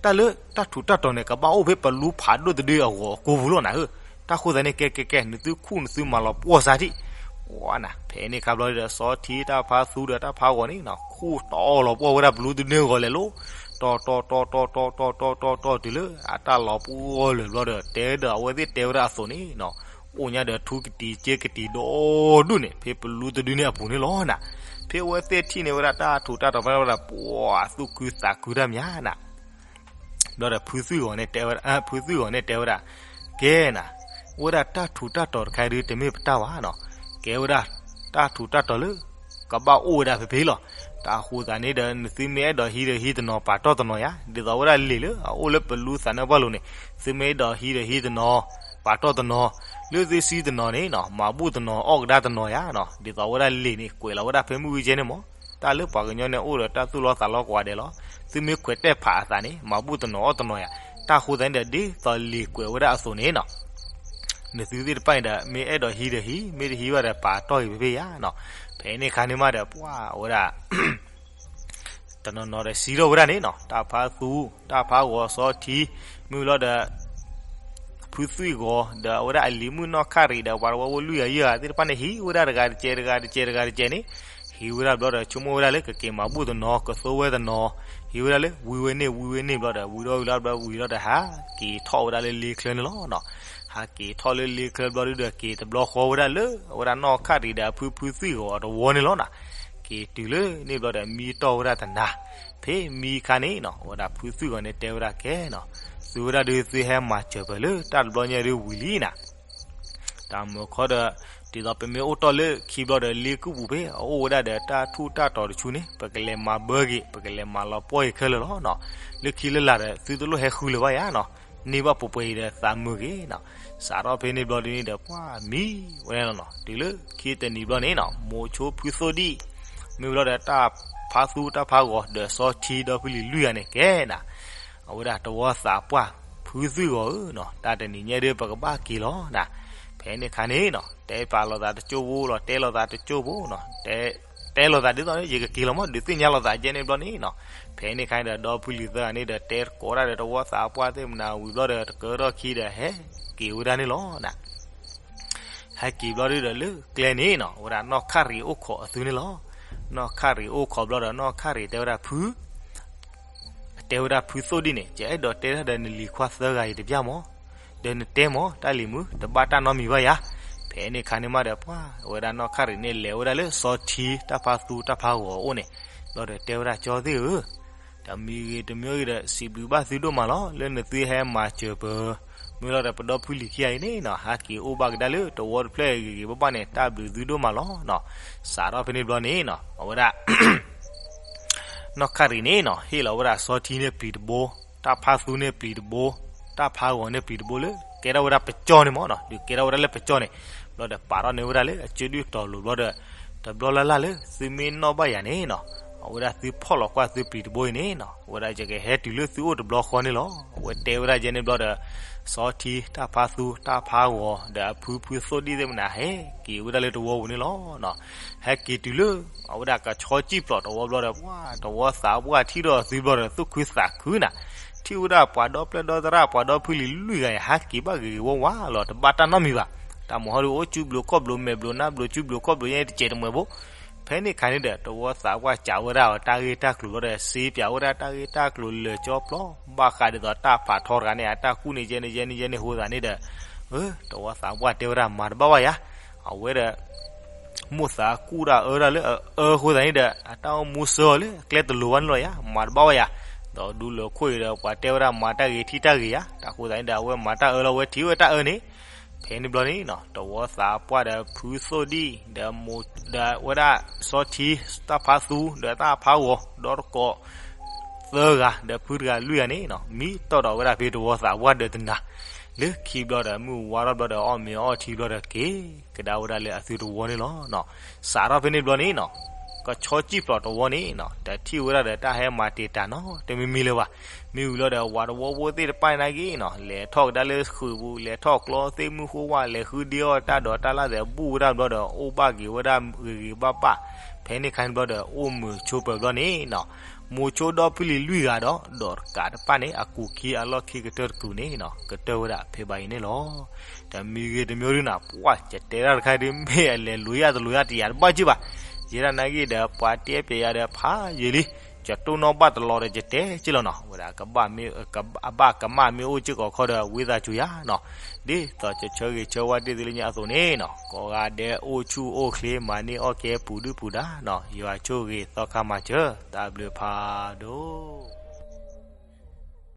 တၢ်လၢတၢ်ထူးတၢ်တီၤန့ၣ် ကဘၣ်အိၣ်ဖဲပလူဖးဒိၣ်တဒုအဂီၤအကိာ်ပူၤလီၤနၤဧၢ. တၢ်ဃိသတးန့ၣ် ကဲကဲကဲ နသုခူၣ်နသုမၤလီၤပှီၢ်စၢ်ထံး. ဝါနၤ ဖဲန့ၣ်ခါဘျီဒီး စီၤထံတၢ်ဖါသူဒီးတၢ်ဖါဂီၤန့ၣ်နီၤ ခူၣ်တီလီၤပှီၢ်ဝဲဒၣ်ပလူတဒုအဂီၤလဲၤလိၤ, တီတီတီတီတီတီတီတီတီ တုၤလၢအတၢ်လီၤပှီၢ်လၢာ်ဘျီဒီး တဲဒီးအဝဲသ့ၣ်တဲဝဲဒၣ်အသိးန့ၣ်နီၤ, အိၣ်ညါဒီးထူကတံၤက့ကတံၤဒီဒူၣ်န့ၣ် ဖဲပလူတဒုန့ၣ်အပူၤန့ၣ်လီၤနၤ. ဖဲအဝဲသ့ၣ်ထံၣ်န့ၢ်ဝဲဒၣ်တၢ်ထူးတၢ်တီၤဖဲန့ၣ်ဝဲဒၣ် ပှၤသူၣ်ခုသးခုတၢ်မးနၤ. ဘျီဒီးဖုသွံၣ်ဂီၤန့ၣ်တဲဝဲဒၣ်, ဖုသွံၣ်ဂီၤန့ၣ်တဲဝဲဒၣ်, ကဲနၤ, အိၣ်ဝဲဒၣ်တၢ်ထူးတၢ်တီၤတခါအံၤဒုး တမ့ၢ်ပတၢ်ဘၣ်နီၤ, ကဲဝဲဒၣ်တၢ်ထူးတၢ်တီၤလၢ ကဘၣ်အိၣ်ဝဲဒၣ်ဖဲဖဲလီၤ. တၢ်ဃိသတးန့ၣ်ဒီး နသုမ့ၢ်အဲၣ်ဒိးဟံးဒီးဟံးတနီၤ ပာ်တီၢ်တနီၤယၤ, ဒ်သိးဝဲဒၣ်လံာ်လၢအအိၣ်လၢပလူသးနၢၣ်ပှၢ်လိၤန့ၣ်, သုမ့ၢ်အဲၣ်ဒိးဟံးဒီးဟံးတနီၤ ပာ်တီၢ်တနီၤ, လၢသုဆံတနီၤန့ၣ်နီၤ မၤဘူၣ်တနီၤအီၣ်ကဒါတနီၤယၤနီၤ, ဒ်သိးဝဲဒၣ်လံာ်န့ၣ် ကွဲးလီၤဝဲဒၣ်ဖဲမုၢ်ဝံၤကဲန့ၣ်မး, တၢ်လၢပှၤကညီန့ၣ်အိၣ်ဒီးတၢ်သူၣ်လီၤသးလီၤကိးဂၤဒဲးလီၤ. သုမ့ၢ်ခွဲးတဲာ်ဖးအသးန့ၣ် မၤဘူၣ်တနီၤအီၣ်တနီၤယၤ, တၢ်ဃိသတးန့ၣ်ဒီး ဒ်သိးလံာ်ကွဲးဝဲဒၣ်အသိးန့ၣ်နီၤ နသုသ့ၣ်တဖၣ်န့ၣ်ဒီး မ့ၢ်အဲၣ်ဒိးဟံးဒီးဟံး, မ့ၢ်တဟံးဘၣ်ဒီး ပာ်တီၢ်ဂ့ၤဖဲဖဲယၤနီၤ. ဖဲန့ၣ်ခါန့ၣ်မးဒီး ပှၤဝဲဒၣ် တနီၤနီၤဒီးစံးထီၣ်ဝဲဒၣ်န့ၣ်နီၤ, တၢ်ဖါသူ, တၢ်ဖါဂီၤစီထံ, မ့ၢ်လီၤဒီး ဖုသွံၣ်ဂီၤ ဒီးအဝဲဒၣ်အလံၤမုၣ်နီၢ်ခၣ်ရံးဒီး ပှၤတဝီဖိလွံၢ်ဂၤယဲၢ်ဂၤသ့ၣ်တဖၣ်န့ၣ် ဟံးဝဲဒၣ်တဂၤတကဲးတဂၤတကဲးတဂၤတကဲးန့ၣ်, ဟံးဝဲဒၣ်ဘျီဒီး ဆိကမိၣ်ဝဲဒၣ်လၢကက့ၤမၤဘူၣ်တနီၤ ကသိဝဲတနီၤ, ဟံးဝဲဒၣ်လၢဝံဝဲန့ၣ်ဘျီဒီး ဝံဒီးဝံၤလီၤဘျီဝံၤလီၤဒီး ဟးက့ၤထီၣ်ဝဲဒၣ်လၢလ့ချၢန့ၣ်လီၤနီၤ. ဟးက့ၤထီၣ်လၢလ့ချၢဘျီဒုဒီး က့ၤတဘျီဃီဝဲဒၣ်လၢ အဝဲဒၣ်နီၢ်ခၣ်ရံးဒီးအဖု ဖုသွံၣ်ဂီၤအတဝီန့ၣ်လီၤနီၤ. က့ၤတုၤလၢန့ၣ်ဘျီဒီး မံတီၢ်ဝဲဒၣ်တနၤ, ဖဲမံခါန့ၣ်နီၤ အဝဲဒၣ်ဖုသွံၣ်ဂီၤန့ၣ်တဲဝဲဒၣ်ကဲနီၤ, သုဝဲဒၣ်ဒုးသုဟဲမၤစၢၤပၢၤလၢတၢ်တဘျီညါဒုးဝံၤလံနၤ. တၢ်မၢခီဒီး ဒ်သိးပမ့ၢ်အိၣ်တီၢ်လၢခံဘျီဒီး လ့ကူၣ်ပူၤဖဲအအိၣ်ဝဲဒၣ်ဒီးတၢ်ထူးတၢ်တီၤတဆူန့ၣ် ပကလဲၤမၤဘၢက့ၤ ပကလဲၤမၤလီၤပှီၢ်က့ၤခဲလၢာ်လီၤနီၤ. လၢခံလၢလာ်ဒီး သုတလိၣ်ဟဲဃုလၢၤဘၣ်ယၤနီၤ, န့ၢ်ဘၣ်ပှဲၤပှဲၤအံၤဒီးသးမုာ်က့ၤနီၤ. စးထီၣ်ဖဲန့ၣ်ဘျီဒ်န့ၣ်ဒီး ပှၤမံဝဲဒၣ်လီၤနီၤ. တုၤလၢခံတနံၤဘျီန့ၣ်နီၤ မိၤဆိဖုသိၣ်ဒံၣ် မ့ၢ်ဝဲလီၤဒီးတၢ်ဖးသူတၢ်ဖးဂီၤ ဒီးစီထံဒီဖုလံၤလွံၢ်ဂၤန့ၣ်ကဲနီၤ အဝဲဒၣ်တဝီသးပှၢ် ဖုသုဂီၤဧၢနီၤ, တၢ်တနံၤညါဒီးပကဘၣ်က့ၤလီၤနီၤ. ဖဲန့ၣ်ခါန့ၣ်နီၤ တဲပာ်လိာ်သးတကၠိၢ်ဖိလီၤ, တဲလိာ်သးတကၠိၢ်ဖိနီၤ, တဲလိာ်သးဒ်သိးန့ၣ် ယကက့ၤလီၤမး ဒုးသ့ၣ်ညါလိာ်သးကဲန့ၣ်ဘျီန့ၣ်နီၤ. ဖဲန့ၣ်ခါန့ၣ်ဒီး ဒီဖုလံၤသၢဂၤန့ၣ်ဒီး တဲတကိးဒၣ်ဒီးတဝီသးပှၢ်သ့ၣ်မနၤဝံၤဘျီဒီး တကၢထီၣ်ခံဒီး ဟဲက့ၤဝဲဒၣ်န့ၣ်လီၤနီၤ. ဟဲက့ၤဘျီဒုဒီးလၢကျဲန့ၣ်နီၤ အဝဲဒၣ်နီၢ်ခၣ်ရံးအိၣ်ခိးအသုန့ၣ်လီၤ. နီၢ်ခၣ်ရံးအိၣ်ခိးဘျီဒီး နီၢ်ခၣ်ရံးတဲဝဲဒၣ်ဖု တဲဝဲဒၣ်ဖုသိၣ်ဒံၣ်န့ၣ် ယအဲၣ်ဒိးတဲတၢ်ဒီးနလံၤခွါသၢဂၤအံၤတဘျီမး, ဒီးနတဲမး တၢ်လံၤမုၣ် တဘၣ်တၢ်နီတမံၤဘၣ်ယၤ. ဖဲန့ၣ်ခါန့ၣ်မးဒီး ပှၤအဝဲဒၣ်နီၢ်ခၣ်ရံးန့ၣ် လဲၤဝဲဒၣ်လၢစီထံတၢ်ဖးသူတၢ်ဖးဂီၤအအိၣ်န့ၣ် ဘျီဒီးတဲဝဲဒၣ် ကၠီသ့ၣ်ဧၢ တမံၤဂ့ၤတမံၤဂ့ၤဒီး စံးဘျုးဘၣ်သုဒိၣ်မးလီၤ လၢနသုဟဲမၤစၢၤပၢၤ မ့ၢ်လီၤဒီးပဒီဖုလံၤခံဂၤအံၤန့ၣ်နီၤ ဟဲက့ၤအိၣ်ဘၣ်ကဒါလၢတဝီတဖျၢၣ်ဂ့ၤဂ့ၤဘၣ်ဘၣ်န့ၣ် တၢ်ဘျုးသုဒိၣ်မးလီၤနီၤ. စးထီၣ်ဖဲန့ၣ်ဘျီန့ၣ်နီၤ အဝဲဒၣ် နီၢ်ခၣ်ရံးန့ၣ်နီၤ ဟ့ၣ်လီၤဝဲဒၣ်စီထံန့ၣ်ပျံၤတဘိ, တၢ်ဖးသူန့ၣ်ပျံၤတဘိ, တၢ်ဖးဂီၤန့ၣ်ပျံၤတဘိလၢ ကဲထီၣ်ဝဲဒၣ်ပကၠီန့ၣ်မးနီၤ, ဒုးကဲထီၣ်ဝဲဒၣ်လၢပကၠီန့ၣ်, ဘျီဒီးပာ်ထီၣ်န့ၢ်ဝဲဒၣ်လၢအစုဒုၣ်တီၤလိၤဘျီဒီး တဘျီလၢ်လၢ်လၢသုမ့ၢ်နီၣ်ဘၣ်ယၤန့ၣ်နီၤ, အဝဲဒၣ်သုဖီၣ်လီၤကွၢ်သုပျံၤတဘိအံၤန့ၣ်နီၤ အဝဲဒၣ်ယကဟဲတုၤလၢသုအိၣ်တဘျီဃီန့ၣ်လီၤ. အဝဲတဲဝဲဒၣ်ယဲန့ၣ်ဘျီဒီး စီထံတၢ်ဖးသူတၢ်ဖးဂီၤ ဒီးအဖုဖုသိၣ်ဒံၣ်သ့ၣ်မနၤ ဟဲက့ၤဝဲဒၣ်လၢတဝီပူၤန့ၣ်လီၤ. ဟဲက့ၤတုၤလၢ အဝဲဒၣ်ကဆီကံၣ်ပျီးတဝီဘျီဒီး ပှၤတဝီသးပှၢ်ထံၣ်ဒီးသုဘျီဒီး သူၣ်ခုသးခုနီၤ, ထံၣ်ဝဲဒၣ်ပှၤဒီပျဲၢ်ဒီသရၣ် ပှၤဒီဖုလံၤလွံၢ်ဂၤအံၤ ဟဲက့ၤဘၣ်ဂ့ၤဂ့ၤဝါဝါလီၤ တဘၣ်တၢ်နီတမံၤဘၣ်. တၢ်မၤဟီၣ်ဒုးအိၣ်စုဘျုးခီၣ်ဘျုး မဲာ်ဘျုးနါဘျုး စုဘျုးခီၣ်ဘျုး ယဲတစဲးတမှဲၤဘိ. ဖဲန့ၣ်ခါန့ၣ်ဒီး တဝီသးပှၢ်စံးဝဲဒၣ်အီၤတၢ်ဂ့ၢ်တၢ်ကျိၤဘျီဒီး စံးပၠးဝဲဒၣ်တၢ်ဂ့ၢ်တၢ်ကျိၤလၢာ်ကၠီပျီ ဘၣ်ဃးဒ်သိးတၢ်ဖးထီတဂၤန့ၣ် အတၢ်ကူၣ်န့ၣ်ယဲန့ၣ်ယဲန့ၣ်ယဲန့ၣ်အဃိသတးန့ၣ်ဒီး တဝီသးပှၢ်တဲဝဲဒၣ်မၤတဘၣ်ဘၣ်ယၤ, အဝဲဒီး မိၢ်သးကူၣ်တၢ်အၢတၢ်လၢအအၢအဃိသတးန့ၣ်ဒီး အတၢ်အိၣ်မူစၢၤအီၤလၢအကျဲတလိၤဘၣ်န့ၣ်လီၤယၤ, မၤတဘၣ်ဘၣ်ယၤ. ဒီးဒူလၢခိၣ်အံၤဒီး ပှၤတဲဝဲဒၣ်မၤတၢ်ဂ့ၤထံၣ်တၢ်ဂ့ၤယၤ, တၢ်အဃိသတးန့ၣ်ဒီး အဝဲမၤတၢ်အၢလီၤ အဝဲထံၣ်ဝဲတၢ်အၢန့ၣ်. ဖဲန့ၣ်ဘျီန့ၣ်နီၤ တဝီသးပှၢ်ဒီးဖုသိၣ်ဒံၣ် ဒီးဝဲဒၣ်စီထံ တၢ်ဖးသူ ဒီးတၢ်ဖးဂီၤ ဒီတကိး သၢဂၤ ဒီးဖုတဂၤလွံၢ်ဂၤန့ၣ်နီၤ မံတီၢ်ဒီးဝဲဒၣ်ဖဲတဝီသးပှၢ်ဒီးတနၤ လၢခံဘျီဒီး မုၢ်ဝါထီၣ်ဘျီဒီး အီၣ်မ့ၤအီထံဘျီဒီး က့ၤကဒါဝဲဒၣ်လၢအသုတဝီန့ၣ်လီၤ. စးထီၣ်ဖဲန့ၣ်ဘျီန့ၣ်နီၤ ကဆီကံၣ်ပျီးတဝီန့ၣ်နီၤ တထံၣ်ဝဲဒၣ်ဒီးတၢ်ဟဲမၤတံာ်တာ်နီတမံၤမံၤလၢၤဘၣ်. မ့ၢ်ဝံၤလီၤဒီး ဝၤတဝီဖိသ့ၣ်တဖၣ်န့ၣ်က့နီၤ လဲၤထီၣ်ကဒါလၢဃုာ်ပူၤ လဲၤထီၣ်ကျီသ့ၣ်မုၢ်ဃိဝါ လဲၤဃုဒ့အီၣ်တၢ်ဒိးတၢ်လၢ်ဒီး ဘူၣ်ဝဲဒၣ်ဘျီဒီး အိၣ်ဘၣ်က့ၤဝဲဒၣ်ဂ့ၤဂ့ၤဘၣ်ဘၣ်. ဖဲန့ၣ်ခါန့ၣ်ဘျီဒီး အိၣ်မုာ်ဆိးပၢၤဘျီန့ၣ်နီၤ မိၤဆိဒီဖုလံၤလွံၢ်ဂၤဒီး ဒီးတကးတပၣ်န့ၣ် အကူာ်ခံအလီၢ်ခံကတၢၢ်တကူာ်န့ၣ်နီၤ ကတၢၢ်ဝဲဒၣ်ဖဲဘၣ်အံၤန့ၣ်လီၤ. တမံၤဂ့ၤတမံၤဒုနီၤ ပှၢ်ယတဲတၢ်တခါဒု မ့ၢ်အလဲၤလိၤယၢ်တလိၤယၢ်တယၤတဘၣ်က့ၢ်ဘၣ်. ယဲဒၣ်နာ်က့ဒီး ပှၤတဲပျဲယၤဒီးဖးယံာ်လံ, ယတိၢ်နီၣ်ဘၣ်တလီၤဒီးယတဲက့ၢ်လီၤနီၤ. ဝဲဒၣ် အဘၣ်ကမၣ်မ့ၢ်အိၣ်စ့ၢ်ကီးခီဒီး ဝံသးစူၤယၤနီၤ. ဒ်သိးယဆၢဂ့ၤဆၢဝါတ့ၢ်သုလၢညါအသိးန့ၣ်နီၤ ကိးဂၤဒဲးအိၣ်ဆူၣ်အိၣ်ချ့ မၤန့ၢ်အီၣ်ကဲပူၤဒုၣ်ပူၤဒါနီၤ. ယွၤဆိၣ်ဂ့ၤသီခါမၤစၢၤ တၢ်ဘျုးဖးဒိၣ်